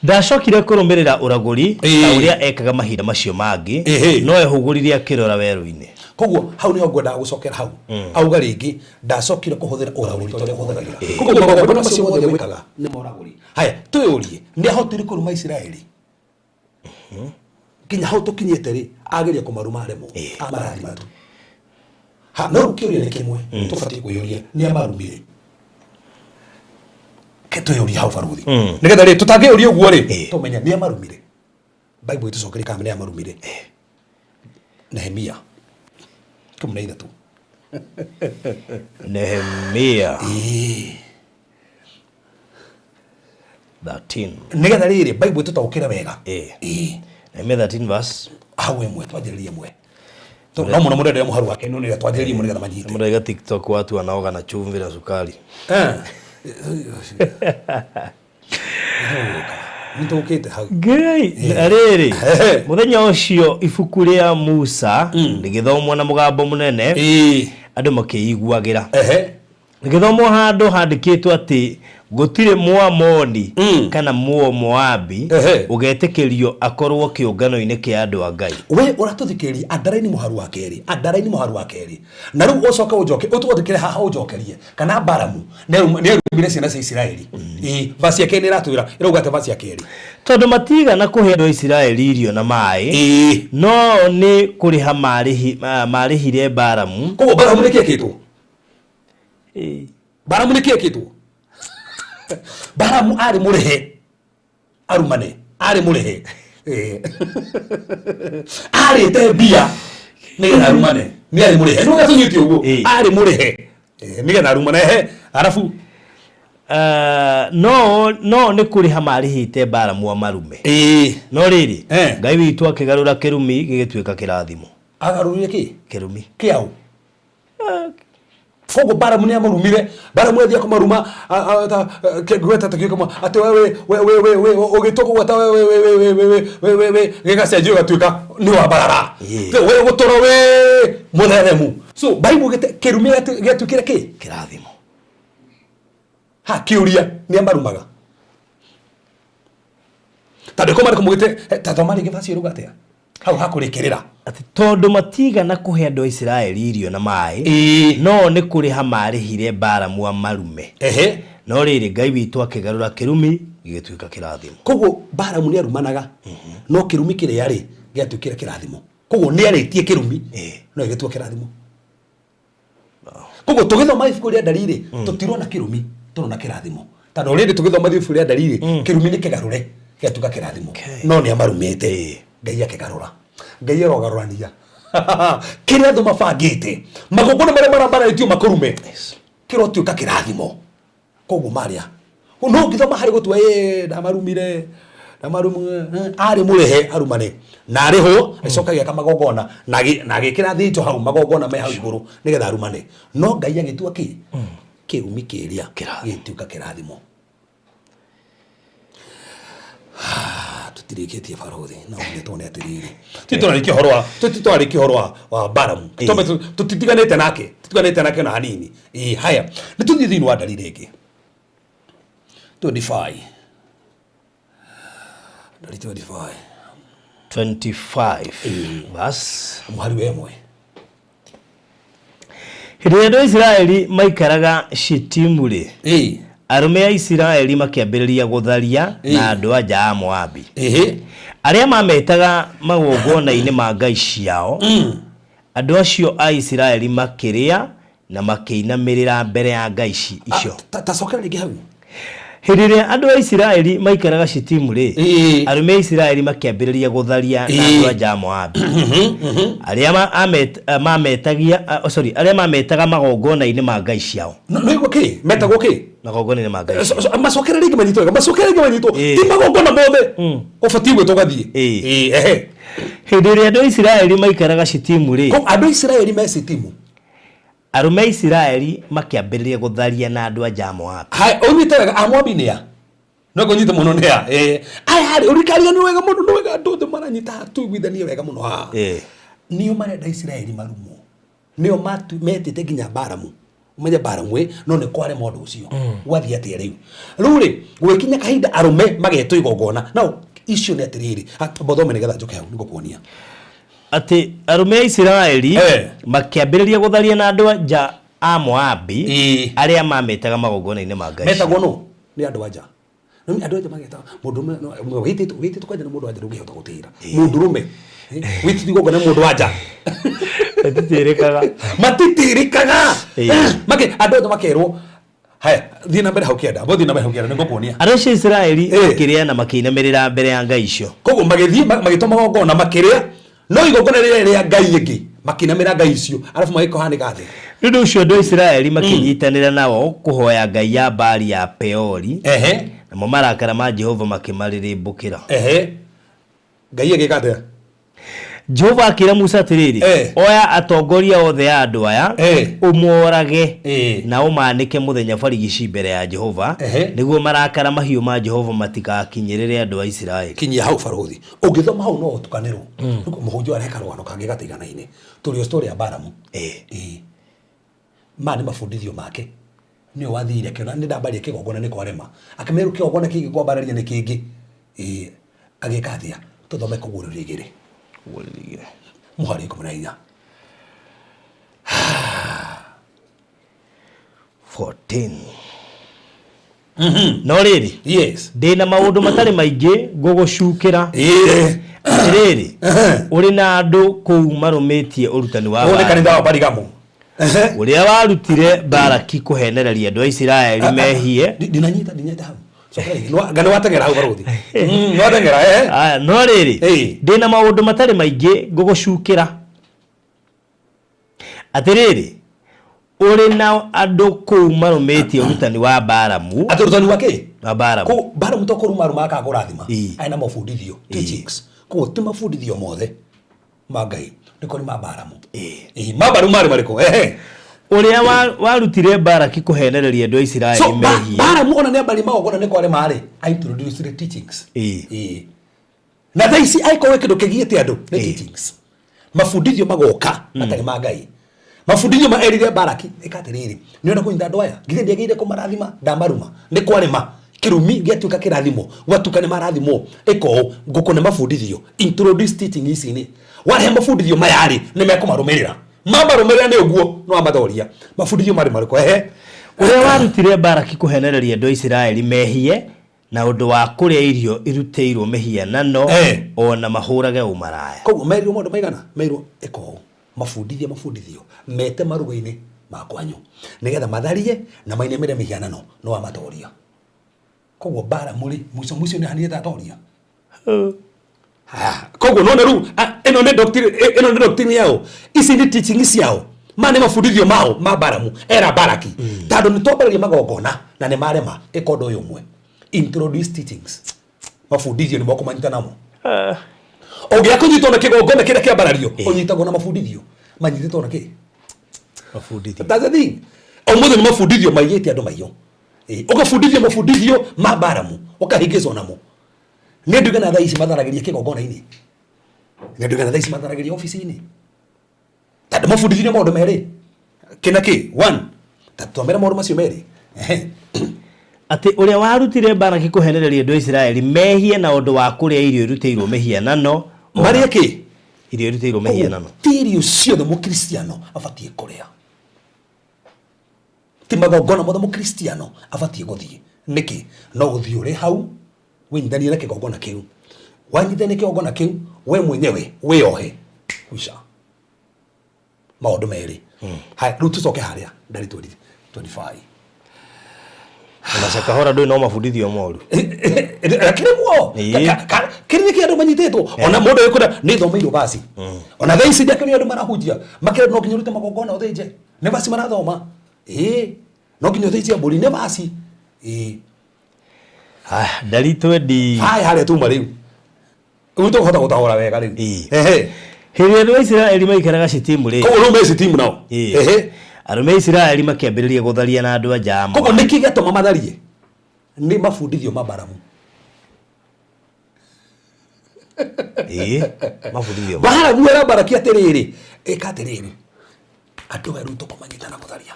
Ndacokire kũrũmĩrĩra ũragũri ta Ĩĩ. ũrĩa ekaga mahinda macio mangĩ, Ĩhĩ. no ehũgũrire akĩrora werũ-inĩ. Koguo hau niho ngwendaga gucokera hau auga rĩngĩ ndacokire kũhũthĩra ũragũri ta ũrĩa hũthagĩra. Koguo magongona macio mothe gwĩkaga nĩ moragũri. Haya, twĩyũrie, nĩ ahotire kũruma Isiraeli nginya hau tũkinyĩte rĩ, ageria kũmaruma aremwo, amarathima tu. Ha, no rĩu kĩũria nĩ kĩmwe tũbatiĩ kwĩyũria, nĩ amarumire? Ke twĩyũrie hau, baruthi, nĩgetha rĩ tũtangĩyũria ũguo rĩ, tũmenye nĩ amarumire. Bible ĩtũcokerie kana nĩ amarumire. Nehemia 13. Nehemia 13. Nĩgetha rĩrĩ Bible ĩtũtaũkĩre wega. Nehemia 13 verse Hau ĩmwe, twanjĩrĩrie ĩmwe. No mũno mũndũ endere mũharu wake, no nĩgetha twanjĩrĩrie ĩmwe nĩgetha manyite. Mũraiga TikTok watu wanaoga na chumvi na sukari. Nĩ tũkĩte hau. Ngai na rĩrĩ, mũthenya ũcio ibuku rĩa Musa rĩgĩthomwo na mũgambo mũnene, andũ makĩiguagĩra. Rĩgĩthomwo handũ handĩkĩtwo atĩ gũtirĩ Mũamoni kana Mũmoabi ũgetĩkĩrio akorwo kĩũngano-inĩ kĩa andũ a Ngai. We ũratũthikĩrĩria, andaraini mũharu wa kerĩ, andaraini mũharu wa kerĩ, na rĩu ũcoke ũnjoke ũtwandĩkĩre haha ũnjokerie kana Baramu nĩarumire ciana cia Isiraeli. Ĩĩ, vasi ya kerĩ nĩ ĩratwĩra, ĩrauga atĩ vasi ya kerĩ? Tondũ matigana kũhe andũ a Isiraeli irio na maĩ, no nĩ kũrĩha marĩhire Baramu. Koguo Baramu nĩ kĩekĩtwo? Baramu nĩ kĩekĩtwo? Baramu arĩ mũrĩhe arumane, arĩ mũrĩhe. Arĩte mbia nĩgetha arumane, nĩ arĩ mũrĩhe, nĩ ũgatũnyite ũguo. Arĩ mũrĩhe nĩgetha arumane. Ehe, arabu? No nĩ kũrĩha marĩhĩte Baramu amarume. No rĩrĩ, Ngai witũ akĩgarũra kĩrumi gĩgĩtuĩka kĩrathimo. Agarũrire kĩ? Kĩrumi. Kĩaũ? Koguo Baramu nĩ amũrumire. Baramu athia kũmaruma kĩgweta ta kĩmwe atĩ we we we we we ũgĩtua kũgweta we we we we we we we we we gĩgacenjio gĩgatuĩka nĩ wa mbarara. We gũtũra wĩ mũtheremu. So Bible gĩte kĩrumi gĩatuĩkire kĩ? Kĩrathimo. Ha, kĩũria, nĩ amarumaga? Tondũ kũmarĩ kũmũgĩte ta thoma rĩngĩ basi ĩruga atĩa hau hakũrĩkĩrĩra. Atĩ tondũ matigana kũhe andũ a Isiraeli irio na maĩ, no nĩ kũrĩha marĩhire Baramu amarume. No rĩrĩ, Ngai witũ akĩgarũra kĩrumi gĩgĩtuĩka kĩrathimo. Koguo Baramu nĩ arumanaga, no kĩrumi kĩrĩa rĩ gĩatuĩkire kĩrathimo. Koguo nĩ arĩtie kĩrumi no ĩgĩtua kĩrathimo. Koguo tũgĩthoma ibuku rĩa Ndari rĩ, tũtirona kĩrumi, tũrona kĩrathimo, tondũ already tũgĩthoma ibuku rĩa Ndari rĩ, kĩrumi nĩ kĩgarũre gĩatuĩka kĩrathimo. No nĩ amarumĩte, Ngai akĩgarũra. Ngai arogarũrania kĩrĩa andũ mabangĩte, magongona marĩa marambararĩtio makũrume, kĩrotuĩka kĩrathimo. Koguo marĩa no ũngĩthoma harĩ gũtua ĩ ndamarumire, ndamarumire, arĩ mũrĩhe arumane na arĩhwo, agĩcoka agĩaka magongona na agĩkĩra thĩnjo hau, magongona me hau igũrũ nĩgetha arumane. No Ngai agĩtua kĩ kĩrumi kĩrĩa gĩtuĩka kĩrathimo. Tũtirĩkĩtie, barothi, no nginya tuone atĩrĩrĩ, tũtirarĩkia ũhoro wa tũtirarĩkia ũhoro wa Baramu. Twambe tũtitiganĩte nake, tũtiganĩte nake na hanini. Ĩĩ, haya, nĩ tũthiĩ thĩinĩ wa Ndari rĩngĩ 25, Ndari 25. 25 verse Mũhari wa 1. Hĩndĩ ĩrĩa andũ a Isiraeli maikaraga Shitimu rĩ, arũme a Isiraeli makĩambĩrĩria gũtharia na andũ a nja a Moabi arĩa mametaga magongona-inĩ ma ngai ciao. Andũ acio a Isiraeli makĩrĩa na makĩinamĩrĩra mbere ya ngai icio. Tacokera rĩngĩ hau. Hĩndĩ ĩrĩa andũ a Isiraeli maikaraga Shitimu rĩ, arũme a Isiraeli makĩambĩrĩria gũtharia na andũ a nja a Moabi arĩa mametagia, sorry, arĩa mametaga magongona-inĩ ma ngai ciao. No igua kĩ metagwo kĩ? Magongona-inĩ ma ngai ciao. Macokere rĩngĩ manyitwo wega, macokere rĩngĩ manyitwo. Ti magongona mothe ũbatiĩ gwĩtwo ũgathiĩ. Ĩĩ, ehe. Hĩndĩ ĩrĩa andũ a Isiraeli maikaraga Shitimu rĩ, Andũ a Isiraeli me Sitimu, arũme a Isiraeli makĩambĩrĩria gũtharia na andũ a nja a Moabi. Hai, ũnyite wega, Amoabi nĩ a? No ngũnyite mũno nĩ a? Aya rĩ, ũrikariganĩrwo wega mũno, nĩ wega andũ othe maranyita haha tũiguithanie wega mũno haha. Nĩo marenda Isiraeli marumwo, nĩo metĩte nginya Baramu. Umenye Balamu ĩ, no nĩ kwarema ũndũ ũcio. Gwathiĩ atĩa rĩu? Rĩu rĩ, gwĩkinya kahinda arũme magetwo igongona. Now icio nĩ atĩrĩrĩ, bothome nĩgetha njoke hau nĩngũkuonia. Atĩ arũme a Isiraeli makĩambĩrĩria gũtharia na andũ a nja a Moabi arĩa mametaga magongona-inĩ ma ngai. Metagwo nũ? Nĩ andũ a nja. Rĩu andũ a nja mageta mũndũrũme wĩtĩtwo wĩtĩtwo kwanja nĩ mũndũ wa nja ndũngĩhota gũtĩra. Mũndũrũme wĩtĩtwo igongona nĩ mũndũ wa nja. Matitĩrĩkaga. Matitĩrĩkaga. Make andũ othe makerwo haya thiĩ na mbere hau kĩanda. Thiĩ na mbere hau kĩanda nĩngũkuonia. Andũ acio a Isiraeli makĩrĩa na makĩinamĩrĩra mbere ya ngai icio. Koguo magĩthiĩ magĩtwa magongona makĩrĩa no igongona rĩrĩa rĩa ngai ĩngĩ makĩinamĩra ngai icio arabu magĩkohanĩka thĩ. Nĩ ũndũ ũcio andũ a Isiraeli makĩnyitanĩra nao kũhoya ngai ya Baali ya Peori, namo marakara ma Jehova makĩmarĩrĩmbũkĩra. Ngai agĩka atĩa? Jehova akĩra Musa atĩrĩrĩ, oya atongoria othe a andũ aya, ũmorage na ũmaanĩke mũthenya barigici mbere ya Jehova, nĩguo marakara mahiũ ma Jehova matikakinyĩrĩre andũ a Isiraeli. Kinyia hau barũthi. Ũngĩthoma hau no ũtukanĩrwo. Mũhunjia areka rũgano kangĩ gataiganaine. Tũrĩ o story ya Balamu. Ĩĩ. Maya nĩ mabundithio make. Nĩwe wathire akĩona nĩ ndambaria kĩgongona nĩ kwarema. Akĩmerwo kĩgongona kĩngĩ kwambararia nĩ kĩngĩ. Ĩĩ. Agĩka atĩa? Tũthome kũguũrĩrio igĩrĩ. Kũguũrĩrio igĩrĩ. Mũhari 14. 14. No rĩrĩ, Yes. ndĩ na maũndũ matarĩ maingĩ ngũgũcukĩra. Atĩrĩrĩ, ũrĩ na andũ kũu marũmĩtie ũrutani wa Ũyũ nĩ Balamu, kanitha wa Parigamo. ũrĩa warutire Balaki kũhenereria andũ a Isiraeli mehie. Ndinanyita ndinanyita hau. Coka rĩngĩ. Nĩwa- Nga nĩwateng'era hau barũthi. Nĩwateng'era eh. Aya, no rĩrĩ, ndĩ na maũndũ matarĩ maingĩ ngũgũcukĩra. Atĩrĩrĩ, ũrĩ na andũ kũu marũmĩtie ũrutani wa Balamu. Atĩ ũrutani wa kĩ? Wa Balamu. Kũu Balamu to kũruma arumaga kana kũrathima. Arĩ na mabundithio, teachings. Koguo ti mabundithio mothe ma Ngai, nĩ kũrĩ ma Balamu. Ĩĩ, ma Balamu marĩ marĩkũ? Ehe. Ũrĩa warutire Balaki kũhenereria andũ a Isiraeli So, mehie. Balamu ona nĩ ambaririe magongona nĩ kwarĩ marĩ, a introduce teachings. Ĩĩ. Na thaa ici angĩkorwo gwĩ kĩndũ kĩgiĩte andũ nĩ teachings. Mabundithio magoka matarĩ ma Ngai. Mabundithio ma erire Balaki ĩka atĩrĩrĩ, nĩ ũrenda kũnyita andũ aya, githĩ ndiagĩrĩire kũmarathima, ndamaruma, nĩ kwarĩma kĩrumi gĩatuĩka kĩrathimo, gwatuĩka nĩ marathimwo, ĩka ũũ, ngũkũne mabundithio, introduce teaching ici nĩ warehe mabundithio maya rĩ, nĩ mekũmarũmĩrĩra, mamarũmĩrĩra nĩ ũguo nĩ wamathoria. Mabundithio marĩ marĩkũ? Ehe. Ũrĩa warutire Balaki kũhenereria andũ a Isiraeli mehie na ũndũ wa kũrĩa irio irutĩirwo mĩhianano, o na mahũũrage ũmaraya. Koguo merirwo maũndũ maigana? Merirwo ĩka ũũ, mabundithie mabundithio, mete maruga-inĩ ma kwanyu, nĩgetha matharie na mainamĩre mĩhianano, no amatoria. Koguo Balamu rĩ, mũico mũico nĩ ahanire ta atoria. Haya, koguo nona rĩu ĩno nĩ doctrine, ĩno nĩ doctrine yao, ici nĩ teaching ciao, maya nĩ mabundithio mao ma Balamu era Balaki, tondũ nĩ twambararia magongona na nĩ marema, ĩka ũndũ ũyũ ũmwe, introduce teachings, mabundithio nĩ mokũmanyita namo. Ũngĩaga kũnyitwo na kĩgongona kĩrĩa kĩambarario, ũnyitagwo na mabundithio, manyitĩtwo na kĩ? Mabundithio. That's the thing. Ũmũthĩ nĩ mabundithio maiyĩte andũ maiyo. Ũgabundithio mabundithio ma Balamu, ũkahĩngĩcwo namo. Nĩ andũ aigana thaa ici matharagĩria kĩgongona-inĩ? Nĩ andũ aigana thaa ici matharagĩria obici-inĩ? Tondũ mabundithirio maũndũ merĩ. Kĩ na kĩ? One. Ta twambĩre maũndũ macio merĩ. Ehe. Atĩ ũrĩa warutire Balaki kũhenereria andũ a Isiraeli mehie na ũndũ wa kũrĩa irio irutĩirwo mĩhianano. Marĩe kĩ? Irio irutĩirwo mĩhianano. Ti irio ciothe mũkristiano abatiĩ kũrĩa. Ti magongona mothe mũkristiano abatiĩ gũthiĩ. Nĩkĩ? No ũthiĩ ũrĩ hau wĩnyitithanie na kĩgongona kĩu. Wanyitithania kĩgongona kĩu, we mwenyewe wĩyohe. Kwisha. Maũndũ merĩ. Haya, rĩu tũcoke harĩa ndari 25. Ona Shakahora ndũĩ no mabundithio moru. Kĩrĩ muo. Kĩrĩ nĩkĩ andũ manyitĩtwo. Ona mũndũ wĩkũra nĩ thomeirwo basi. Ona thaa ici ndiakĩrĩ andũ marahunjia. Makĩra no nginya ũrute magongona ũthĩnje. Nĩ basi marathoma. Ĩĩ. No nginya ũthĩnje mbũri nĩ basi. Ĩĩ. Haya, ndari twendi. Haya harĩa tuma rĩu. Rĩu tũkũhota gũtaũra wega rĩu. Ehe. Hĩndĩ ĩrĩa andũ a Isiraeli maikaraga Shitimu rĩ. Koguo rĩu me Shitimu nao. Ehe. Arũme a Isiraeli makĩambĩrĩria gũtharia na andũ a nja a Koguo Moabi. nĩkĩ gĩatũma matharie? Nĩ mabundithio ma Balamu. Ĩĩ, mabundithio ma. Balamu era Balaki atĩrĩrĩ, ĩka atĩrĩrĩ. Andũ aya rĩu tũkũmanyita na gũtharia.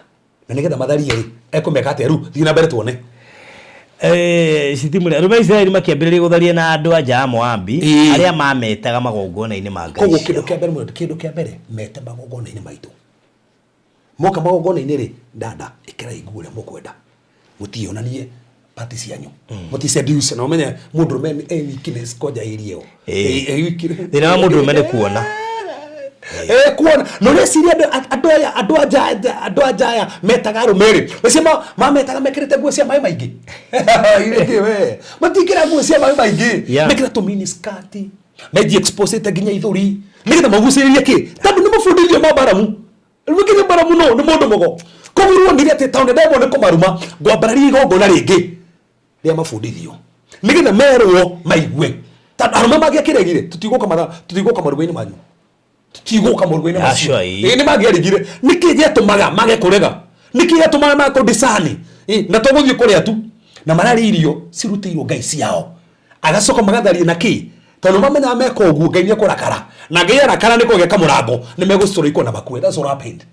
Na nĩgetha matharie rĩ, ekũmeka atĩa rĩu? Thiĩ na mbere tuone. Citimũrĩ arũme a Isiraeli makĩambĩrĩria gũtharia na andũ a nja a Moabi arĩa mametaga magongona-inĩ ma ngai Koguo kĩndũ ciao. kĩa mbere mũno, kĩndũ kĩa mbere mete magongona-inĩ maitũ. Moka magongona-inĩ rĩ, dada, ĩkĩrai nguo ũrĩa mũkwenda. Mũtiyonanie pati cianyu. Mũtiseduce, na ũmenye mũndũrũme nĩ e weakness kwanja area ĩyo. E weakness. Thĩna wa mũndũrũme nĩ kuona. Kuona na ũreciria andũ aya andũ a nja andũ a nja aya metaga arũme rĩ, ũcio mametaga mekĩrĩte nguo cia maĩ maingĩ. Irĩkĩ we matikĩra nguo cia maĩ maingĩ. Mekĩra tũ mini skirt, meji exposete nginya ithũri nĩgetha magucĩrĩrie kĩ, tondũ nĩ mũbundithio ma Baramu. Rĩu nginya Baramu no nĩ mũndũ mũgo. Koguo rĩu onire atĩ tondũ ndemwo nĩ kũmaruma, ngwambararia igongona rĩngĩ rĩa mabundithio nĩgetha merwo maigue. Tondũ arũme mangĩakĩregire, tũtigũka matha, tũtigũka maruga-inĩ manyu, tũtigũka maruga-inĩ macio. Acio, ĩĩ. Ĩĩ, nĩ mangĩaregire. Nĩkĩ gĩatũmaga mage kũrega? Nĩkĩ gĩatũmaga mage kũndicani? Ĩĩ, na tũgũthiĩ kũrĩa tu. Na mararĩa irio cirutĩirwo ngai ciao. Agacoka magatharia na kĩ? Tondũ mamenyaga meka ũguo Ngai nĩekũrakara. Na Ngai arakara nĩ kũgĩa kamũrango, nĩ megũcũrĩkwo na makue. That's what happened.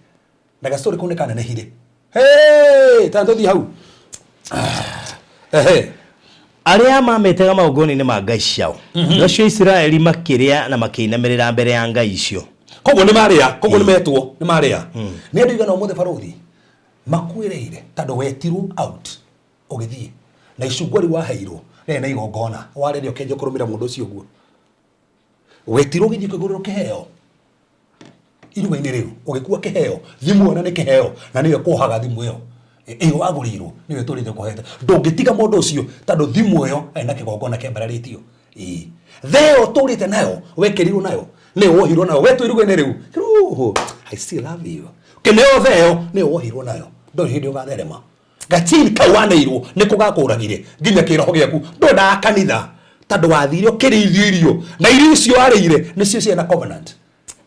Na gastori kau nĩ kanenehire. Hey, ta tũthiĩ hau. Ehe. Arĩa mametaga magongona-inĩ ma ngai ciao. Nacio Isiraeli makĩrĩa na makĩinamĩrĩra mbere ya ngai icio. Koguo nĩ marĩa, koguo nĩ metwo, nĩ marĩa. Nĩ andũ igana ũmũthĩ barũthi makuĩrĩire tondũ wetirwo out ũgĩthiĩ na icungwa rĩu waheirwo rĩarĩ na igongona, warĩrĩa ũkĩanjia kũrũmĩra mũndũ ũcio ũguo. Wetirwo ũgĩthiĩ ũkĩgũrĩrwo kĩheo iruga-inĩ rĩu, ũgĩkua kĩheo, thimũ ĩyo nĩ kĩheo na nĩyo ĩkuohaga thimũ ĩyo ĩyo wagũrĩirwo nĩyo ĩtũrĩte ĩkuohete. Ndũngĩtiga mũndũ ũcio tondũ thimũ ĩyo ĩna kĩgongona kĩambararĩtio. Ĩĩ, theo ũtũrĩte nayo, wekĩrirwo nayo, nĩyo wohirwo nayo, wetwo iruga-inĩ rĩu. Rũhũ, I still love you. Kĩneo theo nĩyo wohirwo nayo, ndũrĩ hĩndĩ ũgatherema. Gachini kau waneirwo nĩko gakũragire nginya kĩroho gĩaku. Ndwendaga kanitha tondũ wathire ũkĩrĩithio irio, na irio icio warĩire nĩcio ciana covenant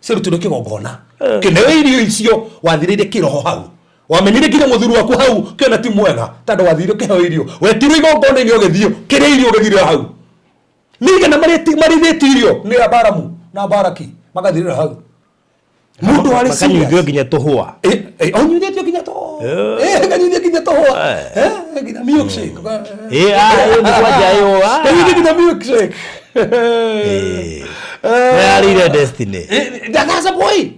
ciarutirwo kĩgongona. Kĩneo irio icio wathirĩire kĩroho hau, wamenyire nginya mũthuri waku hau kĩona ti mwega tondũ wathire ũkĩheo irio, wetirwo igongona-inĩ ũgĩthiĩ kĩrĩa irio ũgĩthirĩra hau. Nĩigana marĩithĩtio irio nĩ Abaramu na Baraki magathirĩra hau. Mũndũ warĩ Makanyuithio serious. nginya tũhũa. Onyuithĩtio nginya tũhũa. Kanyuithio nginya tũhũa. Nginya milkshake. Nĩ kwanja ĩyo, ah. Kanyuithio nginya milkshake. Nĩarĩire destiny. That's a boy.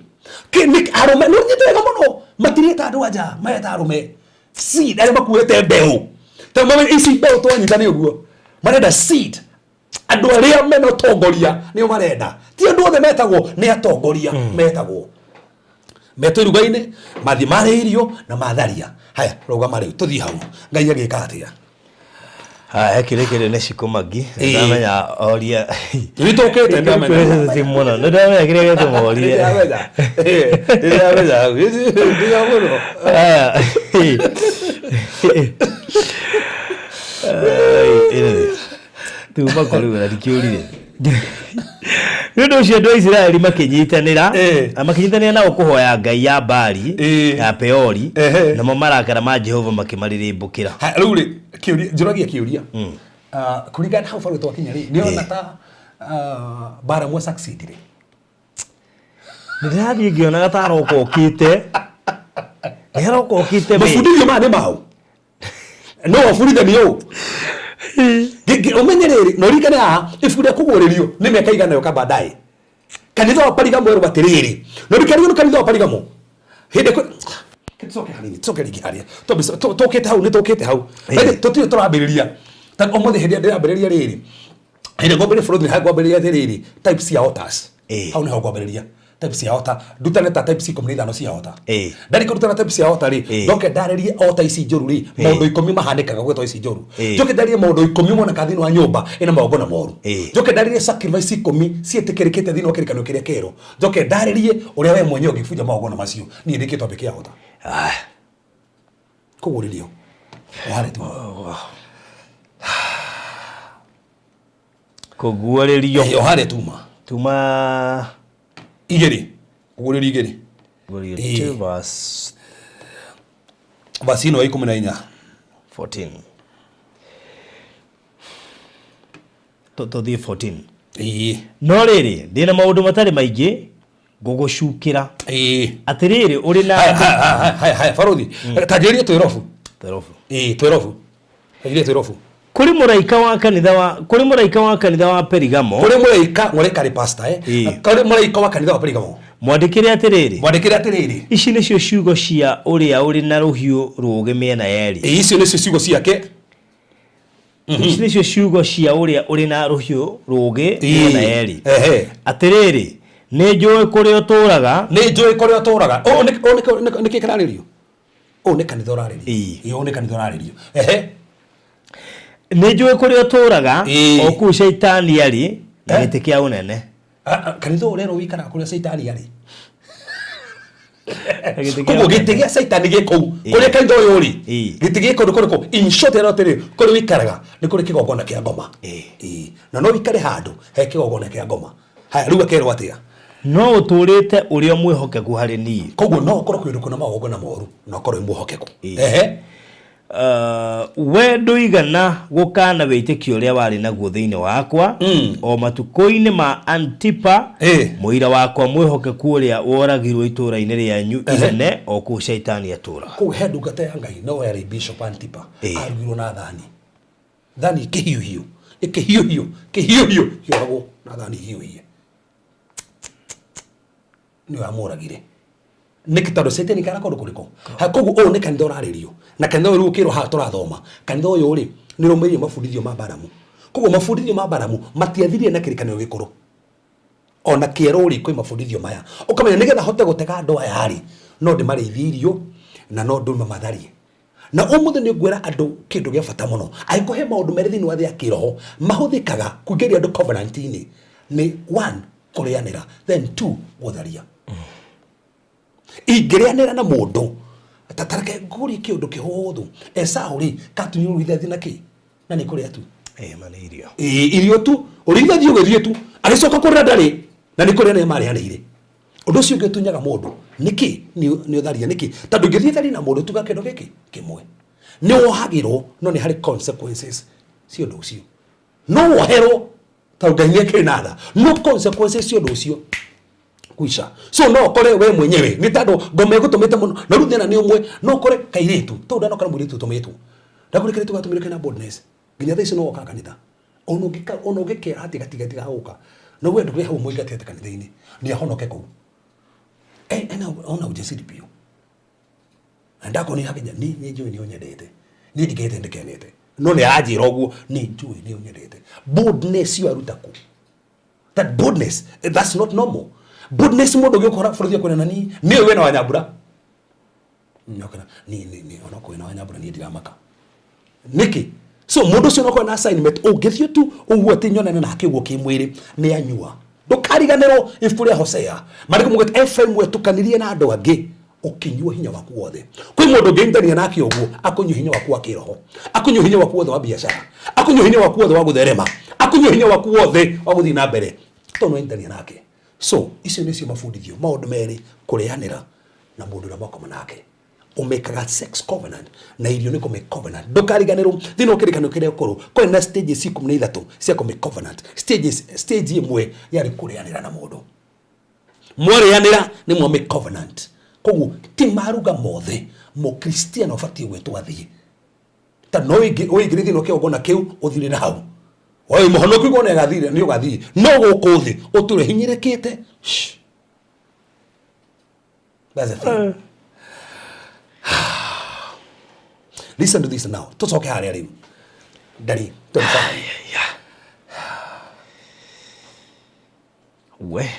Nĩ arũme, nĩ ũnyite wega mũno. Matirĩta andũ anja, mareta arũme. Seed, arĩa makuĩte mbeũ. Tondũ mamenye ici mbeũ twanyita nĩ ũguo. Marenda seed. Andũ arĩa mena ũtongoria nĩo marenda. Ti andũ othe metagwo, nĩ atongoria metagwo. Metwo iruga-inĩ, mathiĩ marĩa irio na matharia. Haya, rũgama rĩu, tũthiĩ hau. Ngai agĩka atĩa? Haya, kĩrĩ kĩrĩ nĩ Shikomagi. Ndamenya oria. Nĩ tũkĩte, ndamenya. Ti mũno. Nĩ ndamenya kĩrĩa gĩatũma orie. Ndamenya. Ndamenya. Ndamenya mũno. Haya. Tuma kũrĩ we na ndikĩũrire. Nĩ ũndũ ũcio andũ a Isiraeli makĩnyitanĩra na makĩnyitanĩra nao kũhoya ngai ya Baali ya Peori, namo marakara ma Jehova makĩmarĩrĩmbũkĩra. Ha, rĩu rĩ, kĩũria, njũragia kĩũria. Kũringana na hau barũthi twakinya rĩ, nĩ ta Balamu succeed rĩ? Nĩ ndĩrathiĩ ngĩonaga ta aroka okĩte. Nĩ aroka okĩte we. Mabundithio maya nĩ maũ? No ũbundithanie ũũ? Ũmenye rĩrĩ, na ũririkane haha, ibuku rĩa kũguũrĩrio nĩ mĩaka igana yoka baadaye. Kanitha wa Parigamo werwo atĩrĩrĩ, na ũririkane nĩ kanitha wa Parigamo. Hĩndĩ kũ- Tũcoke hanini, tũcoke rĩngĩ harĩa. Tũkĩte hau, nĩ tũkĩte hau. Ĩndĩ tũtirĩ tũrambĩrĩria. Ta ũmũthĩ hĩndĩ ĩrĩa ndĩrambĩrĩria rĩrĩ, hĩndĩ ngwambĩrĩria bũrũri nĩ ngwambĩrĩria atĩrĩrĩ, types cia altars. Hau nĩho ngwambĩrĩria. Types cia altar. Ndutane ta types 15 cia altar. Ndarĩkia kũrutana types cia altar rĩ, ndoke ndarĩrie altar ici njũru rĩ, maũndũ 10 mahanĩkaga gwĩtwo ici njũru. Njoke ndarĩrie maũndũ 10 monekaga thĩinĩ wa nyũmba ĩna magongona moru. Njoke ndarĩrie sacrifice 10 ciĩtĩkĩrĩkĩte thĩinĩ wa kĩrĩkanĩro kĩrĩa kĩerũ. Njoke ndarĩrie ũrĩa we mwenyewe ũngĩbunja magongona macio. Niĩ ndĩkĩtwo topic ya altar. Kũguũrĩrio. Oharĩ tu. Kũguũrĩrio. Oharĩ tuma. Tuma igĩrĩ. Kũguũrĩrio igĩrĩ. Kũguũrĩrio 2 verse Verse ĩno ya 14. 14. Tũthiĩ 14. No rĩrĩ, ndĩna maũndũ matarĩ maingĩ Ngũgũcukĩra. Ĩĩ. Atĩrĩrĩ, ũrĩ na Haya, haya, haya, haya, haya, barothi tanjĩrĩrie twĩrobu. Twerobu. Ĩĩ, twĩrobu, tanjĩrĩrie twĩrobu. Kũrĩ mũraika wa kanitha wa Perigamo. Kũrĩ mũraika, mũraika rĩ pastor, eh? Ĩĩ. Kũrĩ mũraika wa kanitha wa Perigamo. Mwandĩkĩre atĩrĩrĩ. Mwandĩkĩre atĩrĩrĩ. Ici nĩcio ciugo cia ũrĩa ũrĩ na rũhiũ rũũgĩ mĩena yerĩ. Ĩĩ, icio nĩcio ciugo ciake. Ici nĩcio ciugo cia ũrĩa ũrĩ na rũhiũ rũũgĩ mĩena yerĩ. Ehe. Atĩrĩrĩ, nĩ njũĩ kũrĩa ũtũũraga. Nĩ njũĩ kũrĩa ũtũũraga. Ũũ nĩ kĩ kĩrarĩrio? Ũũ nĩ kanitha ũrarĩrio. Ĩĩ. Ĩĩ, ũũ nĩ kanitha ũrarĩrio. Ehe. Nĩ njũĩ kũrĩa ũtũũraga, Ĩĩ. o kũu Shaitani arĩ na Eh? gĩtĩ kĩa ũnene. Ah, ah, kanitha ũyũ ũrerwo wĩikaraga kũrĩa caitani arĩ. Na gĩtĩ kĩa Koguo ũnene. gĩtĩ gĩa caitani gĩ kũu Ĩĩ. kũrĩa kanitha ũyũ ũrĩ. Ĩĩ. Gĩtĩ gĩ kũndũ kũrĩkũ? In short, ĩrĩa atĩrĩ, kũrĩa wĩikaraga nĩ kũrĩ kĩgongona kĩa ngoma. Ĩĩ. Ĩĩ. Na no wĩikare handũ he kĩgongona kĩa ngoma. Haya, rĩu akerwo atĩa? No ũtũũrĩte ũrĩ o mwĩhokeku harĩ niĩ. Koguo no ũkorwo kwĩ kwĩna magongona moru na ũkorwo wĩ mwĩhokeku. Ĩĩ. Ehe. We ndũigana gũkana wĩtĩkio ũrĩa warĩ naguo thĩinĩ wakwa o matukũ-inĩ ma Antipa, Ĩĩ. mũira wakwa mwĩhokeku, ũrĩa woragirwo itũũra-inĩ rĩanyu inene, o kũu Shaitani atũũraga. Kũu he ndungata ya Ngai no yarĩ Bishop Antipa. Ĩĩ. Arugirwo na thani, thani ĩkĩhiũhio, ĩkĩhiũhio, kĩhiũhio, kĩoragwo na thani hiũhie. Nĩwe amũragire nĩkĩ? Tondũ Caitani kana kũndũ kũrĩkũ? Ha, koguo ũyũ nĩ kanitha ũrarĩrio, na kanitha ũyũ rĩu ũkĩrwo haha tũrathoma, kanitha ũyũ rĩ, nĩ ũrũmĩrĩire mabundithio ma Baramu. Koguo mabundithio ma Baramu matiathirire na kĩrĩkanĩro gĩkũrũ ona kĩerũ rĩ, kwĩ mabundithio maya ũkamenya nĩgetha hote gũtega andũ aya rĩ, no ndĩmarĩithie irio na no ndũme matharie. Na ũmũthĩ nĩ ngwĩra andũ kĩndũ gĩa bata mũno. Angĩkorwo he maũndũ merĩ thĩinĩ wa thĩ ya kĩroho mahũthĩkaga kũingĩria andũ covenant-inĩ, nĩ one, kũrĩanĩra, then two, gũtharia. Ingĩrĩanĩra na mũndũ, tareke ngũrie kĩũndũ kĩhũthũ. Esau rĩ, katunywo ũrĩithathi na kĩ? Na nĩ kũrĩa tu. Ĩĩ, ma nĩ irio. Ĩĩ, irio tu, ũrĩithathi ũgĩthiĩ tu, agĩcoka kũrĩa ndarĩ, na nĩ kũrĩa nĩ marĩanĩire. Ũndũ ũcio ũngĩ ũtunyaga mũndũ nĩkĩ? Nĩ ũtharia. Nĩkĩ? Tondũ ũngĩthiĩ tharia na mũndũ, tuga kĩndũ gĩkĩ kĩmwe, nĩ wohagĩrwo, no nĩ harĩ consequences cia ũndũ ũcio. No woherwo tondũ Ngai nĩ akĩrĩ na tha, no consequences cia ũndũ ũcio kuica. So no ũkore we mwenyewe nĩ tondũ ngoma ĩgũtũmĩte mũno, na rĩu thĩna nĩ ũmwe, no ũkore kairĩtu tondũ ndanokora mũirĩtu ũtũmĩtwo, ndakũrĩ kairĩtu gatũmĩre kena boldness nginya thaa ici no wokaga kanitha, ona ũngĩkera atĩ gatiga gũka, no we ndũrĩ hau mũingatĩte kanitha-inĩ nĩ ahonoke kũu. Ena ona ujasiri biũ na ndakorwo nĩ hakinya nĩ njũĩ nĩ ũnyendete, niĩ ndingĩte ndikenete, no nĩ aranjĩra ũguo, nĩ njũĩ nĩ ũnyendete. Boldness ĩyo aruta kũ? That boldness, that's not normal boldness. Mũndũ ũgĩũkora bũrũri akwĩra na niĩ nĩ wĩna Wanyambura nyokera ni ni ni ona kwĩna Wanyambura, niĩ ndiramaka nĩkĩ. So mũndũ ũcio nokorwo na assignment, ũngĩthiĩ tu ũguo atĩ nyonane nake ũguo kĩmwĩrĩ, nĩ anyua. Ndũkariganĩrwo ibuku rĩa Hosea, marĩkũ mugĩte Ephraim wetukanirie na andũ angĩ ũkĩnyua hinya waku wothe. Kwĩ mũndũ ũngĩnyitania nake ũguo, akũnyua hinya waku wa kĩroho, akũnyua hinya waku wothe wa biacara, akũnyua hinya waku wothe wa gũtherema, akũnyua hinya waku wothe wa gũthiĩ na mbere tondũ nĩwanyitania nake. So icio nĩcio mabundithio, maũndũ merĩ: kũrĩanĩra na mũndũ ũrĩa mwakoma nake, ũmĩkaga sex covenant, na irio nĩ kũmake covenant. Ndũkariganĩrwo thĩinĩ wa kĩrĩkanĩro kĩrĩa gĩkũrũ kwarĩ na stages 13 cia kũmake covenant. Stages, stage ĩmwe yarĩ kũrĩanĩra na mũndũ. Mwarĩanĩra nĩ mwamake covenant. Koguo ti maruga mothe mũkristiano ũbatiĩ gwĩtwo athiĩ, ta no ũingĩre thĩinĩ wa kĩgongona kĩu ũthirĩre hau. Oĩ mũhonoki ũguo nĩ agathire, nĩ ũgathiĩ, no gũkũ thĩ ũtũre hinyĩrĩkĩte. Shh. That's the thing. Listen to this now. Tucoke harĩa rĩu ndari 25. We.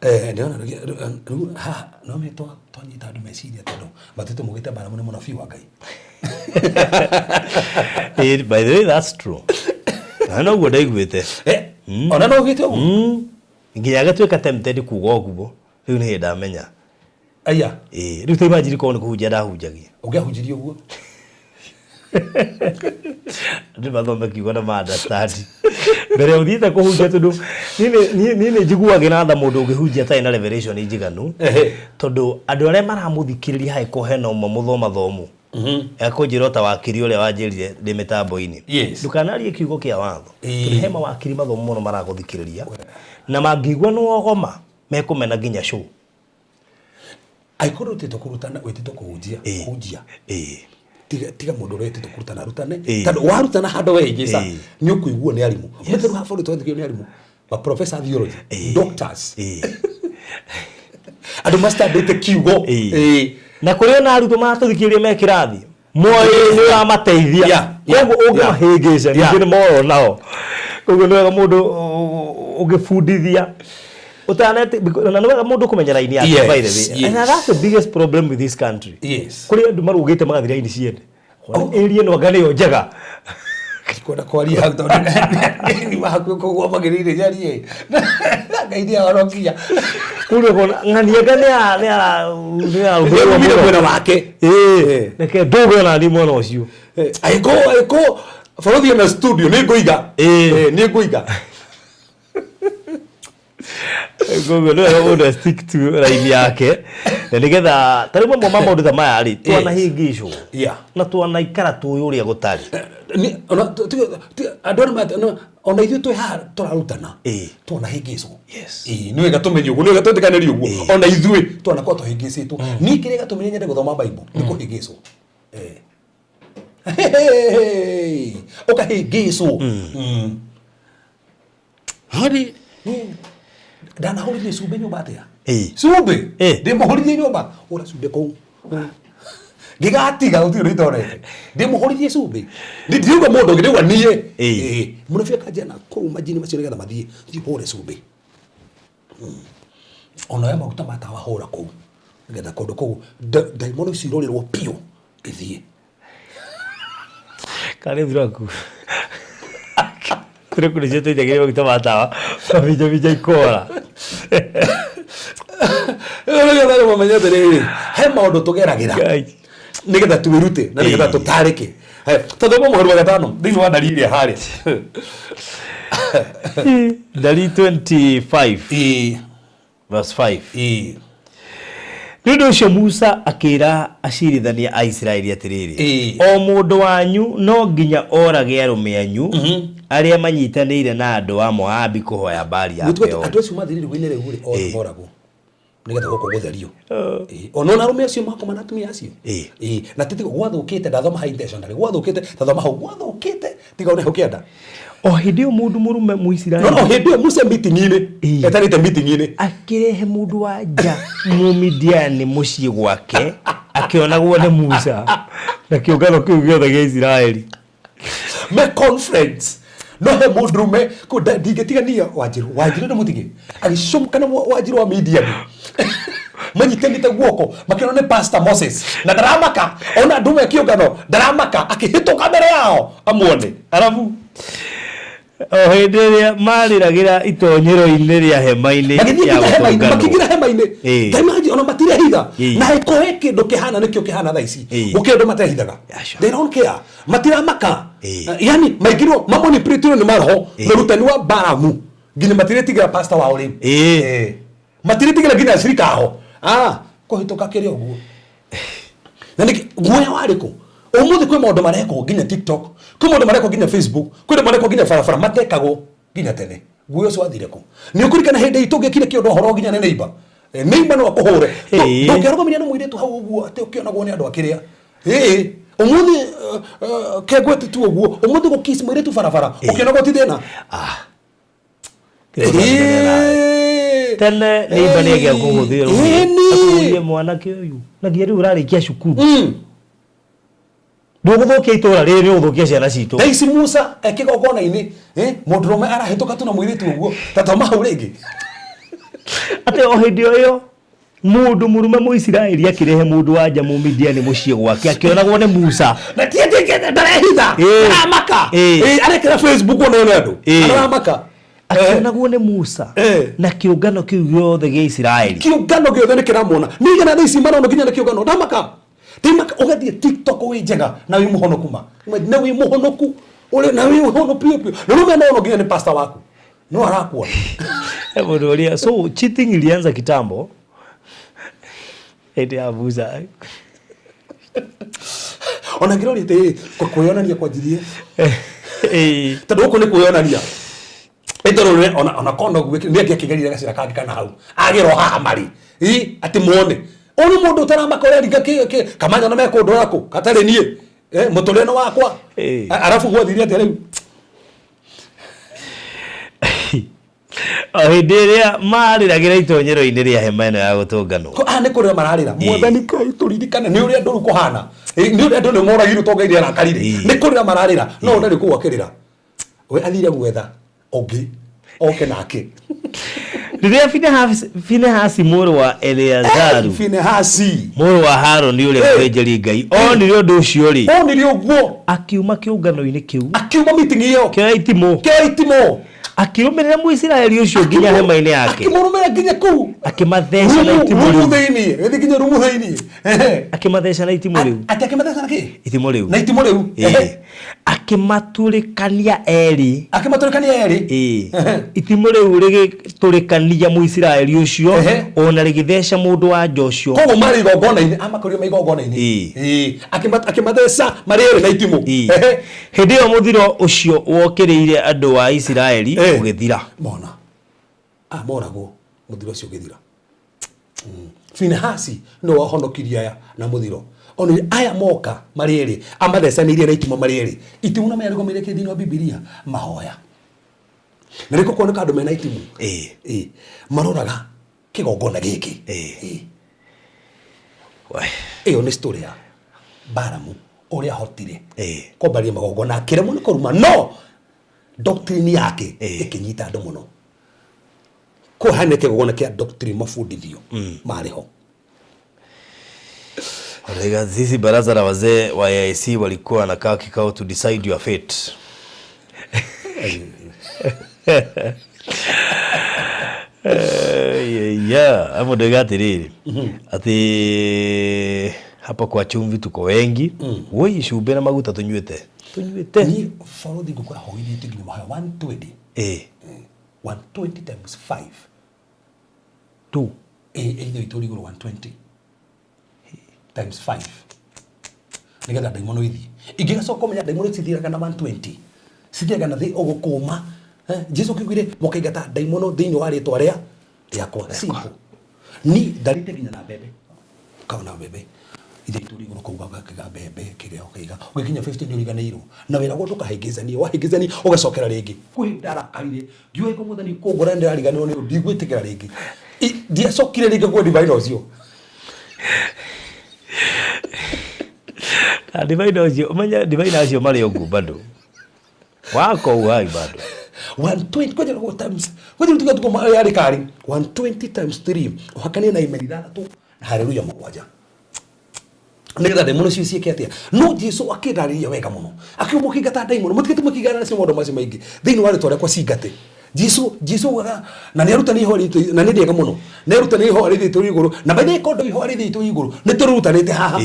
Ndĩrona rĩu haha no me twanyita andũ meciria tondũ matuĩte mugĩte Balamu nĩ mũnabii wa Ngai. By the way, that's true, na noguo ndaiguĩte. Ona no ugĩte ũguo. Nginya agatuĩka tempted kuga ũguo, rĩu nĩ hĩndĩ ndamenya. Aya. Ĩĩ, rĩu ta imagine korwo nĩ kũhunjia ndahunjagia. Ũngĩahunjirie ũguo. Andũ mathome kiugo na ma understand mbere ya ũthiĩte kũhunjia, tondũ niĩ nĩ njiguagĩra tha mũndũ ũngĩhunjia atarĩ na revelation njiganu, tondũ andũ arĩa maramũthikĩrĩria, hangĩkorwo hena ũmwe mũthomathomu. Ekũnjĩra ta wakiri ũrĩa wanjĩrire ndĩ mĩtambo-inĩ. Yes. Ndũkanarie kiugo kĩa watho. Ĩĩ. Tondũ he mawakiri mathomu mũno maragũthikĩrĩria. Na mangĩigua nĩ wogoma mekũmena nginya show. Angĩkorwo wĩtĩtwo kũrutana, wĩtĩtwo kũhunjia, Ĩĩ. hunjia. Ĩĩ. Tiga mũndũ ũrĩa wĩtĩtwo kũrutana arutane. Ĩĩ. Tondũ warutana handũ wehĩngĩca Ĩĩ. nĩ ũkũiguo nĩ arimũ. Ũmĩte rĩu haha bũrũri twathikĩrĩrio nĩ arimũ, ma professor theology, Ĩĩ. doctors, Ĩĩ. andũ macitandĩte kiugo. Ĩĩ. Ĩĩ. Na kũrĩ ona arutwo maratũthikĩrĩria me kĩrathi moĩ nĩ ũramateithia. Koguo ũngĩmahĩngĩca ningĩ nĩ moyo nao. Koguo nĩ wega mũndũ ũgĩbundithia ũtanete, na nĩ wega mũndũ kũmenya raini yake, by the way. And that's the biggest problem with this country. Kũrĩ andũ marũgĩte magathiĩ raini ciene. Area ĩno anga nĩyo njega. Ndikwenda kwaria hau tondũ nĩ hakuhĩ kũgwa magĩrĩire njarie. Ngai nĩ ahonokia. Kũu ũkona ng'ania anga nĩ ya nĩ ya nĩ ya Nĩaumire mwena wake. Ĩĩ. Reke ndũge ona niĩ mwena ũcio. Angĩkorwo bũrũri ena studio nĩ ngũiga. Ĩĩ. Nĩ ngũiga. Koguo nĩ wega mũndũ a stick to raini yake na nĩgetha ta rĩu mamwe ma maũndũ ta maya rĩ twanahĩngĩcwo na twanaikara tũĩ ũrĩa gũtarĩ. Ona andũ arĩa ona ithuĩ twĩ haha tũrarutana twanahĩngĩcwo. Ĩĩ, nĩ wega tũmenye ũguo, nĩ wega twĩtĩkanĩrie ũguo. Ona ithuĩ twanakorwo tũhĩngĩcĩtwo. Niĩ kĩrĩa gĩatũmire nyende gũthoma Bible nĩ kũhĩngĩcwo. Ũkahĩngĩcwo. Harĩ Ndanahũrithie cumbĩ nyũmba atĩa? Ĩĩ. Cumbĩ? Ĩĩ. Ndĩmũhũrithie nyũmba. Hũra cumbĩ kũu. Ngĩgatiga gũtirĩ ũndũ itonete. Ndĩmũhũrithie cumbĩ. Ndiriuga mũndũ ũngĩ, ndĩrauga niĩ. Ĩĩ. Mũnabii akanjia na kũu majini macio nĩgetha mathiĩ, thiĩ ũhũre cumbĩ. Ona oya maguta ma tawa hũra kũu. Nĩgetha kũndũ kũu ndaimono icio irorĩrwo biũ ithiĩ. Karĩ thuraku. Thuraku nĩcio tũitagĩrĩria maguta ma tawa, twaminjaminja ikora. Nĩgetha andũ mamenye atĩrĩrĩ, he maũndũ tũgeragĩra Ngai. nĩgetha twĩrute na nĩgetha tũtarĩke. Tathoma mũhari wa gatano thĩinĩ wa ndari ĩrĩa harĩa. Ndari 25 verse 5. Nĩ ũndũ ũcio Musa akĩra acirithania a Isiraeli atĩrĩrĩ, o mũndũ wanyu no nginya orage arũme anyu arĩa manyitanĩire na andũ a Moabi kũhoya Baali ya Gũtuĩka Peori. andũ acio mathirire rũĩ-inĩ rĩu rĩ, othe moragwo nĩgetha gũkũ gũtherio. Ona ona arũme acio makoma na atumia acio. Na ti gwathũkĩte, ndathoma hau intentionally, gwathũkĩte, ndathoma hau gwathũkĩte, tiga one hau kĩanda. O hĩndĩ ĩyo mũndũ mũrũme Mũisiraeli No, no, hĩndĩ ĩyo Musa meeting-inĩ, etanĩte meeting-inĩ. Akĩrehe mũndũ wa nja Mũmidiani mũciĩ gwake akĩonagwo nĩ Musa na kĩũngano kĩu gĩothe gĩa Isiraeli. Me conference. No he mũndũrũme kũ ndingĩtigania Wanjirũ, Wanjirũ nĩ mũtige agĩcũmũka na Wanjirũ wa Midiani manyitanĩte guoko makĩona nĩ Pastor Moses na ndaramaka ona andũ me kĩũngano ndaramaka akĩhĩtũka mbere yao amuone arabu o hĩndĩ ĩrĩa marĩragĩra itonyero-inĩ rĩa hema-inĩ magĩthiĩ ya nginya hema-inĩ gũtũnganwo. makĩingĩra hema-inĩ ta imagine ona matirehitha na ĩko he kĩndũ kĩhana nĩkĩo kĩhana thaa ici gũkĩra andũ matehithaga. They don't care, matiramaka. Yani maingĩrwo mamanipulatirwo nĩ maroho na ũrutani wa Balamu nginya matiretigĩra pastor wao rĩu. Matiretigĩra nginya acirika aho kũhĩtũka kĩrĩa ũguo na nĩkĩ guoya warĩ kũ? Ũmũthĩ kwĩ maũndũ marekwo nginya TikTok, kwĩ maũndũ marekwo nginya Facebook, kwĩ maũndũ marekwo nginya barabara matekagwo nginya tene. Guoya ũcio wathire kũ? Nĩ ũkũririkana hĩndĩ itũ ũngĩekire kĩũndũ ũhoro nginya nĩ neighbor? Neighbor no akũhũre. Ndũngĩarũgamirie na mũirĩtu hau ũguo atĩ ũkĩonagwo nĩ andũ akĩrĩa. Ũmũthĩ kengwete tu ũguo, ũmũthĩ gũkiss mũirĩtu barabara ũkĩonagwo ti thĩna. Tene neighbor nĩ agĩa kũhũthĩra akũrie mwanake ũyũ na nginya rĩu ũrarĩkia cukuru. Ndũgũthũkia itũra rĩrĩ, nĩ ũgũthũkia ciana citũ. Thaa ici Musa e kĩgongona-inĩ, mũndũrũme arahĩtũka tu na mũirĩtu ũguo, ta thoma hau rĩngĩ. Atĩ o hĩndĩ o ĩyo mũndũ mũrũme Mũisiraeli akĩrehe mũndũ wa nja Mũmidiani mũciĩ gwake akĩonagwo nĩ Musa. Na ti atĩ ndarehitha, aramaka. Arekĩra Facebook ona one andũ. Aramaka. Akĩonagwo nĩ Musa na kĩũngano kĩu gĩothe gĩa Isiraeli. Kĩũngano gĩothe nĩ kĩramuona. Nĩ igana thaa ici maronwo nginya nĩ kĩũngano. Ndamaka. Ndamaka ũgathiĩ TikTok wĩ njega na wĩ mũhonoku ma. Na wĩ mũhonoku. Ũrĩ na wĩ mũhonoku piũ piũ. Na rĩu mena ono nginya nĩ pastor waku. No arakuona. Mũndũ ũrĩa, so cheating ilianza kitambo. Hĩndĩ ya Musa. Ona ngĩroria atĩrĩrĩ, kwĩyonania kwanjirie tondũ gũkũ nĩ kwĩyonania ĩtũrũre ona kono nĩ angĩakĩgerire gacĩra kangĩ kana hau agĩrwo haha marĩ ĩ atĩ mone ũyũ nĩ mũndũ ũtaramaka ũreringa kamanya na mekũndwara kũ gatarĩ niĩ. Mũtũrĩre nĩ wakwa. Arabu gwathire atĩa rĩu? O hĩndĩ ĩrĩa marĩragĩra itonyero-inĩ rĩa hema ĩno ya gũtũnganwo. Haha nĩ kũrĩra mararĩra. Mwathani Ngai tũririkane nĩ ũrĩa andũ rĩu kũhana. Nĩ ũrĩa andũ nĩ moragirwo to Ngai nĩarakarire. Nĩ kũrĩra mararĩra no ndarĩ kũu akĩrĩra. We athire gwetha ũngĩ oke nake. Rĩrĩa Finehasi mũrũ wa Eleazaru Finehasi mũrũ wa Harũni ũrĩa mũthĩnjĩri Ngai onire ũndũ ũcio-rĩ, onire ũguo, akiuma kĩũngano-inĩ kĩu, akiuma meeting ĩyo, kĩoya itimũ, kĩoya itimũ, akĩrũmĩrĩra Mũisiraeli ũcio nginya hema-inĩ yake, akĩmũrũmĩrĩra nginya kũu, akĩmatheca na itimũ rĩu thĩinĩ, gĩthiĩ nginya rumu thĩinĩ, akĩmatheca na itimũ rĩu, atĩ akĩmatheca na kĩ? Itimũ rĩu, na itimũ rĩu, akĩmatũrĩkania erĩ, akĩmatũrĩkania erĩ, itimũ rĩu rĩgĩtũrĩkania Mũisiraeli ũcio, ona rĩgĩtheca mũndũ wa nja ũcio. Koguo marĩ igongona-inĩ, amakorio me igongona-inĩ, akĩmatheca marĩ erĩ na itimũ. Hĩndĩ ĩyo mũthiro ũcio wokĩrĩire andũ a Isiraeli ũgĩthira. Mona moragwo mũthiro ũcio ũgĩthira. Finehasi nĩwe wahonokirie aya na mũthiro. Onire aya moka marĩ erĩ, amathecanĩirie na itimũ marĩ erĩ. Itimũ na meyarũgamĩire kĩ thĩinĩ wa Bibilia? Mahoya. Na nĩkĩo kuoneka andũ mena itimũ. Maroraga kĩgongona gĩkĩ. Ĩyo nĩ story ya Balamu ũrĩa ahotire kwambaria magongona akĩremwo nĩ kũruma, no doctrine yake ĩkĩnyita andũ mũno. Kũu hana kĩgongona kĩa doctrine mabundithio marĩ ho. Sisi baraza la wazee wa AIC walikuwa wanakaa kikao to decide your fate. Yeah, hapo ndio atiriri. Ati hapa kwa chumvi tuko wengi. Woi cumbĩ na maguta tunywĩte. Tunywĩte. Ni borothi ngũkora hoithĩtie nginya mahoya 120. 120 times 5. 2. Ithe witũ ũrĩ igũrũ 120 times 5. Nĩgetha ndaimono ithiĩ. Ingĩgacoka kũmenya ndaimono cithiaga na 120. Cithiaga na thĩ ũgũkũma. Jesu akiugire mũkaingata ndaimono thĩinĩ wa rĩtwa rĩakwa. Simple. Ni ndarĩte nginya na mbembe. Ũkona mbembe. Ithe witũ ũrĩ igũrũ kũu gakĩga mbembe kĩrĩa ũkaiga. Ũgĩkinya 50 nĩ ũriganĩirwo. Na wĩra guo ndũkahĩngĩcanie. Wahĩngĩcania ũgacokera rĩngĩ. Kwĩ ndarakarire. Ngiuga iko mwathani kũngora ndĩrariganĩrwo nĩ ũndũ ndigwĩtĩkĩra rĩngĩ. Ndiacokire rĩngĩ kwĩ divine ũcio. Na divine ũcio, ũmenye divine acio marĩ o nguo bado. Wako uhai bado. 120 kwanja rogo times kwanja tuga tuko ma yari kari 120 times 3 uhakanie na imeri ithathatũ na haleluya mũgwanja nĩgetha ndaimono icio ciĩke atĩa. No Jesu akĩndarĩria wega mũno akiuga mũkĩingata ndaimono mũtige tũmũkĩingata nacio maũndũ macio maingĩ thĩinĩ wa rĩtwa rĩakwa cingate. Jesu augaga na nĩ arutani ihoya rĩitũ na nĩ rĩega mũno nĩ arutani ihoya rĩitũ igũrũ na by the way kondo ihoya rĩitũ igũrũ nĩ tũrĩrutanĩte haha.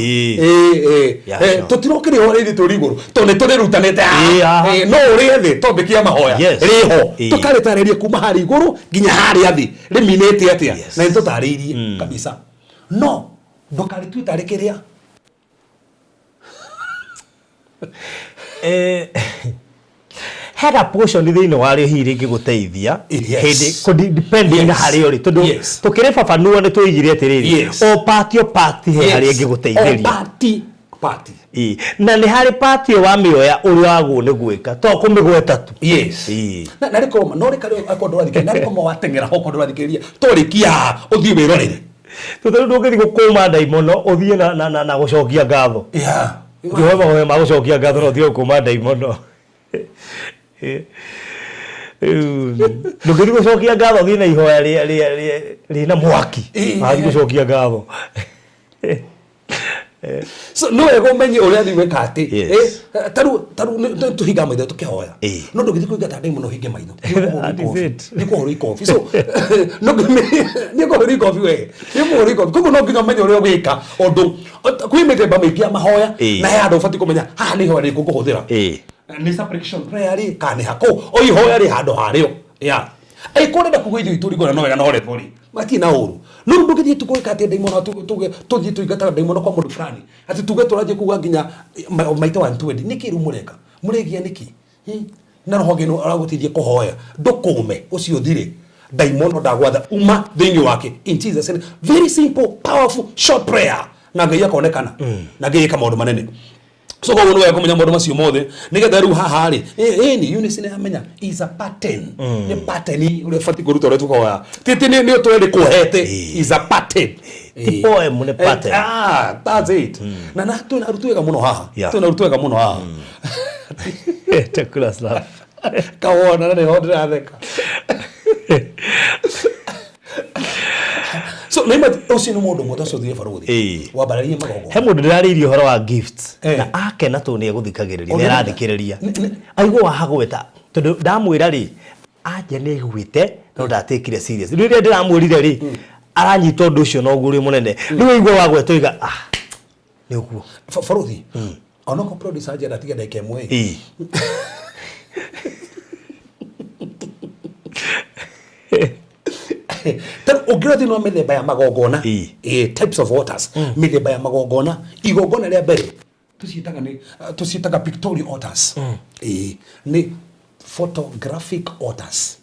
Tũtirokĩrĩ ihoya rĩitũ igũrũ tondũ nĩ tũrĩrutanĩte haha. No ũrĩe thĩ topic ya mahoya rĩho tũkarĩtarĩria kuma harĩa igũrũ nginya harĩa thĩ rĩminĩte atĩa na nĩ tũtarĩirie kabisa. No ndũkarĩtue tarĩ kĩrĩa Hega portion thĩinĩ wa rĩo hihi rĩngĩgũteithia hĩndĩ depending na harĩa ũrĩ tondũ tũkĩrĩ babanua nĩ tũigire atĩrĩrĩ o party o party he harĩa ĩngĩgũteithĩria party na nĩ harĩ party ĩyo wamĩoya ũrĩa wagwo nĩ gwĩka to kũmĩgweta tu. Na rĩkorwo no rĩkarĩ akorwo ndũrathikĩrĩria na rĩkorwo wateng'era ho akorwo ndũrathikĩrĩria tũrĩkia ũthiĩ wĩrorere. Tondũ ndũngĩthiĩ gũkũma ndaimono ũthiĩ na gũcokia ngatho. Ũthiĩ mahoya ma gũcokia ngatho no ũthiĩ gũkũma ndaimono. Ndũngĩthiĩ gũcokia ngatho ũthiĩ na ihoya rĩna mwaki. Wathiĩ gũcokia ngatho. So no wega ũmenye ũrĩa thiĩ gwĩka atĩ taru tũhinga maitho tũkĩhoya no ndũngĩthiĩ kũingata ndaimono ũhinge maitho. Nĩ kũhũrwo ikobi. So nĩ kũhũrwo ikobi we. Nĩ kũhũrwo ikobi. Koguo no nginya ũmenye ũrĩa ũgwĩka ũndũ kwĩ mĩthemba mĩingĩ ya mahoya na he handũ ũbatiĩ kũmenya haha nĩ ihoya rĩrĩkũ ngũhũthĩra. Nĩ supplication prayer rĩ kana nĩ hakũ o ihoya rĩ handũ harĩo. Yeah. Angĩkorwo ũrenda kũgũithio itũringwo na no wega no level rĩ, matirĩ na ũru. No rĩu ndũngĩthiĩ tu gwĩka atĩ ndaimono tũthiĩ tũingataga ndaimono kwa mũndũ fulani, atĩ tuge tũrathiĩ kuga nginya maita 120. Nĩkĩ rĩu mũreka? Mũregia nĩkĩ? Na roho ngeno aragũteithia kũhoya ndũkũme ũcio ũthire ndaimono ndagwatha uma thĩinĩ wake in Jesus name. Very simple, powerful, short prayer na Ngai akonekana na Ngai eka maũndũ manene. So koguo nĩ wega kũmenya maũndũ macio mothe nĩgetha rĩu haha rĩ, ĩni Eunice nĩ amenya is a pattern, nĩ pattern ũrĩa ũbatiĩ kũruta ũrĩa tũkoya titi nĩ ũtũre ndĩkũhete is a pattern. Ti poem, nĩ pattern. Ah, that's it. Na twĩna arutwo wega mũno haha. Twĩna arutwo wega mũno haha. Chakula slap. Kawona na nĩho ndĩratheka. So nĩ ũcio nĩ mũndũ ũmwe ũtacothire barũthi. Wambararie magongona. He mũndũ ndĩrarĩirie ũhoro wa gifts na akena tondũ nĩ egũthikagĩrĩria, nĩ arathikĩrĩria. Aigua wahagweta tondũ ndamwĩra rĩ, anja nĩ aiguĩte no ndatekire serious. Rĩu rĩrĩa ndĩramwĩrire rĩ, aranyita ũndũ ũcio na ũguo ũrĩ mũnene. Rĩu aigua wagweta oiga, ah, nĩ ũguo. Barũthi, onokorwo producer anjenda atige ndagĩka ĩmwe ĩ. Tarĩu ũngĩrora thĩinĩ wa mĩthemba ya magongona, types of waters, mĩthemba ya magongona, igongona rĩa mbere tũciĩtaga nĩ tũciĩtaga pictorial altars. Nĩ photographic altars.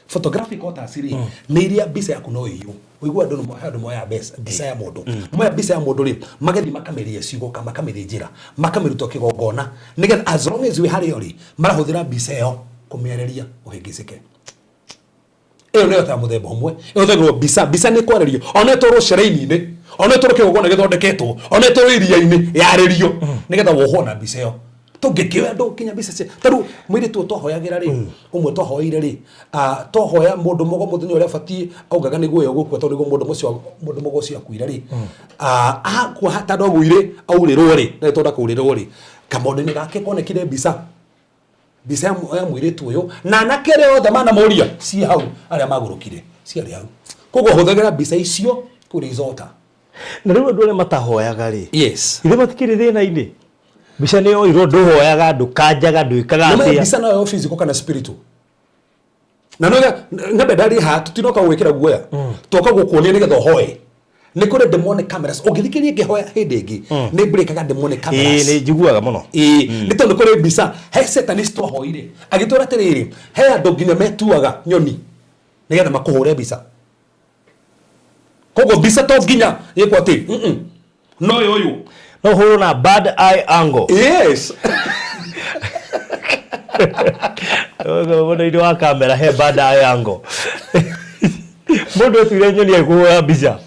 Photographic altars rĩ, nĩ iria mbica yaku no ĩiywo. Ũigua andũ nĩ andũ moyaga mbeca, mbica ya mũndũ. Moya mbica ya mũndũ rĩ, magathiĩ makamĩrĩa ciugo kana makamĩthĩnjĩra, makamĩruta kĩgongona, nĩgetha as long as wĩ harĩo rĩ, marahũthĩra mbica ĩyo kũmĩarĩria ũhĩngĩcĩke. Ĩyo nĩyo ta mũthemba ũmwe ĩhũthagĩrwo mbica. Mbica nĩ kwarĩrio, ona ĩtwarwo cereini-inĩ, ona ĩtwarwo kĩgongona gĩthondeketwo, ona ĩtwarwo iria-inĩ yarĩrio, nĩgetha wohwo na mbica ĩyo. Tũngĩkĩoya andũ nginya mbica cia ta rĩu mũirĩtu ũyũ twahoyagĩra rĩ, ũmwe twahoeire rĩ, twahoya mũndũ mũgo mũthenya ũrĩa abatiĩ augaga nĩguo we ũgũkua tondũ nĩguo mũndũ mũcio mũndũ mũgo ũcio akuire rĩ, akua tondũ agũire aurĩrwo rĩ, na tondũ akũurĩrwo rĩ, kamondo-inĩ gake konekire mbica, mbica ya mũirĩtu ũyũ na anake arĩa othe manamũria ciĩ hau, arĩa magũrũkire ciarĩ hau. Koguo hũthagĩra mbica icio kũrĩ Na rĩu andũ arĩa matahoyaga rĩ, Yes. ithe matikĩrĩ thĩna-inĩ. Mbica nĩ yoirwo, ndũhoyaga, ndũkanjaga, ndwĩkaga Nĩ atĩa. Mbica nayo physical kana spiritual. Na no ng'ambe ndarĩ haha, tũtinoka gũgwĩkĩra guoya, twoka gũkuonia nĩgetha ũhoe. Nĩ kũrĩ demonic cameras. Ũngĩthikĩrĩria ngĩhoya hĩndĩ ĩngĩ, nĩ breakaga demonic cameras. Ĩĩ, nĩ njiguaga mũno. Ĩĩ, nĩ tondũ kũrĩ mbica he satanist twahoire agĩtwĩra atĩrĩrĩ, he andũ nginya metuaga nyoni nĩgetha makũhũre mbica. Koguo mbica to nginya ĩkwo atĩ, no ũyũ no ũhũrwo na bad eye angle. Yes. Mũndũ-inĩ wa kamera he bad eye angle. Mũndũ etuire nyoni agĩkũhũra mbica.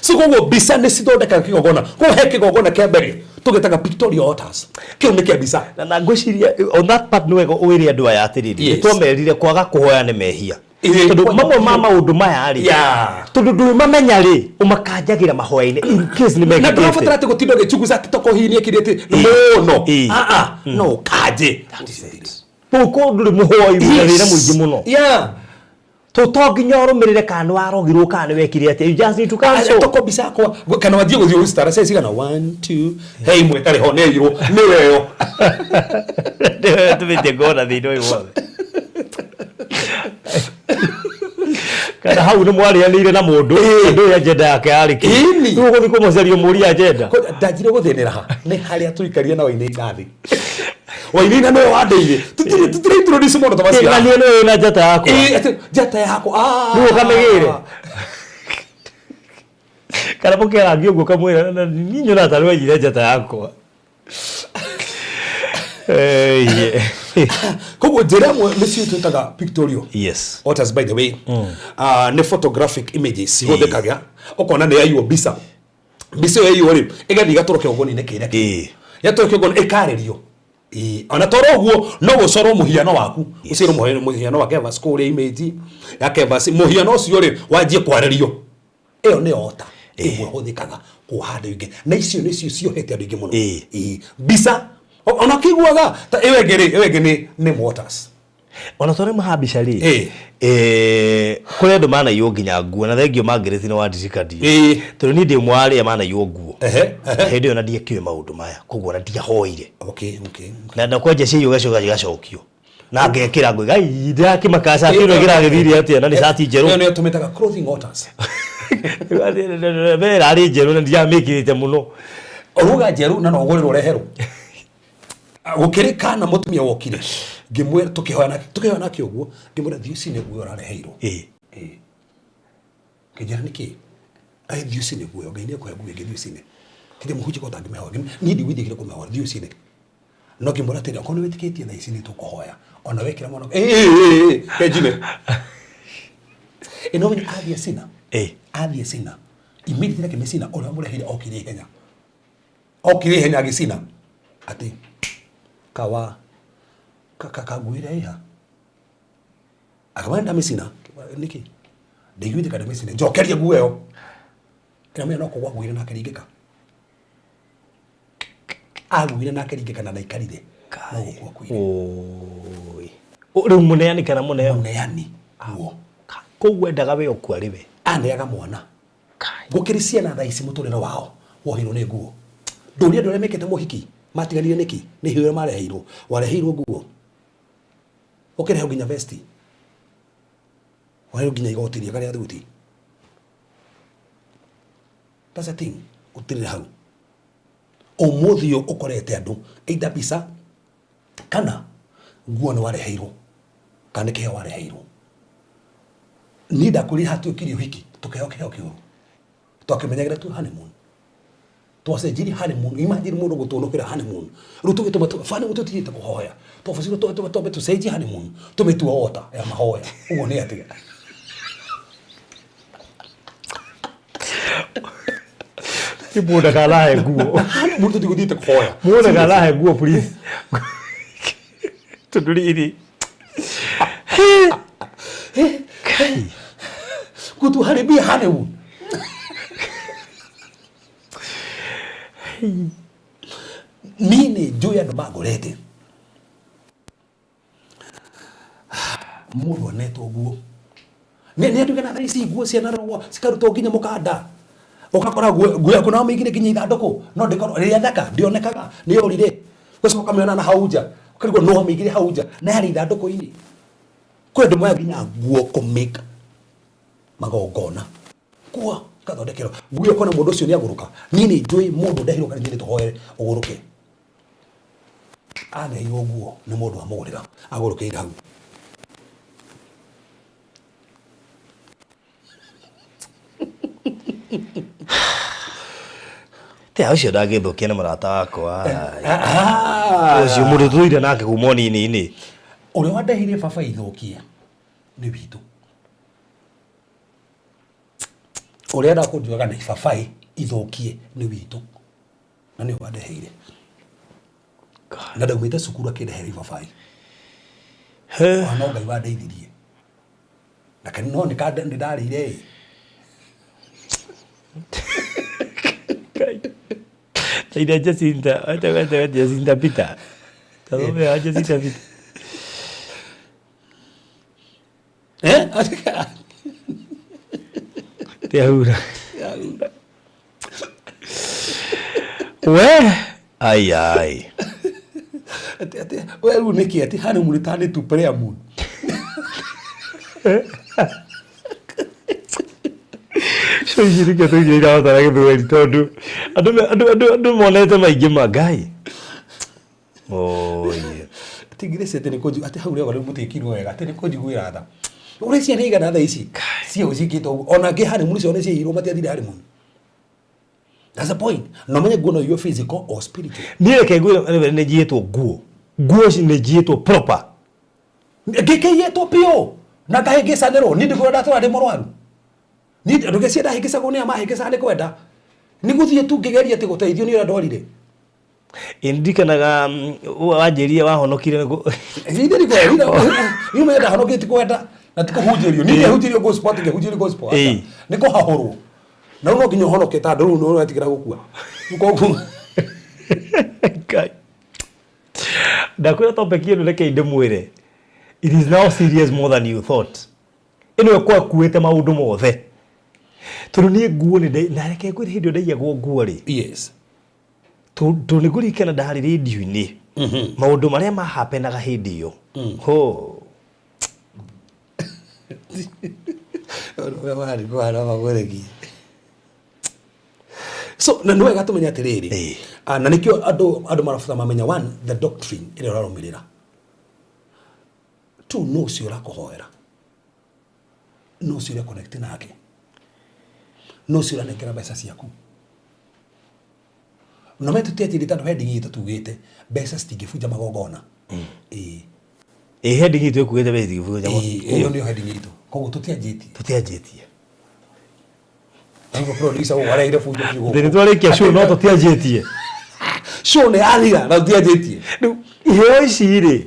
So koguo mbica nĩ cithondekaga kĩgongona. Koguo he kĩgongona kĩa mbere tũgĩtaga pictorial altars. Kĩu nĩ kĩa mbica. Na ngwĩciria on that part nĩ wega ũĩre andũ aya atĩrĩrĩ, nĩ twamerire kwaga kũhoya nĩ mehia. Tondũ mamwe ma maũndũ maya rĩ, tondũ ndũmamenya rĩ, ũmakanjagĩra mahoya-inĩ in case nĩ Na mekĩkĩte. ndũrabatara atĩ gũtinda ũgĩchunguza atĩ toko hihi nĩekire atĩ mũno. No ũkanje. Ũkorwo ndũrĩ mũhoi, wĩna thĩna mũingĩ mũno. To nginya ũrũmĩrĩre kana nĩ warogirwo kana nĩ wekire atĩa. You just need to cancel. Toko mbica yakwa kana wanjie gũthiĩ ũcitara cia cigana 1 2 he imwe ĩtarĩ ho nĩ yaiyirwo nĩ weyo. Tũmĩte ngona thĩna ũyũ wothe. Kana hau nĩ mwarĩanĩire na mũndũ, ndũĩ agenda yake yarĩ kĩ. Rĩu ũgũthiĩ kũmũcaria ũmũrie agenda. Ndanjire gũthĩnĩra ha nĩ harĩa tũikarire na Wainaina thĩ. Wainaina nĩwe wandeire. Tũtirĩ introduce mũndũ ta macio. Na niĩ nĩwe wĩna njata yakwa. Atĩ njata yakwa. Rĩu ũkamĩgĩre. Kana mũkĩarangia ũguo ũkamwĩra, niĩ nyonaga ta nĩwaiyire njata yakwa. Koguo njĩra ĩmwe nĩcio twĩtaga pictorial. Yes. Altars, by the way, nĩ photographic images ihũthĩkaga, ũkona nĩ yaiywo mbica. Mbica ĩyo yaiywo rĩ, ĩgathiĩ ĩgatwarwo kĩgongona-inĩ kĩrĩa kĩngĩ. Yatwarwo kĩgongona ĩkarĩrio. Ona toro ũguo no gũcorwo mũhiano waku, ũcerwo mũhiano wa Kevas kũrĩa image ya Kevas, mũhiano ũcio rĩ wanjie kwarĩrio. Ĩyo nĩ altar ĩmwe ĩhũthĩkaga kuoha andũ aingĩ, na icio nĩcio ciohete andũ aingĩ mũno. Mbica ona ũkĩiguaga ta ĩyo ĩngĩ rĩ, ĩyo ĩngĩ nĩ mortars. Ona twarĩ maha mbica rĩ, kũrĩ andũ manaiywo nginya nguo, na thengio Margaret nĩ wandirikania. Tondũ niĩ ndĩ ũmwe wa arĩa manaiywo nguo. Hĩndĩ ĩyo na ndiakĩũĩ maũndũ maya, koguo ona ndiahoire. Na kwanja ciaiywo igacoka igacokio. Na ngekĩra ngũiga "Ai, ndĩrakĩmaka cati ĩno ĩragĩthire atĩa na nĩ cati njerũ." Ĩyo nĩyo tũmĩtaga clothing altars. Mbere ĩrarĩ njerũ na ndiramĩkĩrĩte mũno. Ũruga njerũ na no ũgũrĩrwo ũreherwo. Gũkĩrĩ kana mũtumia wokire ngĩmwĩra tũkĩhoya nake ũguo, ngĩmwĩra thiĩ ũcine nguo ĩyo ũrareheirwo. Ĩĩ. Ngĩnjĩra nĩkĩ? Ai, thiĩ ũcine nguo ĩyo, Ngai nĩekũhe nguo ĩngĩ, thiĩ ũcine. Kĩndĩ mũhunjia ko ũtangĩmĩhoya, niĩ ndigwĩtĩkĩra kũmĩhoya, thiĩ ũcine. No ngĩmwĩra atĩrĩ, okorwo nĩwĩtĩkĩtie thaa ici nĩtũkũhoya, ona wekĩra mwana ĩĩ ĩĩ ĩĩ kenjine. Ĩ no ũmenye athiĩ acina. Athiĩ acina. Immediately akĩmĩcina, ũrĩa wamũreheire okire ihenya. Okire ihenya agĩcina. Atĩ kawa kanguĩre ĩha. Akaba ndamĩcina. Nĩkĩ? Ndaiguĩte ka ndamĩcina. Njokeria nguo ĩyo. Ndĩramenya no kũgwa agũire na akĩringĩka. Agũire na akĩringĩka na ndaikarire. No gũkua akuire. Oi. Rĩu mũneani kana mũneo? Mũneani nguo. Koguo endaga we ũkua rĩ we. Aneaga mwana. Gũkĩrĩ ciana thaa ici mũtũrĩre wao wohirwo nĩ nguo. Ndũrie andũ arĩa mekĩte mũhiki matiganire nĩkĩ? Nĩ iheo iria mareheirwo. Wareheirwo nguo. Ũkĩrehwo nginya vesti. Wareheirwo nginya igoti rĩega rĩa thuti. That's the thing. Gũtirĩ hau. Ũmũthĩ ũyũ ũkorete andũ either mbica kana nguo nĩ wareheirwo kana nĩ kĩheo wareheirwo. Niĩ ndakwĩrire hatuĩkire ũhiki tũkĩheo kĩheo kĩũru. Twakĩmenyagĩra tu honeymoon. Twacenjirie honeymoon. Imagine mũndũ gũtũnũkĩra honeymoon. Rĩu tũgĩtũma honeymoon tũtigĩte kũhoya. Twabacirwo twambe tũcenjie honeymoon tũmĩtue ota ya mahoya. Ũguo nĩ atĩa? Mũndũ ndakanahe nguo. Honeymoon tũtigũthiĩte kũhoya. Mũndũ ndakanahe nguo please. Tondũ rĩrĩ. Kai. Kutuharibia honeymoon. Niĩ nĩ njũĩ andũ mangorete. Mũndũ anetwo nguo. Nĩ andũ na thaa ici nguo cianarogwo cikarutwo nginya mũkanda. Ũgakora nguo yaku no ũmĩigire nginya ithandũkũ no ndĩkorwo rĩrĩa thaka ndĩonekaga nĩ yorire. Ũgacoka ũkamĩona na hau nja. Ũkarigwo no wamĩigire hau nja na yarĩ ithandũkũ-inĩ. Kwĩ andũ moyaga nginya nguo kũmĩka magongona. Nguo ikathondekerwo. Nguo ĩyo ũkona mũndũ ũcio nĩ agũrũka. Niĩ nĩ njũĩ mũndũ ndehirwo kanitha-inĩ tũhoere ũgũrũke. Aneirwo nguo nĩ mũndũ wamũgũrĩra agũrũkĩire hau. Te ũcio ndangĩthũkia nĩ mũrata wakwa. Ũcio mũndũ tũire nake kuma ũnini-inĩ. Ũrĩa wandeheire baba ithũkie nĩ witũ. Ũrĩa endaga kũnjũraga na ibabaĩ ithũkie nĩ witũ. Na nĩwe wandeheire. Na ndaumĩte cukuru akĩndehera ibabaĩ. Ona no Ngai wandeithirie. Na no nĩ ndarĩire ĩ. Ida Jacinta, acha acha Jacinta Peter. Tathomea Jacinta Peter. Eh? Tiahura. We, ai ai. Atĩ atĩ we rĩu nĩkĩ atĩ honeymoon ta nĩ tu prayer moon. Cio ici nĩkĩo tũigire irabatara gĩthweri tondũ andũ andũ andũ andũ monete maingĩ ma Ngai. Oye. Atĩ Grace atĩ nĩ kũnju atĩ hau rĩo rĩu mũtiĩkirwo wega atĩ nĩ kũnjiguĩra tha. Ũrĩa ciana igana thaa ici ciao ciĩkĩte ũguo ona angĩ honeymoon ciao nĩ ciaiyirwo matiathire honeymoon. That's the point. No menye nguo no iwe physical or spiritual. Niĩ reke ngwĩre nĩ njiyĩtwo nguo. Nguo ici nĩ njiyĩtwo proper. Ngĩkĩiyĩtwo biũ na ngahĩngĩcanĩrwo niĩ ndikwenda ndatũra ndĩ mũrwaru. Niĩ ndũgĩcie ndahĩngĩcagwo nĩ a mahĩngĩcaga nĩ kwenda. Nĩ gũthiĩ tu ngĩgeria atĩ gũteithio nĩ ũrĩa ndwarire. Ĩ ndirikanaga wanjĩrire wahonokire Ithe nĩ kwenda. Niĩ menya ndahonokire ti kwenda na ti kũhunjĩrio. Niĩ ndĩhunjĩrio gospel atĩ ngĩhunjĩrio gospel. Nĩ kũhahũrwo. Na rĩu no nginya ũhonoke tondũ rĩu nĩ ũretigĩra gũkua. Koguo Ngai. Ndakwĩra topic ĩno reke ndĩmwĩre. It is now serious more than you thought. Ĩno ĩkwakuĩte maũndũ mothe. Tondũ niĩ nguo nĩ na reke ngwĩre hĩndĩ ĩyo ndaiyagwo nguo rĩ. Yes. Tondũ nĩ ngũririkana ndarĩ rĩndiũ-inĩ, maũndũ marĩa mahapenaga hĩndĩ ĩyo ho. Ũrĩa warĩ kũhana magũrĩki. So na nĩ wega tũmenye atĩrĩrĩ, na nĩkĩo andũ marabatara mamenya, one, the doctrine ĩrĩa ũrarũmĩrĩra, two, no ũcio ũrakũhoera, no ũcio ũrĩa connect nake, no ũcio ũranengera mbeca ciaku. Na me tũtianjĩrĩte tondũ heading itũ tugĩte mbeca citingĩbunja magongona. Ĩĩ. Ĩ, heading itũ ĩkuĩte mbeca itingĩbunja. Ĩĩ, ĩyo nĩyo heading itũ, koguo tũtianjĩtie. Tũtianjĩtie. Nĩguo producer ũguo arehire bunjo biũ gũkũ. Thĩnĩ twarĩkia show no tũtianjĩtie. Show nĩ yathira na tũtianjĩtie. Rĩu iheo ici rĩ,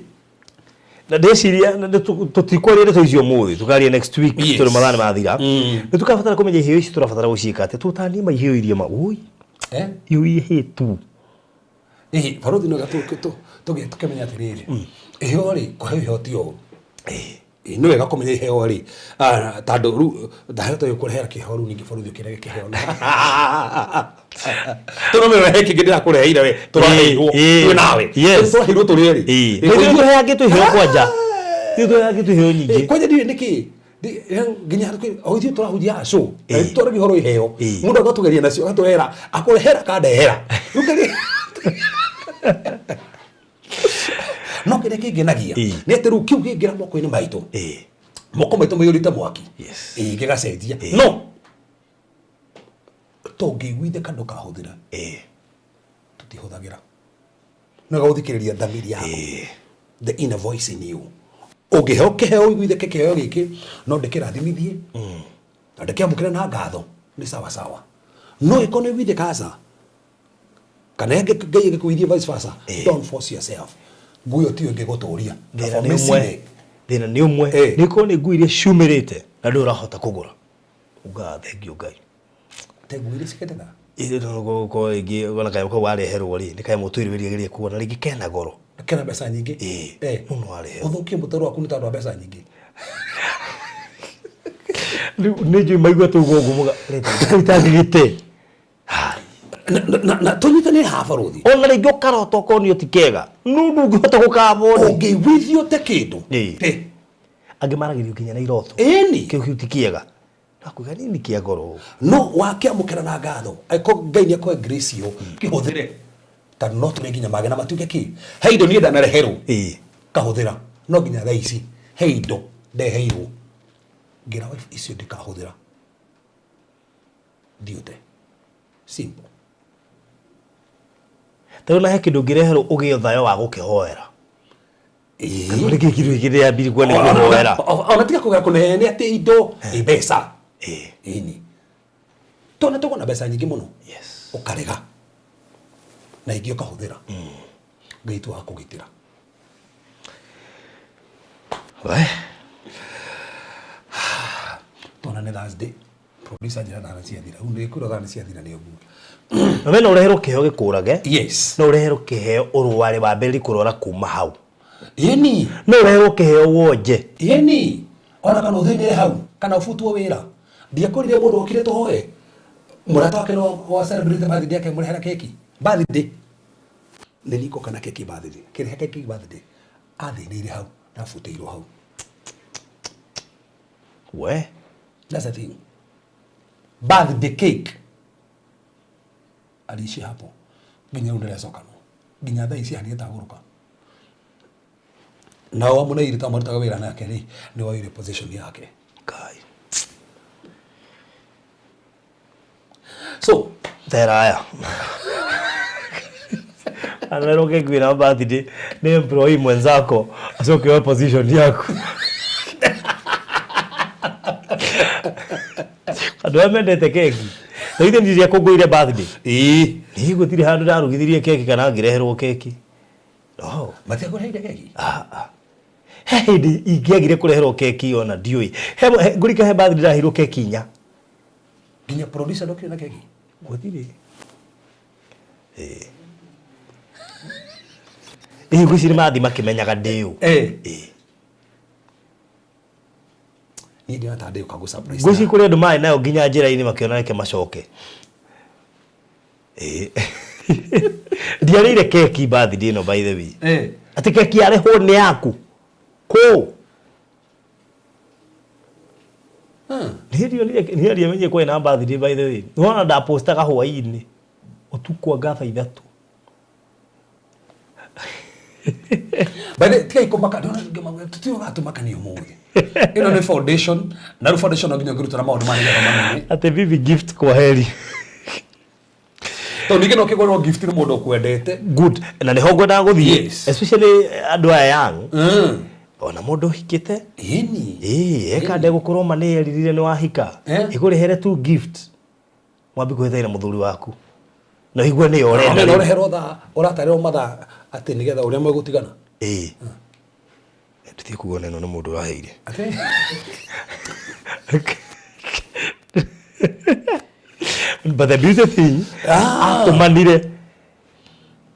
na ndĩciria tũtikwaria ndeto icio ũmũthĩ, tũkaria next week. Tondũ mathaa nĩ mathira. Nĩ tũkabatara kũmenya iheo ici tũrabatara gũciĩka atĩa, tũtanima iheo iria ma ui. Eh? Iheo ihĩtu. Ĩĩ, barothi, no tũkĩmenya atĩrĩrĩ, iheo rĩ, kũheo iheo ti ũũ. Ĩĩ, nĩ wega kũmenya iheo rĩ, tondũ rĩu ndahota gũkũrehera kĩheo rĩu ningĩ barothi ũkĩrege kĩheo tondũ mĩro he kĩngĩ ndĩrakũreheire we tũraheirwo twĩ nawe. Tũraheirwo tũrĩ erĩ. Ĩĩ, ithuĩ tũheangĩtwo iheo kwanja, ithuĩ tũheangĩtwo iheo nyingĩ. Kwanja ndiũĩ nĩkĩ nginya o ithuĩ tũrahunjia show na twaragia ũhoro iheo, mũndũ agatũgeria nacio, agatũrehera, akũrehera akandehera. Rĩu no kĩrĩa kĩngenagia nĩ atĩ rĩu kĩu kĩngĩra moko-inĩ maitũ, moko maitũ maiyũrĩte mwaki. Ĩĩ, gĩgacenjia, no tũngĩiguithĩka ndũkahũthĩra. Tũtihũthagĩra no gũthikĩrĩria thamiri yaku, the inner voice in you. Ũngĩheo kĩheo ũiguithĩke kĩheo gĩkĩ no ndĩkĩrathimithie na ndĩkĩamũkĩre na ngatho, nĩ sawa sawa. No ĩkorwo nĩ ũiguithĩka aca, kana Ngai ĩgĩkũithie, vice versa. Don't force yourself, nguo ĩyo tiyo ĩngĩgũtũria. Thĩna nĩ ũmwe, thĩna nĩ ũmwe. Nĩ korwo nĩ nguo iria ciumĩrĩte na ndũrĩ ũrahota kũgũra, ugaga thengio Ngai. Te nguo iria cikendeka. Gũkorwo rĩngĩ ona kanyamũ kau wareherwo rĩ, nĩ kanyamũ ũtũire wĩriragĩria kuona, rĩngĩ kena goro. Kena mbeca nyingĩ. Ĩĩ, no nĩ wareherwo. Ũthũkie mũtũrĩre waku nĩ tondũ wa mbeca nyingĩ. Rĩu nĩ njũĩ maigua tũguo ũguo muga itangĩgĩte. Na tũnyitanĩre haha, barothi. Ona rĩngĩ ũkarota ũkonio ti kega, no ndũngĩhota gũkaboni. Ũngĩiguithio te kĩndũ. Te. Angĩ maragĩrio nginya na iroto. Ĩni. Kĩu ti kĩega, nakuiga nini kĩa goro. No wakĩamũkĩra na ngatho, angĩkorwo Ngai nĩ akũhe grace ĩyo, kĩhũthĩre, tondũ no tũrĩ nginya mage na matuĩke kĩ. He indo niĩ ndanareherwo kahũthĩra, no nginya thaa ici he indo ndeheirwo ngĩra wife icio ndikahũthĩra, ndiũte, simple. Tarĩu na he kĩndũ ũngĩreherwo ũgĩe thayũ wa gũkĩhoera. Kana nĩ kĩ kĩndũ gĩkĩ ndĩambiri kuo nĩ kũhoera. Ona tiga kũgera kũnene atĩ indo ĩ mbeca. Ĩni tondũ nĩ tũgũna mbeca nyingĩ mũno. Ũkarega na ingĩ ũkahũthĩra, Ngai tu akũgitĩra. We. Tona nĩ Thursday, producer njĩra thaa nĩ ciathira, rĩu nĩ kwĩrwo thaa nĩ ciathira, nĩ ũguo. Na we no ũreherwo kĩheo gĩkũrage. Yes. No ũreherwo kĩheo ũrware, wambĩrĩrie kũrwara kuma hau. Ĩni. No ũreherwo kĩheo wonje. Ĩni, ona kana ũthĩnĩre hau kana ũbutwo wĩra. Ndiakorire mũndũ okire tũhoe mũrata wake no wa celebrate birthday yake, mũrehera keki birthday, nĩ niko kana keki birthday, kĩrehe keki birthday, athĩnĩire hau na abutĩirwo hau. We. That's the thing, birthday cake aliishi hapo nginya rĩu ndĩrecokanwo, nginya thaa ici hanĩtagũrũka nao amũneire ta marutaga wĩra nake rĩ, nĩ woire position yake. Ngai. So theraya anaerwo keki wĩna birthday nĩ employee mwenzako, acoke oe position yaku. Andũ arĩa mendete keki na ithe ndirĩa kũngũire birthday. Ĩĩ. Niĩ gũtirĩ handũ ndarugithirie keki kana ngĩreherwo keki, no. Matiakũreheire keki? Ah, ah. He hĩndĩ ingĩagire kũreherwo keki, ona ndiũĩ. Ngũrika he birthday ndaheirwo keki inya. Nginya producer ndokire na keki? Gũtirĩ. Ĩĩ, ĩĩ, ngwĩciria mathiĩ makĩmenyaga ndĩũ. Ĩĩ. Niĩ ndĩona ta ndĩũka gũ surprise. Ngwĩciria kũrĩ andũ marĩ nayo nginya njĩra-inĩ makĩona reke macoke. Ĩĩ. Ndiarĩire keki birthday ĩno, by the way. Atĩ keki yarehwo nĩ yaku kũ? Niĩ ndiamenyire kwarĩ na birthday, by the way. Nĩwona ndapostaga hwaĩ-inĩ ũtukũ anga thaa 3. By the tigai kũmaka, tutiũgatũmakania ũmũthĩ. Ĩno nĩ foundation, na rĩu foundation no nginya ũngĩrutĩra maũndũ maya nĩgetha mamenye. Atĩ bibi gift, kwa heri. Tondũ ningĩ no ũkĩgũrĩrwo gift nĩ mũndũ ũkwendete. Good, na nĩho ngwendaga gũthiĩ. Especially andũ aya young, ona mũndũ ũhikĩte. Ĩĩ, eka ndegũkorwo ma nĩ eririre nĩ wahika. Ĩkũrehere tu gift, mwambi kũhĩtania na mũthuri waku na ũigue nĩyo ũrenda. No rĩu. Ũreherwo thaa ũratarĩrwo mathaa atĩ nĩgetha ũrĩa megũtigana. Ĩĩ, ndĩthiĩ kuga ona ĩno nĩ mũndũ ũraheire. Atĩ But the beauty thing, atũmanire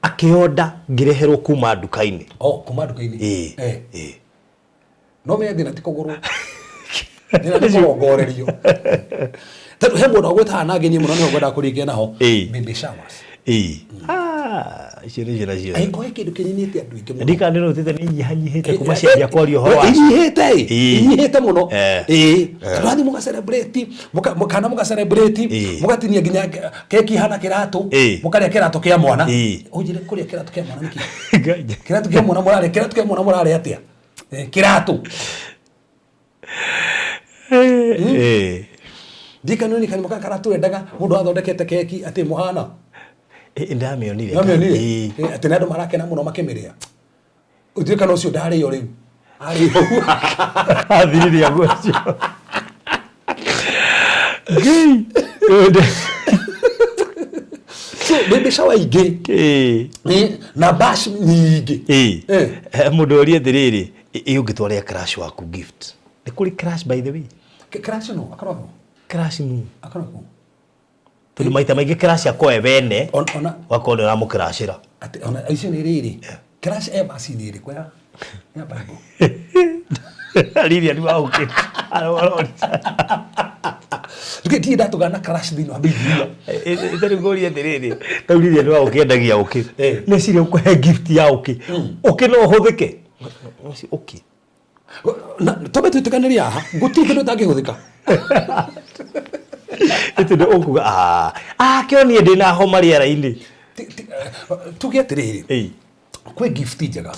akĩonda, ngĩreherwo kuma nduka-inĩ. Oh, kuma nduka-inĩ. Ĩĩ. Ĩĩ. No menye thĩna ti kũgũrwo, thĩna nĩ kũrongorerio, tondũ he mũndũ agwĩtaga na ngenie mũno, nĩho ngwendaga kũringia naho. Baby showers. Ĩĩ. Ah, icio nĩcio nacio. Angĩkorwo he kĩndũ kĩninĩte andũ aingĩ mũno. Ndikana nĩ nĩ inyihanyihĩte kuma ciambia kwaria ũhoro wacio. Inyihĩte ĩ. Inyihĩte mũno. Ĩĩ, tondũ athiĩ mũga celebrate, kana mũga celebrate, mũgatinia nginya keki ihana kĩratũ, mũkarĩa kĩratũ kĩa mwana. Ũnjĩre, kũrĩa kĩratũ kĩa mwana nĩkĩ? Kĩratũ kĩa mwana mũrarĩa, kĩratũ kĩa mwana mũrarĩa atĩa? Kĩratũ. Ndikanoni kanyamũ kaka karatwendaga mũndũ athondekete keki atĩ mũhana. Ĩĩ, ndamĩonire. Nĩwamĩonire? Ĩĩ. Atĩ na andũ marakena mũno makĩmĩrĩa, ũtuĩka kana ũcio ndarĩo rĩu arĩo. Athiriria nguo cio. Ngai. So baby shower ingĩ na bash nyingĩ. Ĩĩ. Mũndũ orie atĩrĩrĩ, ĩ ũngĩtwarĩra crush waku gift, nĩ kũrĩ crush, by the way? Crush no akoragwo. Crush nũ? Akoragwo. Tondũ maita maingĩ crush akoe wene ona wakorwo nĩ ũramũcrushĩra. Atĩ ona icio nĩ rĩrĩ, crush e verse-inĩ ĩrĩkũ ya Bible? Lilian wa ũkĩ. Nduge ndirĩ ndatũgana crush thĩinĩ wa Bibilia. Ĩtarĩ ngũria atĩrĩrĩ, tau Lilian wa ũkĩ endagia ũkĩ. Neciria ũkũhe gift ya ũkĩ. Ũkĩ no ũhũthĩke? Ũkĩ. Na tobe twĩtĩkanĩrie haha, gũtirĩ kĩndũ ĩtangĩhũthĩka. Ĩtĩ ũkuga, ah ah, kĩonie ndĩna homa rĩera-inĩ. Tuge atĩrĩrĩ, kwĩ gift njega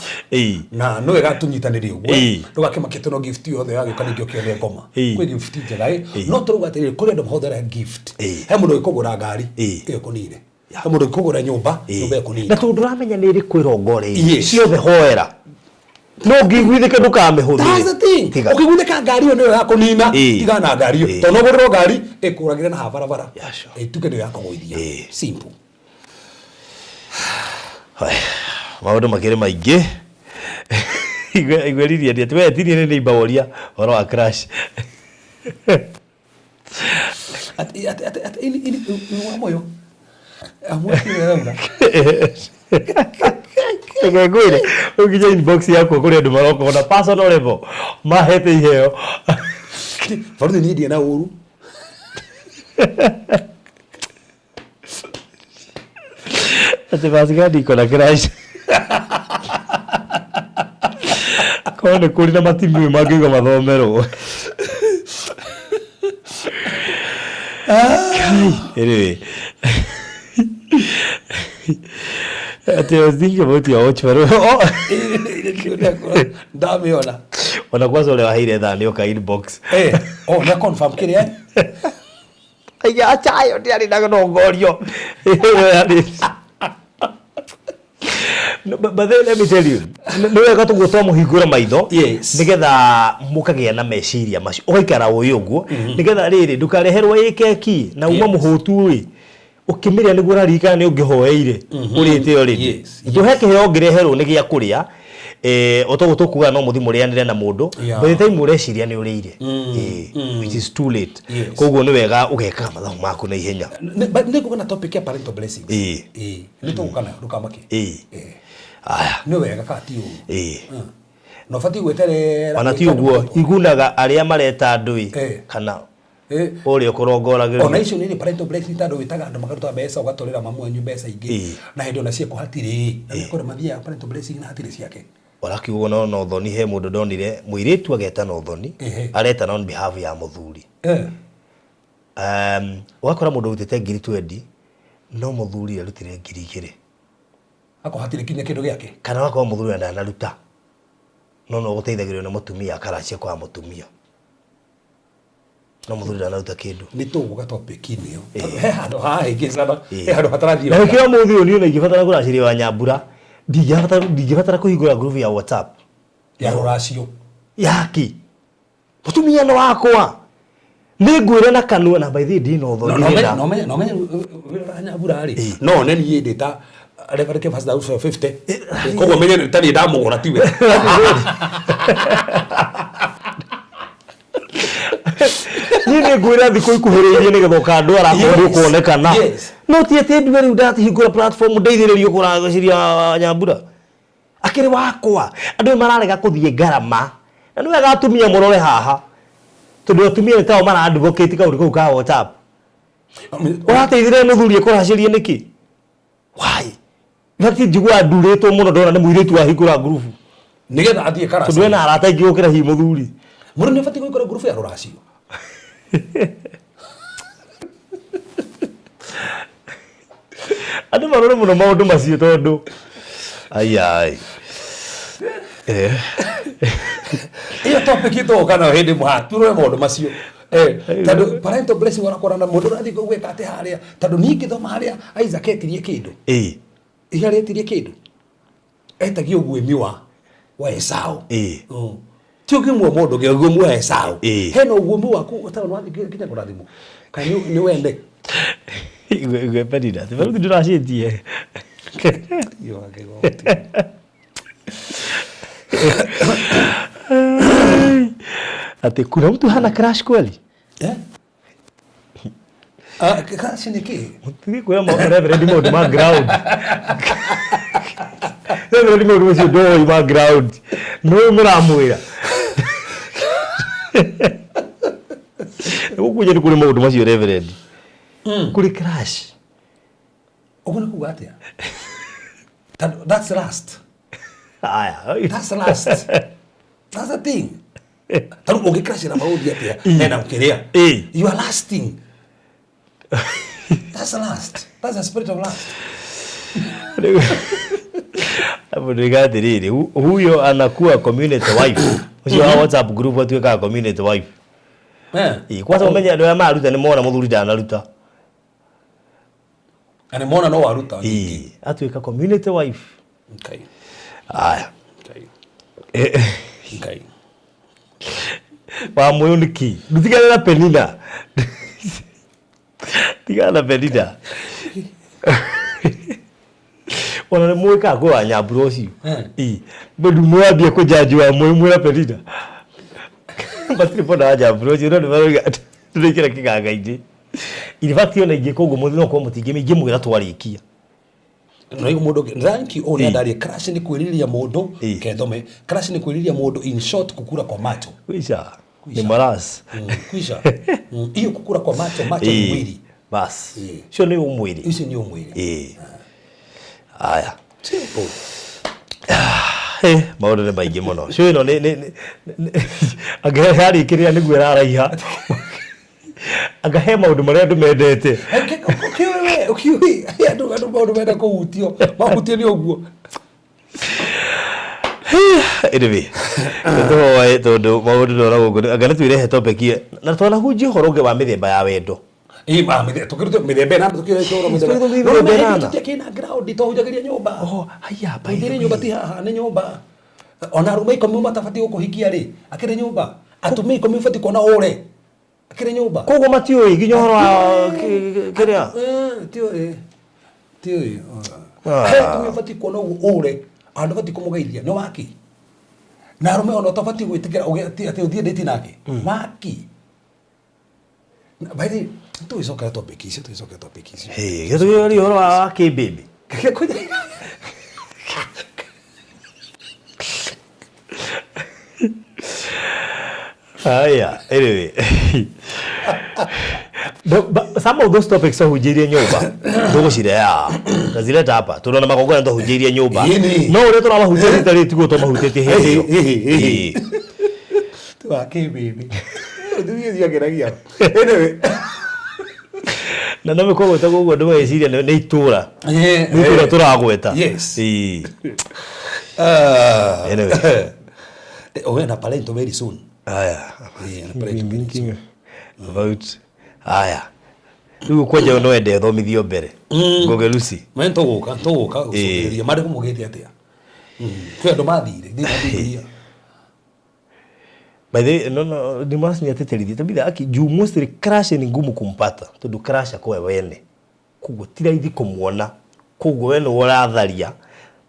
na no wega tũnyitanĩre ũguo, ndũgakĩmakie tondũ gift yothe yagĩũka ningĩ ũkĩone ngoma. Kwĩ gift njega ĩ, no tũrauga atĩrĩrĩ, kũrĩ andũ mahũthĩra gift. He mũndũ ũgĩkũgũra ngari ĩyo ĩkũnine, he mũndũ ũgĩkũgũra nyũmba, nyũmba ĩkũnine. Na tondũ ndũramenya nĩ ĩrĩkũ ĩrongoreirie, ciothe hoera, no ũngĩiguithĩke ndũkamĩhũthĩre. That's the thing. Tiga. Ũkĩguithĩka ngari ĩyo nĩyo ya kũnina, tigana na ngari ĩyo, tondũ no ũgũrĩrwo ngari ĩkũragĩre na haha barabara, ĩtuĩke nĩyo ya kũgũithia. Simple. Haya, maũndũ makĩrĩ maingĩ. Igwe Lilian atĩ we tinie nĩ neighbor woria ũhoro wa crush. Atĩ atĩ atĩ atĩ ini ini wa moyo amwe rauga. Reke ngwĩre, rĩu nginya inbox yakwa kũrĩ andũ maroka ona personal level mahete iheo. Baruthi, niĩ ndirĩ na ũru. Atĩ Vasigadi iko na crush. Korwo nĩ kũrĩ na matimiũ mangĩuga mathomerwo. Kai, anyway. Atĩ I was thinking about your watch, but oh, Ndamĩona. Ona kwanza ũrĩa waheire thaa nĩ oka inbox. Oh, nĩ confirm kĩrĩa. Aiga achayo ndiarĩ na nongorio. No, but then let me tell you, nĩ wega tũguo twamũhingũra maitho nĩgetha mũkagĩa na meciria macio, ũgaikara ũĩ ũguo nĩgetha rĩrĩ ndũkareherwo ĩ keki na uma mũhũtu ĩ, ũkĩmĩrĩa nĩguo ũraririkana nĩ ũngĩhoeire ũrĩte already. Tũhe kĩheo ũngĩreherwo nĩ gĩa kũrĩa, o toguo tũkugaga no mũthiĩ mũrĩanĩre na mũndũ, by the time ũreciria nĩ ũrĩire, which is too late. Koguo nĩ wega ũgekaga mathabu maku na ihenya. Nĩ ngũka na topic ya parental blessings. Ĩĩ, nĩ tũgũka nayo, ndũkamake. Aya. Nĩ wega kana ti ũru? Na ũbatiĩ gweterera Ona ti gwĩka ũguo andũ. Igunaga arĩa mareta andũ ĩ kana Ũrĩa ũkũrongoragĩrio. Ona icio nĩ parental blessing tondũ wĩtaga andũ makaruta mbeca ũgatũrĩra mamu wanyu mbeca ingĩ. Na hĩndĩ ona ciĩko hatirĩ. Na nĩ kũrĩ mathiaga parental blessing na hatirĩ ciake. Ũrakiuga no ũthoni, he mũndũ ndonire mũirĩtu agetana ũthoni. Aretana on behalf ya mũthuri. Ũgakora mũndũ ũrutĩte ngiri 20 no mũthuri arutire ngiri 2. Ako hatirĩ kinya kĩndũ gĩake. Kana ũgakora mũthuri ona ndanaruta no gũteithagĩrĩrio nĩ mũtumia, akaracia kwa mũtumia no mũthuri ndanaruta kĩndũ. Nĩ tũgũka topic-inĩ ĩyo. Tondũ he handũ hahĩngĩcana, he handũ hatarathiĩ. Na nĩkĩo mũthĩ ũyũ niĩ ona ingĩbatara kũracĩria wa Nyambura, ndingĩbatara kũhingũra group ya WhatsApp ya rũracio yaki mũtumia nĩ wakwa, nĩ ngwĩra na kanua na by the way ndina ũthoni. No menye no menye no menye wĩra Nyambura rĩ, no one niĩ ndĩ ta Reverend Kefas Daud 50, koguo menye ta niĩ ndamũgũra tiwe. Niĩ nĩ ngwĩra thikũ ikuhĩrĩirie nĩgetha ũkandwara akorwo nĩ ũkuonekana. No ti atĩ ndue rĩu ndatihingũra platform ndeithĩrĩrio kũragĩciria Nyambura akĩrĩ wakwa. Andũ nĩ mararega kũthiĩ ngarama na nĩ wega atumia mũrore haha, tondũ atumia nĩ tao mara advocate kaũndũ kau ka WhatsApp. Ũrateithĩrĩria mũthuri ekũracĩria nĩkĩ? Why? In fact njiguaga ndurĩtwo mũno ndona nĩ mũirĩtu wahingũra ngurubu nĩgetha athiĩ karaca, tondũ ena arata aingĩ gũkĩra hihi mũthuri. Mũndũ nĩ abatiĩ gũikora ngurubu ya rũracio. Andũ marore mũno maũndũ macio tondũ ayai. Iyo topic ĩtũgũka nayo hĩndĩ ĩmwe haha, turore maũndũ macio. Tondũ parental blessing ũrakora na mũndũ ũrathiĩ gwĩka atĩ harĩa, tondũ niĩ ngĩthoma harĩa Isaac etirie kĩndũ. Ihe aretirie kĩndũ, etagia ũguĩmi wa Esau. Ti ũguĩmi wa mũndũ ũngĩ, ũguĩmi wa Esau. Hena ũguĩmi waku ũtarĩ wathiĩ nginya kũrathimwo kana nĩ wende. Igwe Penina, ti rĩu ndĩraciĩtie. Ati kuna mtu hana crush kweli? Crush nĩ kĩ? Mũtige kwĩra Reverend maũndũ ma ground. Reverend maũndũ macio ndoĩ ma ground. Nĩwe mũramwĩra. Gũkũ nĩ kũrĩ maũndũ macio Reverend. Kũrĩ crush. Ũguo nĩ kuga atĩa? That's lust. Aya. That's lust. That's the thing. Tarĩu ũngĩcrush na maũndũ atĩa? Ena ũkĩrĩa. You are lusting. That's lust. That's the spirit of lust. Hapo ndĩga atĩrĩrĩ, huyo anakuwa community wife. Ũcio wa WhatsApp group atuĩkaga community wife. Kwanza ũmenye andũ arĩa mararuta nĩ mona mũthuri ndanaruta. Na nĩ mona no waruta. Atuĩka community wife. Okay. Aya. Okay. Okay. Wa moyo nĩ kĩ? Ndũtigane na Penina. Tigana na Penina. Ona nĩ mũĩ kana kwĩ wa Nyambura ũcio. Mũndũ mwambie kũjanji wa mũĩ mwĩra Penina. Matirĩ mona wa Nyambura ũcio no nĩ marauga tũrĩkĩra kĩganga-inĩ. In fact ona ingĩka ũguo mũthĩ no korwo mũtingĩmenya ingĩmwĩra twarĩkia. No igu mũndũ thank you ũũ nĩ andarie crush nĩ kwĩrirĩria mũndũ kethome. Crush nĩ kwĩrirĩria mũndũ, in short kukura kwa macho. Kwisha. Ni maras. Kwisha. Hiyo kukura kwa macho, macho ni mwili. Bas. Cio nĩ ũmwĩrĩ. Icio nĩ ũmwĩrĩ. Aya. Simple. Maũndũ nĩ maingĩ mũno. Cio ĩno nĩ anga yarĩkĩrĩra nĩguo ĩraraiha. Anga he maũndũ marĩa andũ mendete. Ũkiũĩ andũ maũndũ menda kũhutio. Mahutio nĩ ũguo. Anyway, nĩtũhoe tondũ maũndũ ndona gũkũ anga nĩtwĩrehe topic ĩyo. Na twanahunjia ũhoro ũngĩ wa mĩthemba ya wendo. Tũkĩrute mĩthemba ĩnana, tũkĩrute ũhoro mĩthemba. Tũkĩrute No, mĩthemba no, ĩnana. tũtiakĩ na ground, twahunjagĩria nyũmba. Oh, haya, by the Hunjĩria way. nyũmba ti haha, nĩ nyũmba. Ona arũme 10 matabatiĩ gũkũhikia rĩ, akĩrĩ nyũmba. Atumia 10 ũbatiĩ kuona ũre. Akĩrĩ nyũmba. Koguo matiũĩ nginya ũhoro wa kĩrĩa? Tiũĩ. Tiũĩ. He atumia ũbatiĩ kuona ũguo ũre, andũ ũbatiĩ kũmũgeithia, nĩ waki. Na arũme ona ũtabatiĩ gwĩtĩkĩra atĩ ũthiĩ ndĩti nake. Waki. By the way, tũgĩcokera topic icio, tũgĩcokera topic icio. Hey, gĩtũgĩria ũhoro wa waki baby. Haya, anyway. But some of those topics twahunjĩirie nyũmba tũgũcireha tazileta hapa tondũ ona magongona twahunjĩirie nyũmba Ĩni. no ũrĩa tũramahunjia rita rĩrĩ tiguo twamahutĩtie hĩndĩ ĩyo. Ĩhĩ, ĩhĩ. Ĩĩ. Wakĩbĩbĩ. Thiĩ Anyway. Na no mĩkũgweta ũguo andũ magĩciria nĩ itũra, nĩ itũra tũragweta. Yes. Ĩĩ. Ah. Anyway. Oh, na parento very soon. Haya. Yeah, na parento very soon. Thinking about haya rĩu kwanja no ende thomithio mbere Ngũgĩ Lucy. Me tũgũka tũgũka gũcokereria marĩkũ mũgĩte atĩa? Kwĩ andũ mathire thĩinĩ wa Bibilia. By the way, no ni masi ni ateterithia tabitha aki juu mostly crash ni ngumu kumpata tondu crash akowe wene koguo ti raithi kumuona koguo we nĩwe ũratharia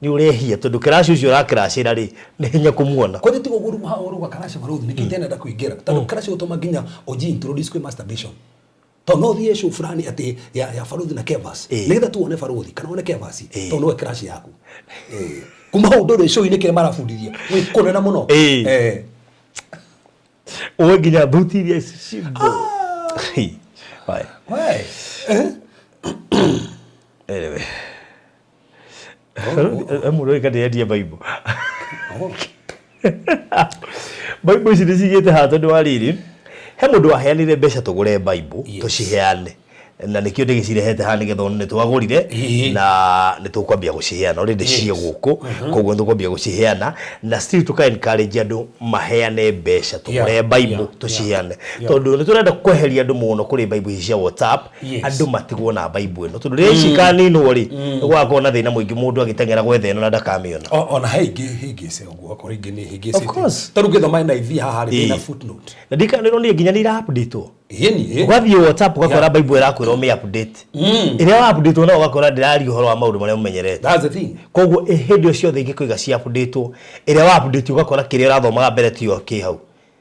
nĩ ũrehia tondu crash ũcio ũracrashĩra rĩ nĩ hinya kumuona. Kwanja tiga ũguo rĩu ũruga crash barũthi nĩkĩo itenenda kũingĩra tondũ crash gũtũma nginya ũji introduce kwĩ masturbation tondũ no ũthiĩ show fulani atĩ ya baruthi na Kevas nĩgetha tu wone baruthi kana wone Kevas tondũ nĩwe crash yaku. Kuma hau ndũrĩ show-inĩ kĩrĩa marabundithia gwĩ kũnene mũno. Ũwe nginya thuti iria cimbo. Why? Why? Anyway. Mũndũ ũyũ ndĩrendia Bible. Bible ici nĩcigĩte haha tondũ wa rĩrĩ he mũndũ waheanire mbeca tũgũre Bible tũciheane na nĩkĩo ndĩgĩcirehete haha nĩgetha one nĩ twagũrire na nĩ tũkwambia gũciheana already ciĩ gũkũ koguo nĩ tũkwambia gũciheana na still tũka encourage andũ maheane mbeca tũgũre Bible tũciheane tondũ nĩ tũrenda kweheria andũ mũno kũrĩ Bible ici cia WhatsApp. Andũ matigwo na Bible ĩno tondũ rĩrĩa ici ikaninwo rĩ nĩ gũgakorwo na thĩna mũingĩ mũndũ agĩteng'era gwetha ĩno na ndakamĩona. Ona he ingĩ hĩngĩce ũguo akorwo ingĩ nĩ hĩngĩcĩte. Of course. Tarĩu ngĩthoma NIV haha rĩ ĩna footnote. Na ndikanĩronire nginya nĩ ira update-wo. Ĩni. Ũgathiĩ WhatsApp ũgakora Bible ĩrakwĩra ũmĩ update ĩrĩa wa update nayo ũgakora ndĩraria ũhoro wa maũndũ marĩa ũmenyerete. That's the thing. Koguo hĩndĩ ĩyo ciothe ingĩkoiga cia update-wo ĩrĩa wa update ũgakora kĩrĩa ũrathomaga mbere tiyo kĩ hau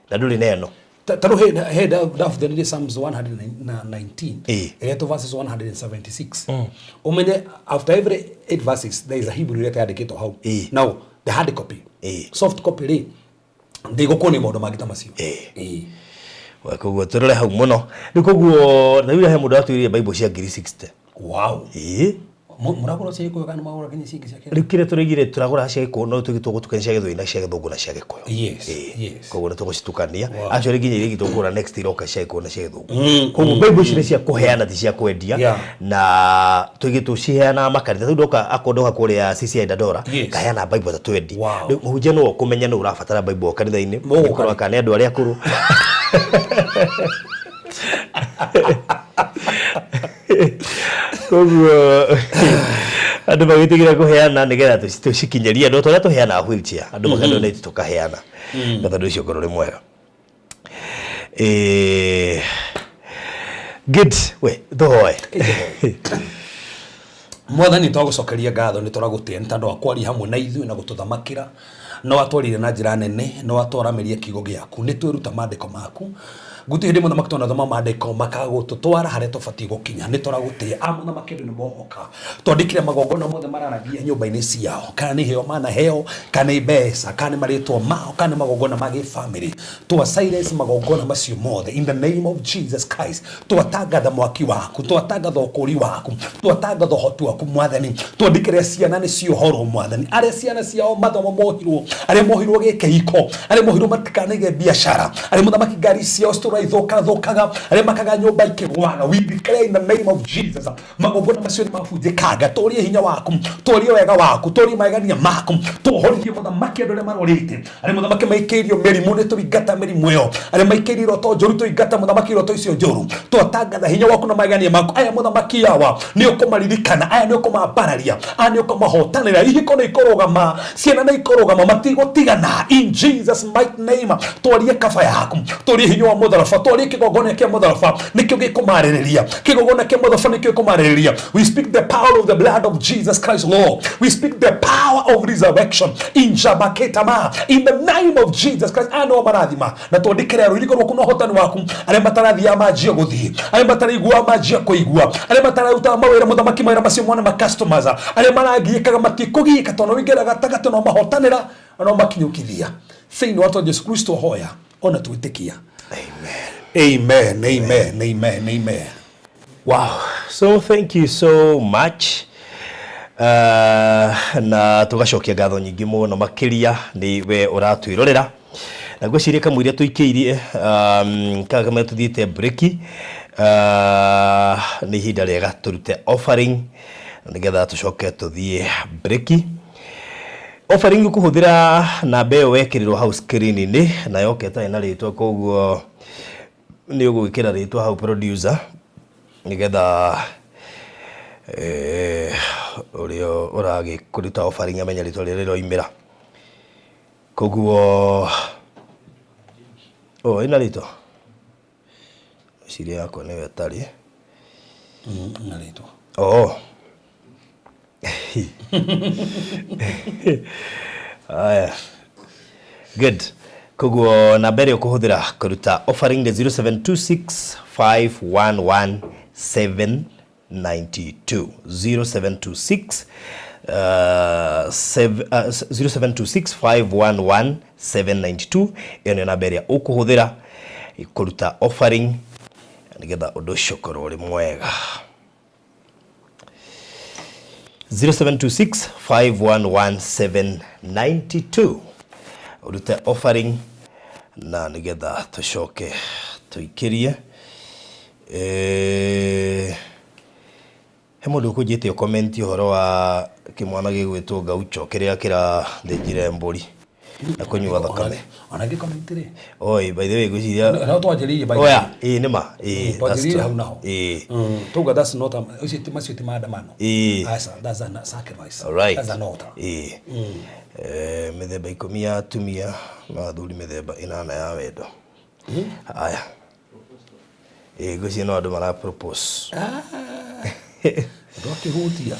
na ndũrĩ na ĩno. Tarĩu he ndabuthanire Psalms 119 ĩrĩa to verses 176 ũmenye after every 8 verses there is a Hebrew letter yandĩkĩtwo hau. Now the hard copy, soft copy rĩ ndĩgũkuonia maũndũ mangĩ ta macio. Koguo tũrore hau mũno rĩu koguo na rĩu he mũndũ atwĩrire Bible cia 60,000. Wow. Mũragũra cia Gĩkũyũ kana mũragũra nginya cingĩ cia Kenya? Rĩu kĩrĩa tũraigire tũragũra cia Gĩkũyũ no tũgĩ tũgũtukania cia Gĩthweri na cia Gĩthũngũ na cia Gĩkũyũ. Koguo nĩ tũgũcitukania. Actually nginya iria ingĩ tũkũgũra next iroka cia Gĩkũyũ na cia Gĩthũngũ. Koguo Bible ici nĩ cia kũheana ti cia kwendia na tũgĩ tũciheanaga makanitha. Rĩu ndoka akorwo ndoka kũrĩa CCI Dandora kaheana Bible ta 20. Rĩu mũhunjia nĩwe ũkũmenya nũ ũrabatara Bible kanitha-inĩ. Mũgũkora kana nĩ andũ arĩa akũrũ. Koguo andũ magĩtigĩra kũheana nĩgetha tũcikinyerie andũ ta ũrĩa tũheanaga wheelchair andũ makadonate tũkaheana na tondũ ũcio ũkorwo ũrĩ mwega. Good we tũhoe. Mwathani twagũcokeria ngatho nĩ tũragũtĩa nĩ tondũ wa kwaria hamwe na ithuĩ na gũtũthamakĩra no watwarire na njĩra nene no watwaramĩria kiugo gĩaku nĩ twĩruta maandĩko maku guti hĩndĩ mũthamaki twanathoma maandĩko makagũtũtwara harĩa tũbatiĩ gũkinya nĩ tũragũtĩa a mũthamaki andũ nĩ mohoka twandĩkire magongona mothe mararagia nyũmba-inĩ ciao kana nĩ iheo manaheo kana nĩ mbeca kana nĩ marĩtwa mao kana nĩ magongona ma gĩbamĩrĩ twa silence magongona macio mothe in the name of Jesus Christ twatangatha mwaki waku twatangatha ũkũri waku twatangatha ũhoti waku mwathani twandĩkĩre ciana nĩ ciohorwo mwathani arĩa ciana ciao mathomo mohirwo arĩa mohirwo gĩkĩhiko arĩa mohirwo matikanaige biacara arĩa mũthamaki ngari ciao citũra ithũkathũkaga arĩa makaga nyũmba ikĩgwaga we declare in the name of Jesus magongona macio nĩ mabunjĩkanga tũrie hinya waku tũrie wega waku tũrie magegania maku tũhorithie mũthamaki andũ arĩa marorĩte arĩa mũthamaki maikĩirio mĩrimũ nĩ tũringata mĩrimũ ĩyo arĩa maikĩirio iroto njũru tũingata mũthamaki iroto icio njũru twatangatha hinya waku na magegania maku aya mũthamaki awa nĩ ũkũmaririkana aya nĩ ũkũmambararia aya nĩ ũkũmahotanĩra ihiko nĩ ikũrũgama ciana nĩ ikũrũgama matigũtigana in Jesus mighty name twarie kaba yaku twarie hinya wa mũtharaba twarie kĩgongona kĩa mũtharaba nĩkĩo gĩkũmarĩrĩria kĩgongona kĩa mũtharaba nĩkĩo gĩkũmarĩrĩria we speak the power of the blood of Jesus Christ Lord we speak the power of resurrection in Jabaketama in the name of Jesus Christ aya nĩo marathima na twandĩkĩre rũirigo rwaku na ũhotani waku arĩa matarathiaga manjia gũthiĩ arĩa mataraiguaga manjia kũigua arĩa matararutaga mawĩra mũthamaki mawĩra macio mone ma customers arĩa maragiĩkaga matikũgiĩka tondũ wĩingĩra gatagatĩ no mahotanĩra na no makinyũkithia thĩinĩ wa Jesu Kristo hoya ona twĩtĩkia. Amen. Amen, amen, amen, amen. Wow. So thank you so much. Na tugacokia ngatho nyingĩ mũno makĩria nĩ we ũratwĩrorera na ngwĩciria kamũiria tũikĩirie kana kamũira tũthiĩte break, nĩ ihinda rĩega tũrute offering nĩgetha tũcoke tũthiĩ break. Offering ũkũhũthĩra namba ĩyo wekĩrĩrwo hau screen-inĩ na yoka ĩtarĩ na rĩtwa, koguo nĩ ũgwĩkĩra rĩtwa hau producer nigetha ũrĩa ũragĩkũruta offering amenye rĩtwa rĩrĩa rĩroimĩra. Koguo o ĩna rĩtwa ciria yakwa nĩyo ĩtarĩ Na rĩtwa. Oh. Aya. Good. Koguo namba ĩrĩa ũkũhũthĩra kũruta offering nĩ 0726511792, 0726 0726511792. Ĩyo nĩyo namba ĩrĩa ũkũhũthĩra kũruta offering nĩgetha ũndũ ũcio ũkorwo ũrĩ mwega. 0726511792 ũrute offering na nĩgetha tũcoke tũikĩrie. He mũndũ ũkũnjĩte comment ũhoro wa kĩmwana gĩgwĩtwo Gaucho kĩrĩa kĩrathĩnjire mbũri na kũnyua thakame. Ona ngĩ comment rĩ. Oi, by the way, ngwĩciria No twanjĩrĩirie by the Oya, ĩĩ nĩ ma, ĩĩ, that's Twanjĩrĩirie true. hau naho. Ĩĩ. Tuga that's not a ũcio ti macio ti maandamano. Ĩĩ. Aca, that's a sacrifice. Alright. That's an altar. Ĩĩ. Mĩthemba 10 ya atumia na athuri mĩthemba 8 ya wendo. Haya. Ĩĩ, ngwĩciria no andũ mara propose. Andũ akĩhutia.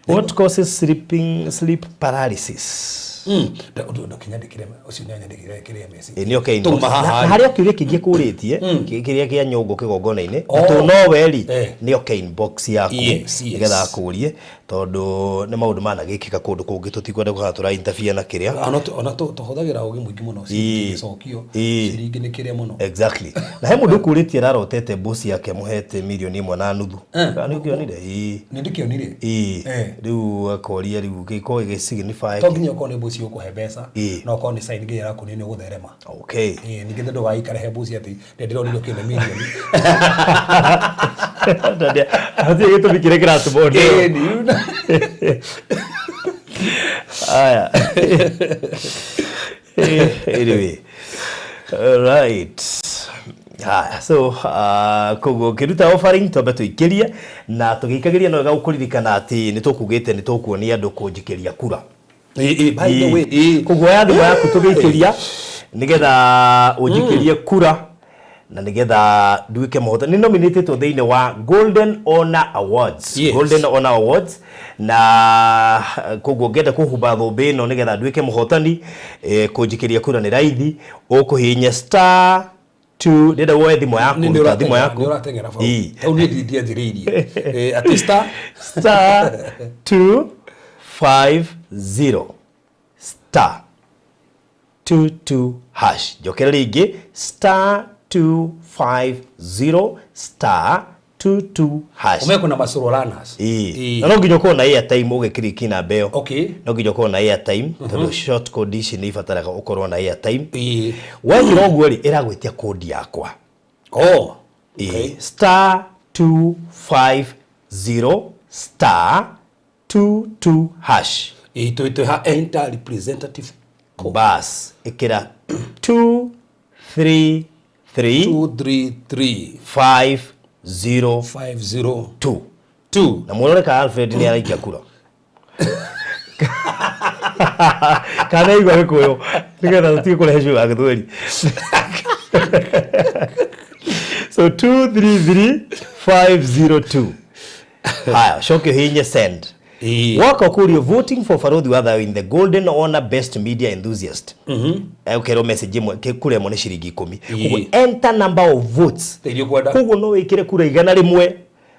What causes sleep paralysis? Ndũkĩnyandĩkĩre ũcio nĩanyandĩkĩre kĩrĩa message. Ĩĩ, nĩ okay. Tuma haha. Na harĩa kĩũria kĩngĩ kũrĩtie kĩrĩa kĩa nyũngũ kĩgongona-inĩ Oh. na tondũ no we-rĩ Eh. nĩ okay inbox yaku Yes, yes. nĩgetha akũrie tondũ nĩ maũndũ managĩkĩka kũndũ kũngĩ tũtikwenda gũkorwo tũra interfere na kĩrĩa. Ona tũhũthagĩra ũgĩ mũingĩ mũno Ĩĩ. cingĩcokio Ĩĩ. ciringi nĩ kĩrĩa mũno. Exactly. Na he mũndũ ũkũrĩtie ararotete boss yake amũhete mirioni 1.5. Eh. Kana nĩ ũkĩonire? Ĩĩ. Nĩ ndĩkĩonire. Ĩĩ. Eh. Rĩu akoria rĩu gĩkorwo gĩ signify To nginya ũkorwo nĩ mbuci ũkũhe mbeca Ĩĩ. no ũkorwo nĩ sign nginya ĩrakuonia nĩ ũgũtherema. Okay. Ĩĩ, ningĩ nĩ ndũgaikare he mbuci atĩ ndĩronire ũkĩone mirioni. Hatirĩ gĩtũmi kĩrĩa kĩratũma ũndũ ũyũ. Ĩĩ, ni- Aya. Anyway. All right. Haya, so koguo ngĩruta offering twambe tũikĩrie na tũgĩikagĩria no wega gũkũririkana atĩ nĩ tũkugĩte nĩ tũkuonia andũ kũnjikĩria kura. Ĩĩ, ĩĩ, by the way, ĩĩ. Koguo oya thimũ yaku tũgĩikĩria nĩgetha ũnjikĩrie kura na nĩgetha nduĩke mũhotani. Nĩ nominatetwo thĩinĩ wa Golden Honor Awards. Yes. Golden Honor Awards na koguo ngĩenda kũhumba thũmbĩ ĩno nĩgetha nduĩke mũhotani, kũnjikĩria kura nĩ raithi, ũkũhihinya star 2 ndĩrenda woe thimũ yaku, Nĩ ruta thimũ yaku. nĩ ũrateng'era bau. Ĩĩ. Hau niĩ ndianjĩrĩirie. Ĩĩ, atĩ star Star 250 star 22 hash. Njokere rĩngĩ star 250 star 22 hash. Ũmenye kwĩna macũrũ runners. Ĩĩ. Ĩĩ. Na no nginya ũkorwo na airtime ũgĩkiriki namba ĩyo. Okay. No nginya ũkorwo na airtime tondũ short code ici nĩ ibataraga ũkorwo na airtime. Ĩĩ. Wekĩra ũguo rĩ ĩragwĩtia kodi yakwa. Oh. Ĩĩ. Star 250 star 22 hash. Ĩĩ, twĩ ha enter representative code. Bas ĩkĩra 2 3 3 233 5 0 502 2 na muonore ka Alfred nĩ araikia kura kana igua gĩkũyũ nĩgetha tũtige kũrehe cũĩ wa gĩthweri. So 233502. Haya, coke ũhihinye send. Ĩĩ. Woka ũkũrio voting for Baruthi wa Thayũ in the Golden Honor Best Media Enthusiast. Ũkerwo message ĩmwe kura ĩmwe nĩ ciringi 10. Ĩĩ. Koguo enter number of votes. Iria ũkwenda. Koguo no wĩkĩre kura 100,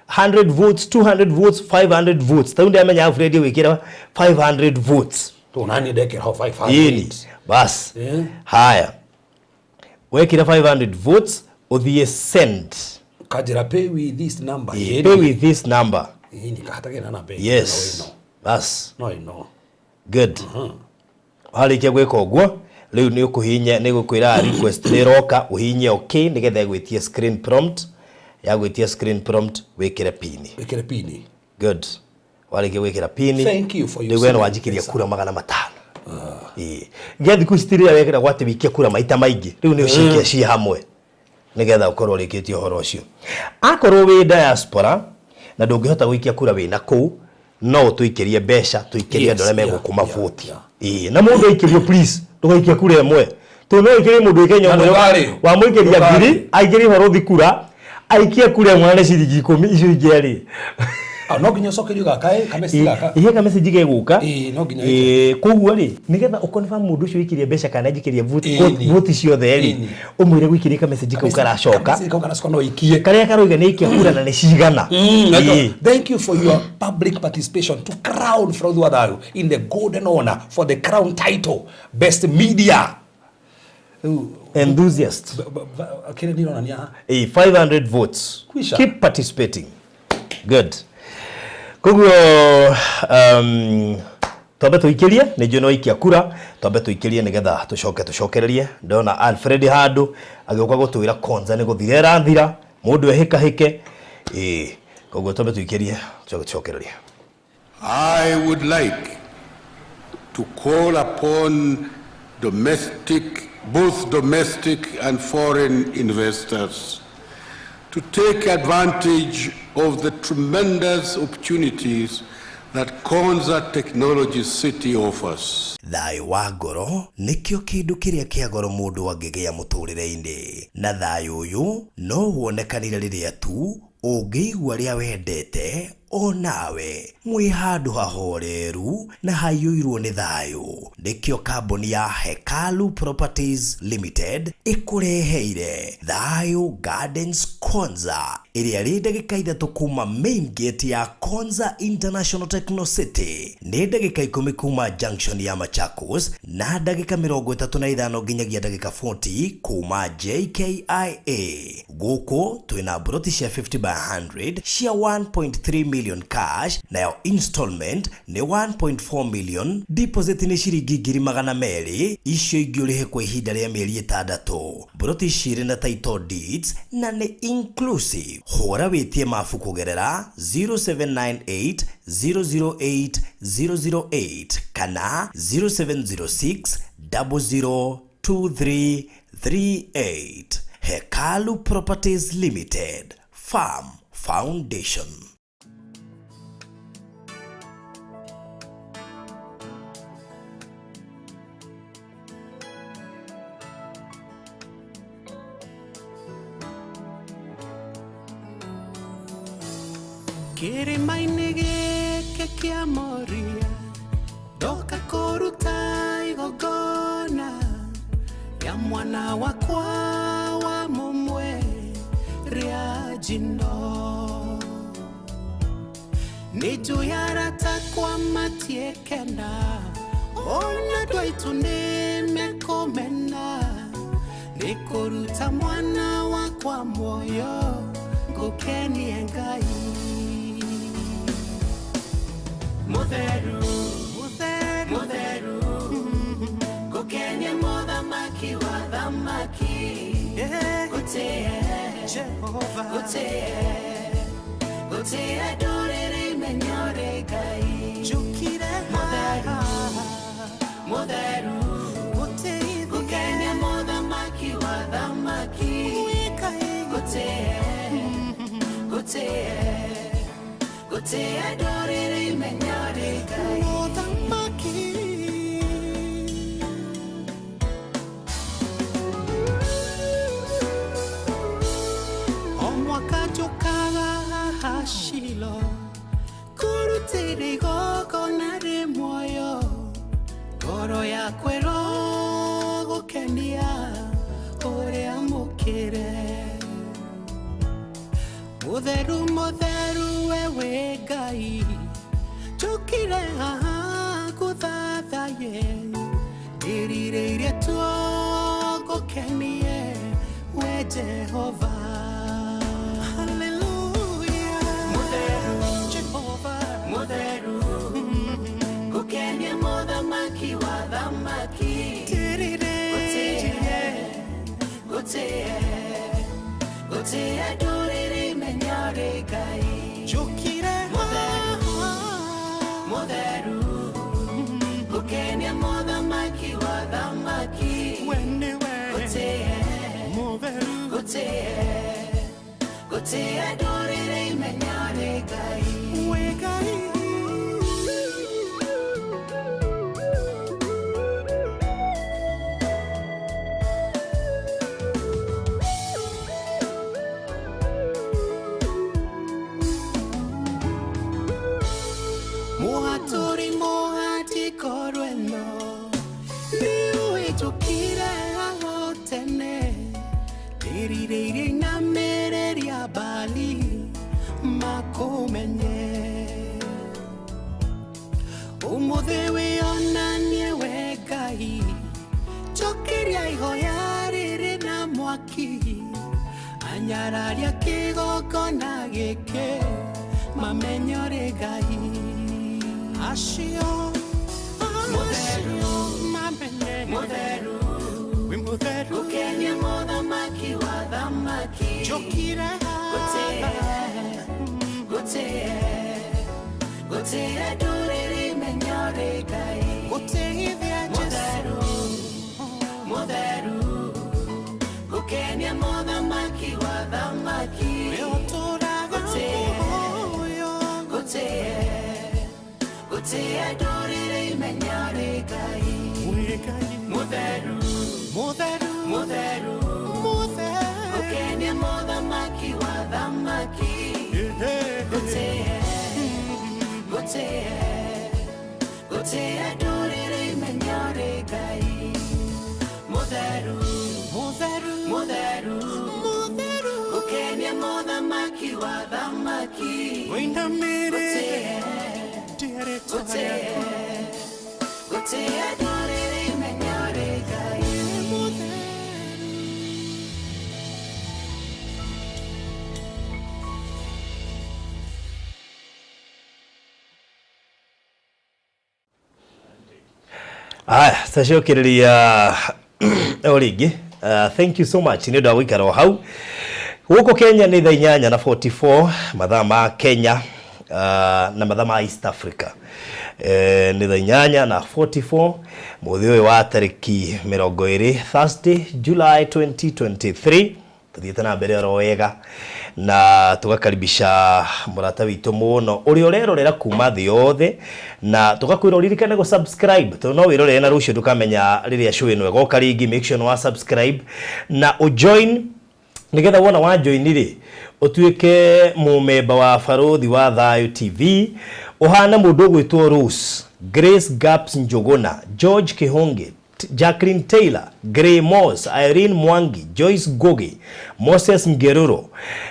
100 votes, 200 votes, 500 votes. Tarĩu ndĩramenya Alfred wĩkĩra 500 votes. Tũ nani ndekĩra ho 500. Ĩni. Bas. Ĩĩ. Haya. Wekĩra 500 votes ũthiĩ send. Kanjĩra pay with this number. Pay with this number. Ĩni kahatagĩra namba ĩno. Yes, bas. No ĩno. Good. Warĩkia gwĩka ũguo rĩu nĩ ũkũhihinya, nĩ gũkwĩra request nĩ ĩroka, ũhihinye okay nĩgetha ĩgwĩtie screen prompt. Yagwĩtia screen prompt wĩkĩre pini. Wĩkĩre pini. Good. Warĩkia gwĩkĩra pini. Thank you for your rĩu we nĩ sending wanjikĩria pesa. kura 500. Ĩĩ. Nginya thikũ ici rĩrĩa wekĩra gwatĩ wikie kura maita maingĩ rĩu nĩ ũcikia ciĩ hamwe nĩgetha ũkorwo ũrĩkĩtie ũhoro ũcio. Akorwo wĩ diaspora na ndũngĩhota gũikia kura wĩna kũu, no ũtũikĩrie mbeca, tũikĩrie andũ arĩa megũkũ mabũti. Ĩĩ, na mũndũ aikĩrio please ndũgaikie kura ĩmwe, tondũ no ũikĩrie mũndũ wĩ Kenya Na ũmwe ndũkarĩhwo. wamũikĩria Ndũkarĩhwo. ngiri, aikĩrie balothi kura, aikie kura ĩmwe na nĩ ciringi 10, icio ingĩ rĩ. No nginya ũcokerio gaka ĩ, kamessage gaka. Ihe kamessage gegũka. Ĩĩ, no nginya Ĩĩ, koguo rĩ nĩgetha ũkonfirm mũndũ ũcio wĩkĩrie mbeca kana anjikĩrie Ĩni. vote ciothe rĩ, Ĩni. ũmwĩre gwĩkĩrie kamessage kau karacoka. Kamessage kau karacoka no ũikie. Karĩa karoiga nĩ aikia kura na nĩ cigana. Ĩĩ. Thank you for your public participation to crown Frothi wa Thayu in the golden honor for the crown title best media enthusiast. Kĩrĩa ndĩronania haha. Ĩĩ, 500 votes. Kwisha. Keep participating. Good. Koguo twambe tũikĩrie, nĩ njũĩ no ikia kura, twambe tũikĩrie nĩgetha tũcoke tũcokererie. Ndona Alfred handũ agĩũka gũtwĩra Konza nĩ gũthira ĩrathira, mũndũ ehĩkahĩke. Ĩĩ, koguo twambe tũikĩrie, tũcoke tũcokererie. I would like to call upon both domestic and foreign investors to take advantage of the tremendous opportunities that Konza Technology City offers. Thayũ wa ngoro nĩkĩo kĩndũ kĩrĩa kĩa goro mũndũ angĩgĩa mũtũrĩre-inĩ, na thayũ ũyũ no wonekanire rĩrĩa tu ũngĩigua rĩa wendete o nawe mwĩ handũ hahoreru na haiyũirwo nĩ thayũ. Nĩkĩo kambuni ya Hekalu Properties Limited ĩkũreheire Thayũ Gardens Konza, ĩrĩa rĩ ndagĩka 3 kuma main gate ya Konza International Techno City, nĩ ndagĩka 10 kuma junction ya Machakos na ndagĩka 35 nginyagia ndagĩka 40 kuma JKIA. Gũkũ twĩna mburoti cia 50 by 100 cia 1.3 million cash, nayo installment nĩ 1.4 million, deposit nĩ ciringi 200,000, icio ingĩ ũrĩhe kwa ihinda rĩa mĩeri 6. Mburoti ici irĩ na title deeds na nĩ inclusive. Hũra wĩtie mabu kũgerera 0798 008 008 kana 0706 002338. Hekalu Properties Limited, Farm Foundation. Kĩrĩma-inĩ gĩkĩ kĩa Moria ndoka kũruta igongona rĩa mwana wakwa wa mũmwe rĩa njino. Nĩ njũĩ arata akwa matiekena, ona andũ aitũ nĩ mekũmena, nĩ kũruta mwana wakwa muoyo ngũkenie Ngai. Mutheru, mutheru, mutheru, ngũkenie mũthamaki wa thamaki, ngũtĩe Jehova, ngũtĩe, ngũtĩe ndũrĩrĩ imenyore Ngai. Njũkire mutheru, mutheru, ngũkenie mũthamaki wa thamaki, ngũtĩe, ngũtĩe, ngũtĩe ndũrĩrĩ imenyore Ngai. Mũthamaki. O mwaka njũkaga haha Shilo kũrutĩra igongona rĩ muoyo, ngoro yakwa ĩrogũkenia ũrĩa mũkĩre. Mũtheru, mũtheru we wĩ Ngai, njũkire haha ngũthathaye, ndĩrirĩirie tu ngũkenie. Jehova. Hallelujah. Mũtheru Jehova, mũtheru, gũkenia mũthamaki wa thamaki. Gũtĩe, gũtĩe, gũtĩe ndũrĩrĩ menya ũrĩ Ngai. Njũkire mũtheru, mũtheru, gũkenia mũthamaki wa thamaki. We nĩwe gũtĩe, mũtheru, gũtĩe, gũtĩe ndũrĩrĩ menya ũrĩ Ngai. Wĩ Ngai. Mũhatũri mũhatĩko rweno nĩũhĩtũkire aho tene, ndĩrirĩirie inamĩrĩria Bali makũmenye. Ũmũthĩ wĩonanie we Ngai, njokeria ihoya rĩrĩ na mwaki, anyararia kĩgongona gĩkĩ mamenye ũrĩ Ngai. Acio mũtheru mamenye, mũtheru, wĩ mũtheru, gũkenia mũthamaki wa thamaki. Njũkire gũtĩe, gũtĩe, gũtĩe ndũrĩrĩ menya ũrĩ Ngai. Gũtĩithia mũtheru, mũtheru, gũkenia mũthamaki wa thamaki. We ũtũũraga gũtĩe, gũtĩe, gũtĩe ndũrĩrĩ menya ũrĩ Ngai. Wĩ Ngai. Mũtheru, mũtheru, mũtheru, mũtheru, gũkenia mũthamaki wa thamaki. Gũtĩe, gũtĩe, gũtĩe ndũrĩrĩ menya ũrĩ Ngai. Mũtheru, mũtheru, mũtheru, mũtheru, gũkenia mũthamaki wa thamaki. Wĩinamĩrĩre gũtĩe, gũtĩe ndũrĩrĩ menya ũrĩ Ngai. Mũtheru. Aya, tacokereria o rĩngĩ. Thank you so much nĩ ũndũ wa gũikara o hau. Gũkũ Kenya nĩ thaa 8 na 44 mathaa ma Kenya na mathaa ma East Africa. Nĩ thaa 8 na 44 mũthĩ ũyũ wa tarĩki 20, Thursday, July 2023. Tuthiĩte na mbere oro wega na tũgakaribisha mũrata witũ mũno ũrĩa ũrerorera kuma thĩ yothe, na tũgakwĩra ũririkane gũ subscribe tondũ no wĩrorere na rũciũ ndũkamenya rĩrĩa show ĩno ĩgoka rĩngĩ. Make sure nĩ wa subscribe na ũjoin, nĩgetha wona wa join rĩ, ũtuĩke mũmemba wa Barũthi wa Thayũ TV, ũhane mũndũ ũgwĩtwo Rose Grace Gaps Njũgũna, George Kihonge, Jacqueline Taylor, Gray Moss, Irene Mwangi, Joyce Ngugi, Moses Ngeruro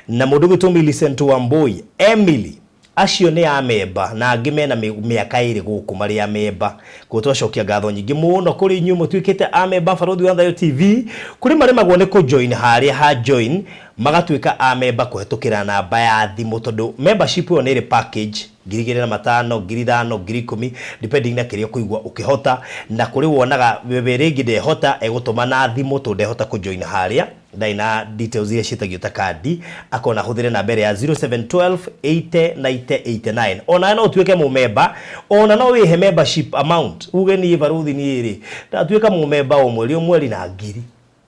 na mũndũ ũgwĩtwo Millicent Wambui, Emily. Acio nĩ amemba na angĩ mena mĩaka 2 gũkũ marĩ amemba. Koguo twacokia ngatho nyingĩ mũno kũrĩ inyuĩ mũtuĩkĩte amemba Barũthi wa Thayũ TV. Kũrĩ maremagwo nĩ kũjoin harĩa ha join, magatuĩka amemba kũhetũkĩra namba ya thimũ, tondũ membership ĩyo nĩ ĩrĩ package 2500, 5000, 10,000, depending na kĩrĩa ũkũigua ũkĩhota. Na kũrĩ wonaga we rĩngĩ ndehota, egũtũma na thimũ tondũ ndehota kũjoin harĩa, ndarĩ na details iria ciĩtagio ta kandi, akona hũthĩre namba ĩrĩa ya 0712 80 90 89. Onawe no ũtuĩke mũmemba, ona no wĩhe membership amount, uge niĩ barũthi niĩ rĩ ndatuĩka mũmemba o mweri o mweri na 1000,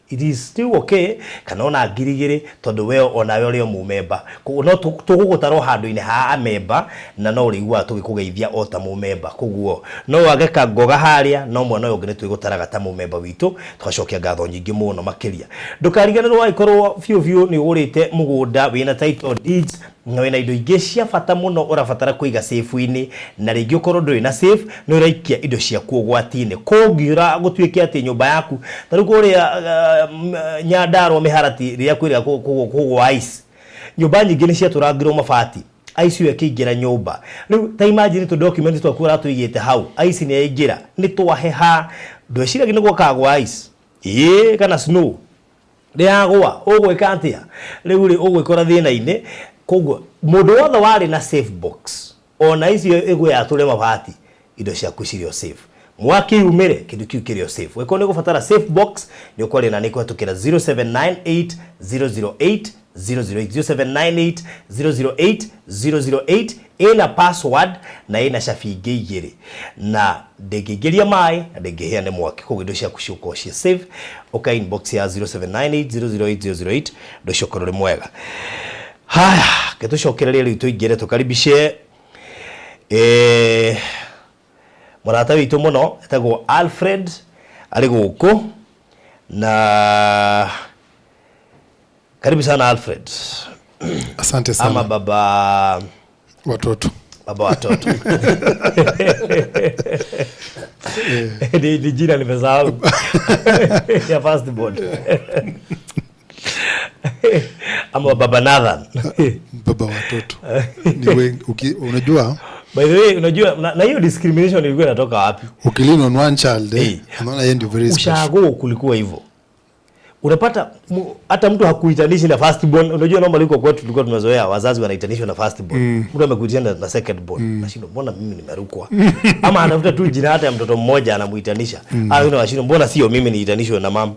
it is still okay, kana ona 2000, tondũ we onawe ũrĩ o mũmemba. Koguo no tũgũgũtara o handũ-inĩ ha amemba, na no ũrĩiguaga tũgĩkũgeithia o ta mũmemba. Koguo no wage kangoga harĩa, no mwena ũyũ ũngĩ nĩ twĩgũtaraga ta mũmemba witũ, tũgacokia ngatho nyingĩ mũno makĩria. Ndũkariganĩrwo wagĩkorwo biũ biũ nĩ ũgũrĩte mũgũnda wĩna title deeds na wĩna indo ingĩ cia bata mũno ũrabatara kũiga safe-inĩ, na rĩngĩ ũkorwo ndũrĩ na safe, nĩ ũraikia indo ciaku ũgwati-inĩ. Kũngiura gũtuĩke atĩ nyũmba yaku ta rĩu kũrĩa Nyandarua mĩharati rĩrĩa kwĩrĩga kũgũa ice, nyũmba nyingĩ nĩ ciatũrangirwo mabati, ice ĩyo ĩkĩingĩra nyũmba. Rĩu ta imagine tũ document twaku ũratũigĩte hau, ice nĩ yaingĩra, nĩ twaheha. Ndweciragia nĩ gwokagwa ice, ĩĩ, kana snow. Rĩagwa ũgwĩka atĩa rĩu rĩ ũgwĩkora thĩna-inĩ. Koguo mũndũ wothe warĩ na safe box, ona icio ĩgwe yatũre mabati, indo ciaku cirĩ o safe, mwaki umĩre kĩndũ kĩu kĩrĩ o safe. Wĩkorwo nĩ ũgũbatara safe box, nĩ ũkwaria na nĩ kũhetũkĩra 0798 008 008, 0798 008 008. Ĩna password na ĩna cabi ingĩ igĩrĩ, na ndĩngĩingĩria maĩ na ndĩngĩhĩa nĩ mwaki. Koguo indo ciaku ciũkorwo ciĩ safe. Ũka inbox ya 0798 008 008, ũndũ ũcio ũkorwo ũrĩ mwega. Haya, ke tũcokererie rĩu, tũingĩre tũkaribice mũrata witũ mũno etagwo Alfred, arĩ gũkũ na karibu sana, Alfred. Asante sana. Ama baba watoto. Baba watoto ni jina nimesahau ya first born, ama baba Nathan. Baba watoto ni wengi. Unajua By the way, unajua na hiyo discrimination ilikuwa inatoka wapi? Ukilean on one child, Eh. unaona yeye ndio very special. Ushago kulikuwa hivyo, unapata hata mtu hakuitanishi na first born. Unajua normally huko kwetu tulikuwa tumezoea wazazi wanaitanishwa na first born. Mtu amekuitisha na second born, nashindwa mbona mimi nimerukwa? Ama anafuta tu jina hata ya mtoto mmoja anamuitanisha. Ah, wengine wanashindwa mbona sio mimi niitanishwe na mama.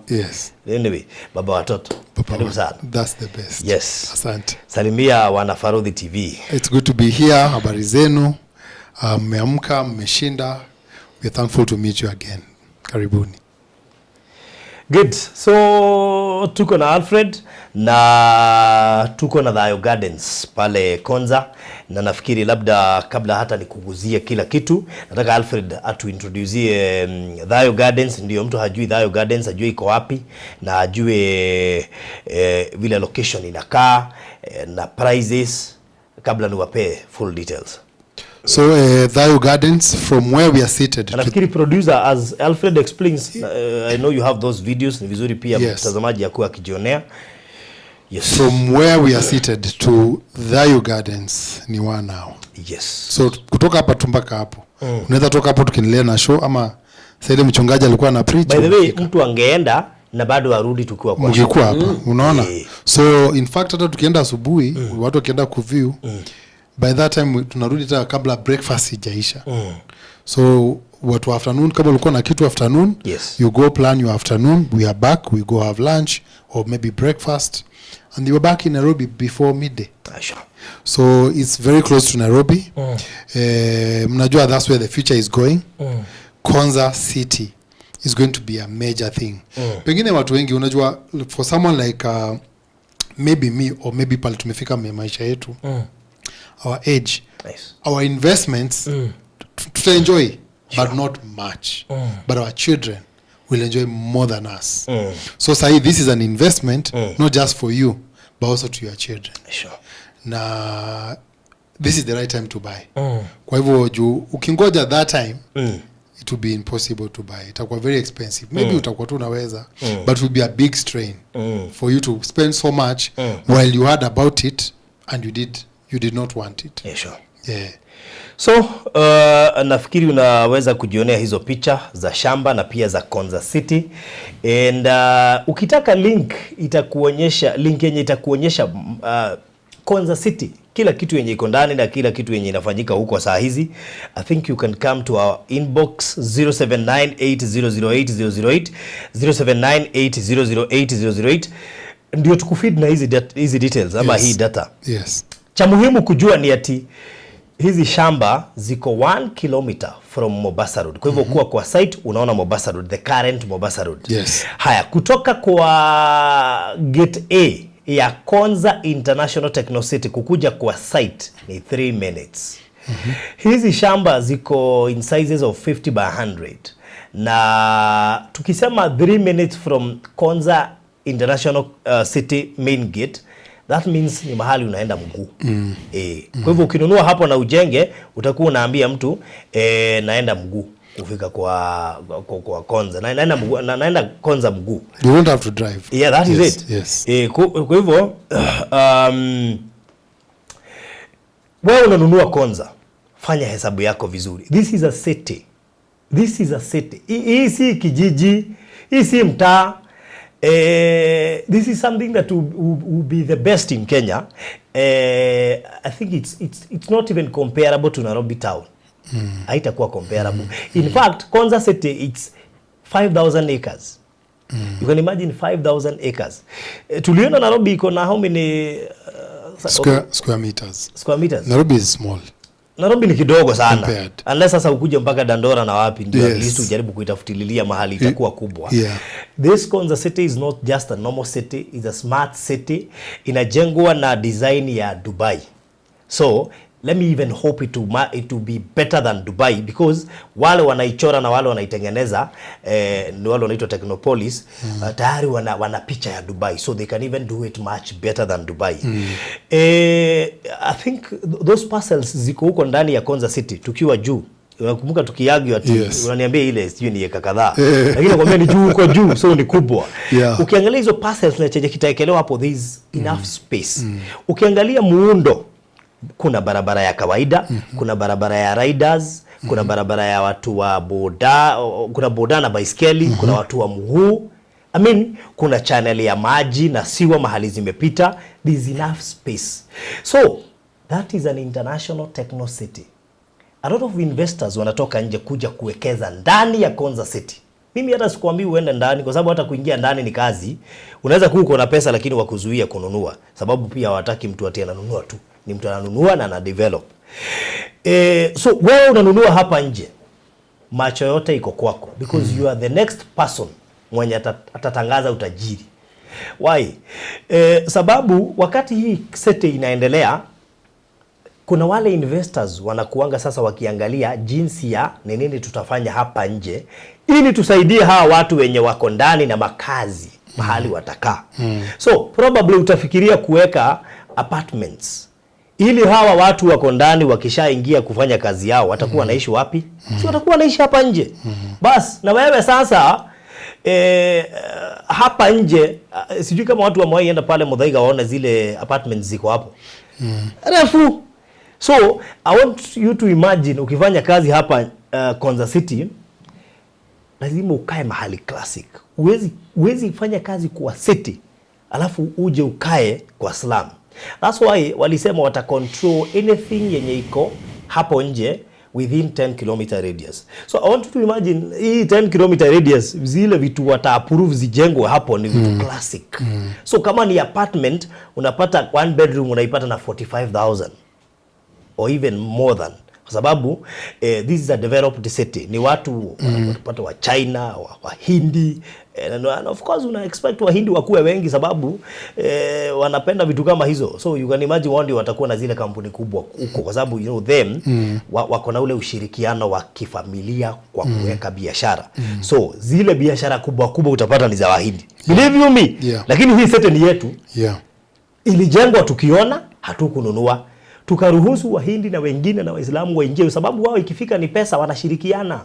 Anyway, baba watoto, Baba karibu sana. That's the best. Yes. Asante. Salimia wana Farudhi TV. It's good to be here. Habari zenu? Mmeamka, mmeshinda. We are thankful to meet you again. Karibuni. Good. So tuko na Alfred na tuko na Thayo Gardens pale Konza, na nafikiri labda kabla hata nikuguzie kila kitu, nataka Alfred atuintroducie Thayo Gardens, ndio mtu hajui Thayo Gardens ajue iko wapi na ajue vile location inakaa na prices kabla niwapee full details. So Thayo Gardens, from where we are seated Na nafikiri producer, as Alfred explains, I know you have those videos, ni vizuri pia mtazamaji akuwe akijionea. Yes. From where we are seated to Thayo Gardens ni 1 hour. So kutoka hapa tu mpaka hapo. Unaweza toka hapo tukiendelea na show ama saa ile mchungaji alikuwa na preach. By the way, mtu angeenda na bado arudi tukiwa kwa show. Mngekuwa hapa, unaona? Eh. So in fact hata tukienda asubuhi, watu wakienda kuview, by that time tunarudi hata kabla breakfast ijaisha. So watu wa afternoon, kama ulikuwa na kitu afternoon, you go plan your afternoon, we are back, we go have lunch or maybe breakfast, and you are back in Nairobi before midday. Ah, sure. So it's very close to Nairobi. Mnajua that's where the future is going. Konza City is going to be a major thing. Pengine watu wengi, unajua, for someone like maybe me or maybe pale tumefika maisha yetu, our age, our investments, tutaenjoy but not much, but our children will enjoy more than us. So sahi this is an investment not just for you but also to your children. Na this is the right time to buy. Kwa hivyo juu ukingoja that time, it will be impossible to buy, itakuwa very expensive. Maybe utakuwa tu unaweza, but it will be a big strain for you to spend so much while you heard about it and you did not want it. Yeah, sure. Yeah. So nafikiri unaweza kujionea hizo picha za shamba na pia za Konza City, and ukitaka link itakuonyesha, link yenye itakuonyesha Konza City, kila kitu yenye iko ndani na kila kitu yenye inafanyika huko saa hizi. I think you can come to our inbox 0798008008, 0798008008, ndio tukufeed na hizi details ama hii data. Cha muhimu kujua ni ati hizi shamba ziko 1 kilometer from Mombasa Road. Kwa hivyo kuwa kwa site unaona Mombasa Road, the current Mombasa Road. Haya, kutoka kwa gate A ya Konza International Techno City kukuja kwa site ni 3 minutes. Hizi shamba ziko in sizes of 50 by 100, na tukisema 3 minutes from Konza International City main gate, that means ni mahali unaenda mguu. Kwa hivyo ukinunua hapo na ujenge, utakuwa unaambia mtu naenda mguu kufika kwa Konza, naenda mguu, naenda Konza mguu. You won't have to drive. Yeah, that is it. Kwa hivyo wewe unanunua Konza, fanya hesabu yako vizuri. This is a city. This is a city. Hii si kijiji, hii si mtaa. This is something that will be the best in Kenya. I think it's not even comparable to Nairobi town. Haitakuwa comparable. In fact, Konza City, it's 5,000 acres. You can imagine 5,000 acres. Tuliona Nairobi iko na how many Square meters. Square meters? Nairobi is small. Nairobi ni kidogo sana. Compared. Unless sasa ukuje mpaka Dandora na wapi ndio at least ujaribu kuitafutililia mahali itakuwa kubwa. This Konza City is not just a normal city, it's a smart city. Inajengwa na design ya Dubai. So let me even hope it will be better than Dubai, because wale wanaichora na wale wanaitengeneza, ni wale wanaitwa Technopolis, tayari wana picha ya Dubai, so they can even do it much better than Dubai. I think those parcels ziko huko ndani ya Konza City tukiwa juu. Unakumbuka tukiargue ati unaniambia ile sijui ni eka kadhaa. Lakini nakwambia ni juu huko juu, so ni kubwa. Ukiangalia hizo parcels na chenye kitaekelewa hapo, there is enough space. Ukiangalia muundo, kuna barabara ya kawaida, kuna barabara ya riders, kuna barabara ya watu wa boda, kuna boda na baiskeli, kuna watu wa mguu. I mean, kuna channel ya maji na siwa mahali zimepita. There is enough space. So that is an international techno city. A lot of investors wanatoka nje kuja kuwekeza ndani ya Konza City. Mimi hata sikuambii uende ndani, kwa sababu hata kuingia ndani ni kazi. Unaweza kuwa uko na pesa lakini wakuzuia kununua, sababu pia hawataki mtu ati ananunua tu. Ni mtu ananunua na ana develop. So wewe unanunua hapa nje, macho yote iko kwako, because you are the next person mwenye atatangaza utajiri. Why? Sababu wakati hii city inaendelea, kuna wale investors wanakuanga sasa wakiangalia jinsi ya ni nini tutafanya hapa nje ili tusaidie hawa watu wenye wako ndani na makazi mahali watakaa. So probably utafikiria kuweka apartments ili hawa watu wako ndani wakishaingia kufanya kazi yao watakuwa wanaishi wapi? Si watakuwa wanaishi hapa nje. Bas, na wewe sasa hapa nje, sijui kama watu wamewahi enda pale Muthaiga waone zile apartments ziko hapo. Refu. So I want you to imagine ukifanya kazi hapa Konza City, lazima ukae mahali classic. Huwezi fanya kazi kwa city alafu uje ukae kwa slum. That's why walisema wata control anything yenye iko hapo nje within 10 kilometer radius. So I want you to imagine hii 10 kilometer radius, zile vitu wata approve zijengwe hapo ni vitu classic. So kama ni apartment unapata one bedroom unaipata na 45,000 or even more than, kwa sababu this is a developed city. Ni watu wanapata wa China, wa Hindi, and of course una expect Wahindi wakuwe wengi sababu wanapenda vitu kama hizo. So you can imagine wao ndio watakuwa na zile kampuni kubwa huko, kwa sababu you know them, wako na ule ushirikiano wa kifamilia kwa kuweka biashara. So zile biashara kubwa kubwa utapata ni za Wahindi. Believe you me. Lakini hii city ni yetu. Ilijengwa tukiona, hatukununua. Tukaruhusu Wahindi na wengine na Waislamu waingie, sababu wao ikifika ni pesa wanashirikiana.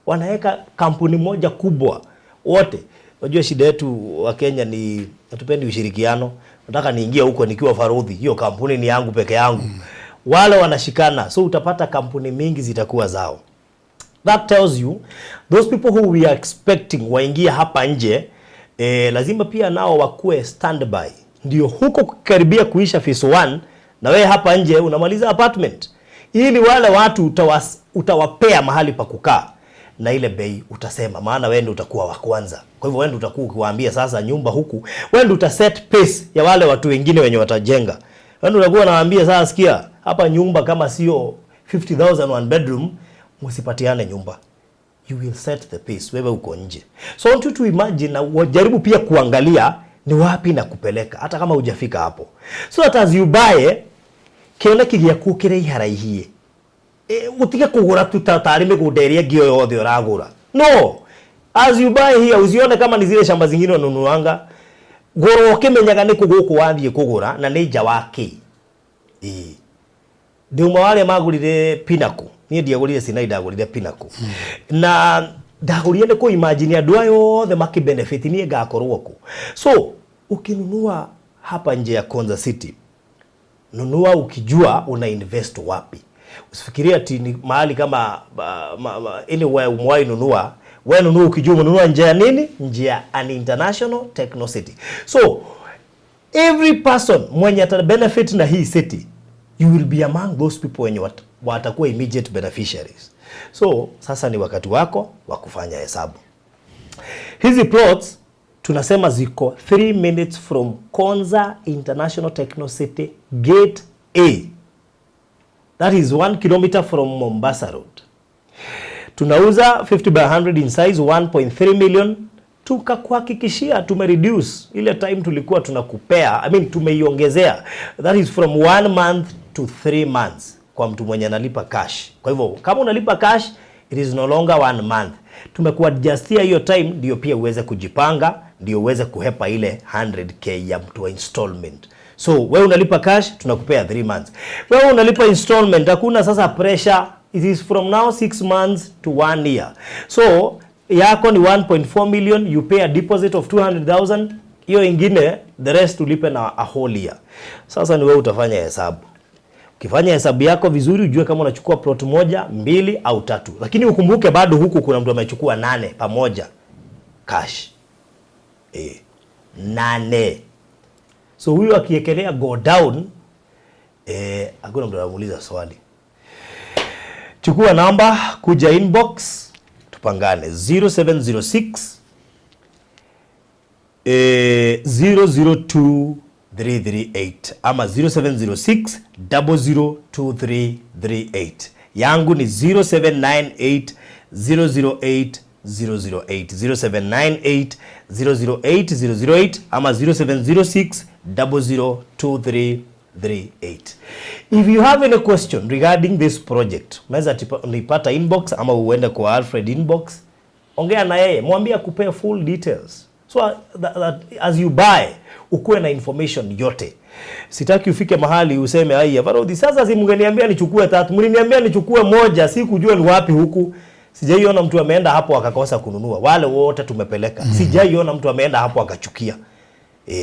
Wanaweka kampuni moja kubwa wote. Unajua shida yetu wa Kenya ni hatupendi ushirikiano. Nataka niingie huko nikiwa farudhi, hiyo kampuni ni yangu peke yangu. Wale wanashikana, so utapata kampuni mingi zitakuwa zao. That tells you those people who we are expecting waingie hapa nje, lazima pia nao wakue standby. Ndio huko kukaribia kuisha phase 1 na wewe hapa nje unamaliza apartment, ili wale watu utawapea mahali pa kukaa na ile bei utasema, maana wewe ndio utakuwa wa kwanza. Kwa hivyo wewe ndio utakuwa ukiwaambia sasa nyumba huku, wewe ndio utaset pace ya wale watu wengine wenye watajenga. Wewe ndio utakuwa unawaambia sasa, sikia hapa nyumba kama sio 50,000 one bedroom, msipatiane nyumba. You will set the pace, wewe uko nje. So I want you to imagine na wajaribu pia kuangalia ni wapi na kupeleka hata kama hujafika hapo. So that as you buy, kioneki gĩaku kĩraiharaihiĩ. Utige kũgũra tu tarĩ mĩgũnda ĩrĩa ĩngĩ o yothe ũragũra. No, as you buy here usione kama ni zile shamba zingine wanunuanga. Gũra ũkĩmenyaga nĩ kũ gũkũ wathiĩ kũgũra na nĩ nja wa kĩ. Ndĩ ũmwe wa arĩa magũrire Pinnacle. Niĩ ndiagũrire Sinai, ndagũrire Pinnacle. Na ndagũrire nĩ kũ-imagine andũ aya othe makĩ-benefit, niĩ ngakorwo kũ. So ukinunua hapa nje ya Konza City, nunua ukijua una invest wapi. Usifikirie ati ni mahali kama anywhere umewahi nunua Wewe nunua ukijua umenunua nje ya nini? Nje ya an international techno city. So every person mwenye ata benefit na hii city, you will be among those people wenye watakuwa immediate beneficiaries. So sasa ni wakati wako wa kufanya hesabu. Hizi plots tunasema ziko 3 minutes from Konza International Techno City Gate A. That is 1 kilometer from Mombasa Road. Tunauza 50 by 100 in size, 1.3 million. Tukakuhakikishia tumereduce ile time tulikuwa tunakupea, I mean tumeiongezea. That is from 1 month to 3 months kwa mtu mwenye analipa cash. Kwa hivyo kama unalipa cash, it is no longer 1 month. Tumekuadjustia hiyo time ndio pia uweze kujipanga, ndio uweze kuhepa ile 100K ya mtu wa installment. So wewe unalipa cash, tunakupea 3 months. Wewe unalipa installment, hakuna sasa pressure. It is from now 6 months to 1 year. So yako ni 1.4 million, you pay a deposit of 200,000, hiyo ingine the rest ulipe na a whole year. Sasa ni wewe utafanya hesabu. Ukifanya hesabu yako vizuri ujue kama unachukua plot 1, 2 au 3. Lakini ukumbuke bado huku kuna mtu amechukua 8 pamoja cash. 8. So huyu akiekelea go down, hakuna mtu anamuuliza swali. Chukua namba, kuja inbox, tupangane 0706 002338 ama 0706 002338. Yangu ni 0798 008 008, 0798 008 008 ama 0706 002338. If you have any question regarding this project, unaweza nipata inbox ama uende kwa Alfred inbox, ongea na yeye, mwambie akupee full details. So that as you buy, ukuwe na information yote. Sitaki ufike mahali useme ai Varodi, sasa si mngeniambia nichukue 3, mliniambia nichukue 1, sikujua ni wapi huku. Sijaiona mtu ameenda hapo akakosa kununua. Wale wote tumepeleka. Sijaiona mtu ameenda hapo akachukia.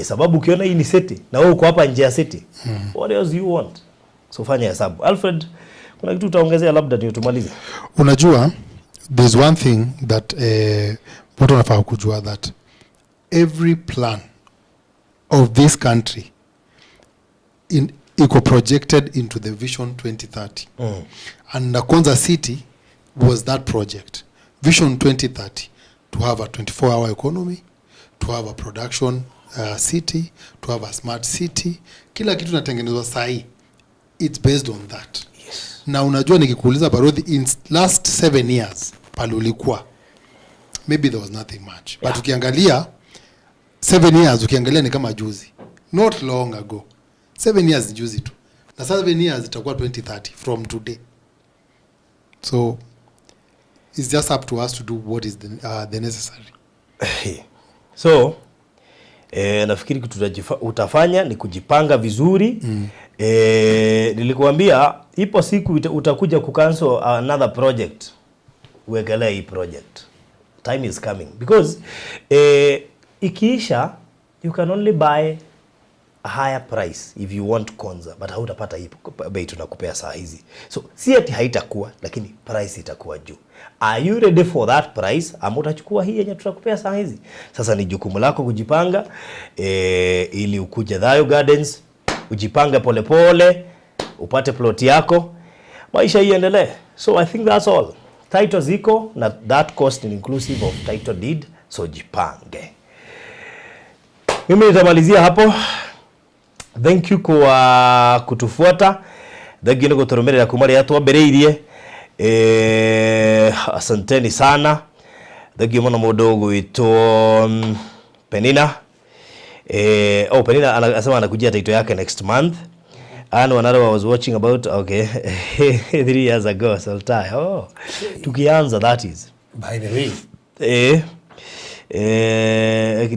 Sababu ukiona hii ni city na wewe uko hapa nje ya city. What else you want? So fanya hesabu. Alfred, kuna kitu utaongezea labda ndio tumalize? Unajua, there's one thing that watu wanafaa kujua, that every plan of this country iko projected into the Vision 2030. And the Konza City was that project. Vision 2030, to have a 24-hour economy, to have a production city, to have a smart city. Kila kitu natengenezwa sahi, it's based on that. Na unajua nikikuuliza Barodhi, in last 7 years pale ulikuwa, maybe there was nothing much. But ukiangalia 7 years, ukiangalia ni kama juzi. Not long ago. 7 years ni juzi tu. Na 7 years itakuwa 2030 from today. So it's just up to us to do what is the necessary. So nafikiri kitu utafanya ni kujipanga vizuri. Nilikuambia ipo siku utakuja kucancel another project, uwekelee hii project. Time is coming because ikiisha you can only buy a higher price if you want Konza, but hautapata hii bei tunakupea saa hizi. So si ati haitakuwa, lakini price itakuwa juu. Are you ready for that price ama utachukua hii yenye tutakupea saa hizi? Sasa ni jukumu lako kujipanga, ili ukuje Thayu Gardens, ujipange polepole, upate plot yako, maisha iendelee. So I think that's all. Title ziko na that cost is inclusive of title deed, so jipange. Mimi nitamalizia hapo. Thank you kwa kutufuata. Thank you nĩ gũtũrũmĩrĩra kuma rĩrĩa twambĩrĩirie. Asanteni sana. Thank you mũno mũndũ ũgwĩtwo Penina. Oh, Penina anasema anakujia title yake next month. And another I was watching about, okay, 3 years ago, Sultai. Oh, tukianza, that is. By the way.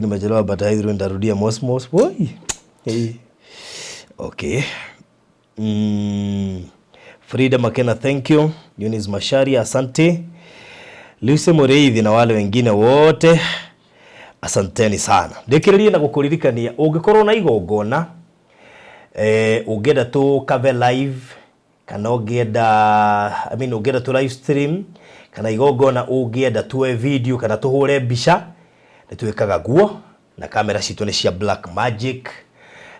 Nimechelewa, but haidhuru nitarudia mosmos. Woi. Okay. Frida Makena, thank you. Eunice Masharia, asante. Lucy Mureithi na wale wengine wote, asanteni sana. Ndikiririe na gukuririkania ungikorwo na igongona, ungienda tu cover live Kana ũngĩenda, I mean, ũngĩenda tũ live stream kana igongona, ũngĩenda tuoe video kana tũhũre mbica, nĩ twĩkaga guo na kamera citũ nĩ cia Black Magic,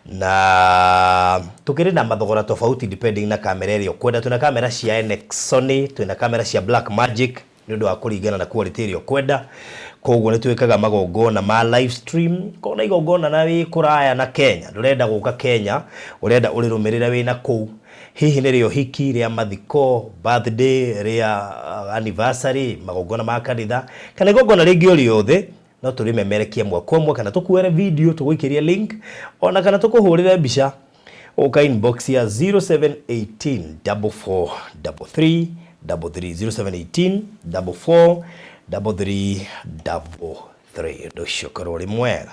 na tukĩrĩ na mathogora tofauti depending na kamera ĩrĩa ũkwenda. Twĩna kamera cia NX Sony, twĩna kamera cia Black Magic nĩ ũndũ wa kũringana na quality ĩrĩa ũkwenda. Koguo nĩ twĩkaga magongona ma live stream kona igongona na wĩ kũraya na Kenya, ndũrenda gũka Kenya, ũrenda ũrĩrũmĩrĩre wĩna kũu, hihi nĩ rĩa ũhiki, rĩa mathiko, birthday, rĩa anniversary, magongona ma kanitha kana igongona rĩngĩ o rĩothe, no tũrĩmemerekie mwaka ũmwe kana tũkuoere video tũgũikĩrie link, ona kana tũkũhũrĩre mbica. Ũka inbox ya 0718 44 33 33, 0718 44 33 33. Ũndũ ũcio ũkorwo ũrĩ mwega.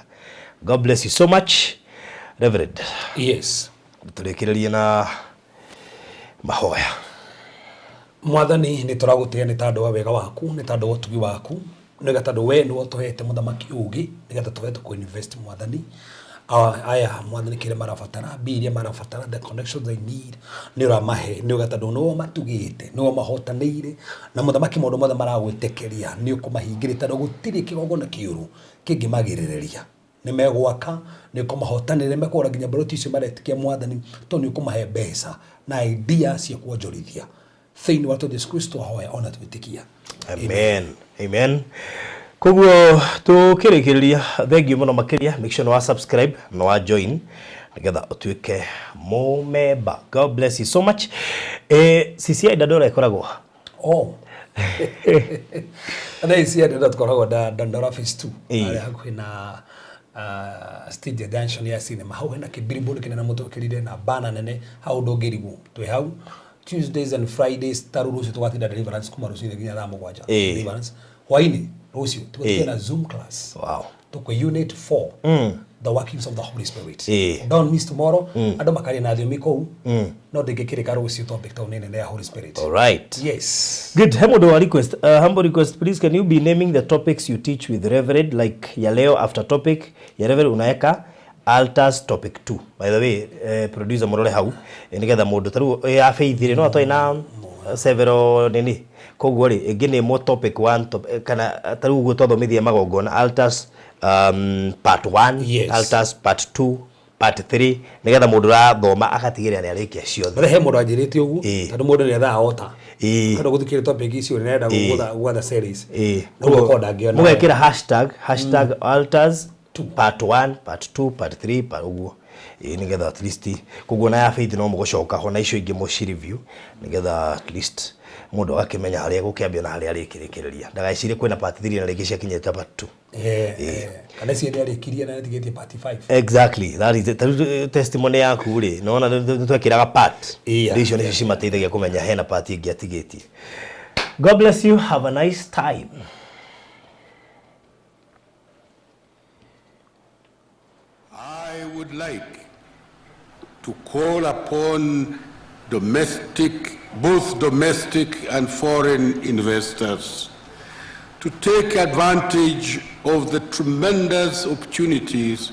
God bless you so much, Reverend. Yes. Tũrĩkĩrĩrie na mahoya. Mwathani, nĩ tũragũtĩĩa nĩ tondũ wa wega waku, nĩ tondũ wa ũtugi waku, nĩgetha tondũ we nĩwe ũtũhete mũthamaki ũgĩ nĩgetha tũhote kũ invest. Mwathani, aya Mwathani, kĩrĩa marabatara, mbia iria marabatara, the connections they need, nĩ ũramahe, nĩ ũga tondũ nĩwe matugĩte, nĩwe mahotanĩire na mũthamaki, maũndũ mothe maragwĩtĩkĩria nĩ ũkũmahingĩria, tondũ gũtirĩ kĩgongona kĩũru kĩngĩmagirĩrĩria. Nĩ megwaka, nĩ ũkũmahotanĩra, nĩ mekũgũra nginya mburoti icio maretikia, Mwathani, tondũ nĩ ũkũmahe mbeca na idea cia kuonjorithia. Thĩinĩ wa Jesu Kristo ahoya ona twĩtĩkia. Amen, amen. Koguo tũkĩrĩkĩrĩria, thank you mũno makĩria. Make sure nĩ wa subscribe na wa join nĩgetha ũtuĩke mũmemba. God bless you so much. CCI Dandora ĩkoragwo Oh, thaa ici andũ tũkoragwo Dandora Phase 2, harĩa hakuhĩ na stage junction ya cinema. Hau hena kĩbillboard kĩnene mũtwĩkĩrire na bana nene hau, ndũngĩrigwo. Twĩ hau Tuesdays and Fridays. Ta rĩu rũciũ tũgatinda deliverance kuma rũcinĩ nginya thaa 7. Deliverance hwainĩ rũciũ tũgũtinda na Zoom class. Tũkwĩ unit 4, the workings of the Holy Spirit. Don't miss tomorrow. Andũ makaria na thiomi kũu, no ndĩngĩkĩrĩka rũciũ topic tondũ nĩ nene ya Holy Spirit. All right. Yes. Good. He mũndũ wa request, humble request, please can you be naming the topics you teach with Reverend, like ya leo after topic ya Reverend unaweka altars topic 2. By the way, producer, mũrore hau, nĩgetha mũndũ tarĩu ya faith rĩ, no atoĩ na several nini, koguo rĩ ĩngĩ nĩ mo topic 1 top, kana tarĩu ũguo twathomithia magongona, altars part 1, altars part 2, part 3, nĩgetha mũndũ ũrathoma agatigĩrĩra nĩ arĩkia ciothe. But he mũndũ anjĩrĩte ũguo, tondũ mũndũ nĩ ethaga ota tondũ gũthikĩrĩria topic icio nĩ arenda gwetha series. Rĩu okorwo ndangĩona. Mũgekĩra hashtag altars part 1, part 2, part 3, part ũguo, nĩgetha at least koguo na ya faith no mũgũcoka ho na icio ingĩ mũci review, nĩgetha at least mũndũ agakĩmenya harĩa gũkĩambia na harĩa arĩkĩrĩkĩrĩria, ndagecirie kwĩna part 3 na rĩngĩ ciakinyĩte part 2. Kana icio nĩ arĩkirie na nĩtigĩtie part 5. Exactly, that is it. Tarĩu testimony yaku rĩ, nĩwona nĩ twekĩraga part. Rĩu icio nĩcio cimateithagia kũmenya hena part ĩngĩ atigĩtie. God bless you, have a nice time. I would like to call upon domestic, both domestic and foreign investors to take advantage of the tremendous opportunities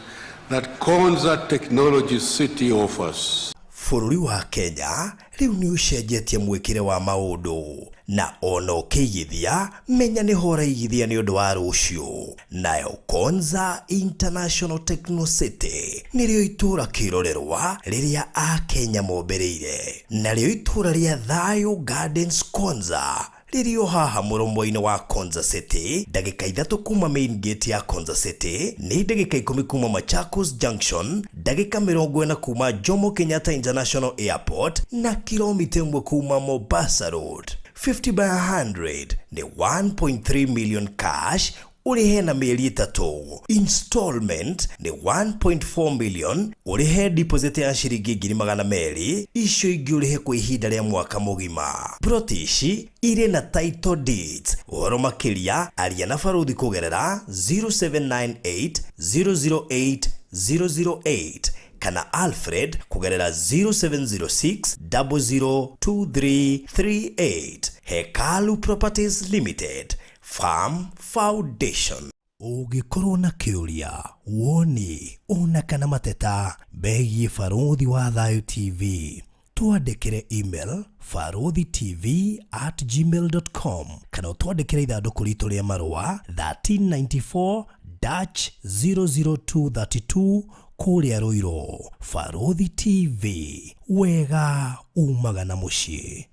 that Konza Technology City offers. Bũrũri wa Kenya rĩu nĩ ũcenjetie mwĩkĩre wa maũndũ, na ona ũkĩigithia, menya nĩho ũraigithia nĩ ũndũ wa rũciũ. Nayo Konza International Techno City nĩrĩo itũũra kĩrorerwa rĩrĩa Akenya mombĩrĩire, narĩo itũũra rĩa Thayo Gardens Konza rĩrĩ o haha mũromo-inĩ wa Konza City, ndagĩka 3 kuma main gate ya Konza City, nĩ ndagĩka 10 kuma Machakos Junction, ndagĩka 40 kuma Jomo Kenyatta International Airport, na kilomita 1 kuma Mombasa Road. 50 by 100 nĩ 1.3 million cash, ũrĩhe na mĩeri 3. Installment nĩ 1.4 million, ũrĩhe deposit ya ciringi 200,000, icio ingĩ ũrĩhe kwa ihinda rĩa mwaka mũgima. Ploti ici irĩ na title deeds. Ũhoro makĩria, aria na baruthi kũgerera 0798 008 008 kana Alfred kũgerera 0706 002338. Hekalu Properties Limited, Farm Foundation. Ũngĩkorwo na kĩũria, woni ona kana mateta megiĩ Barũthi wa Thayũ TV. Twandĩkĩre email baruthitv@gmail.com kana ũtwandĩkĩre ithandũkũ ritũ rĩa marũa 1394 dash 00232 kũrĩa Rũirũ. Barũthi TV, wega umaga na mũciĩ.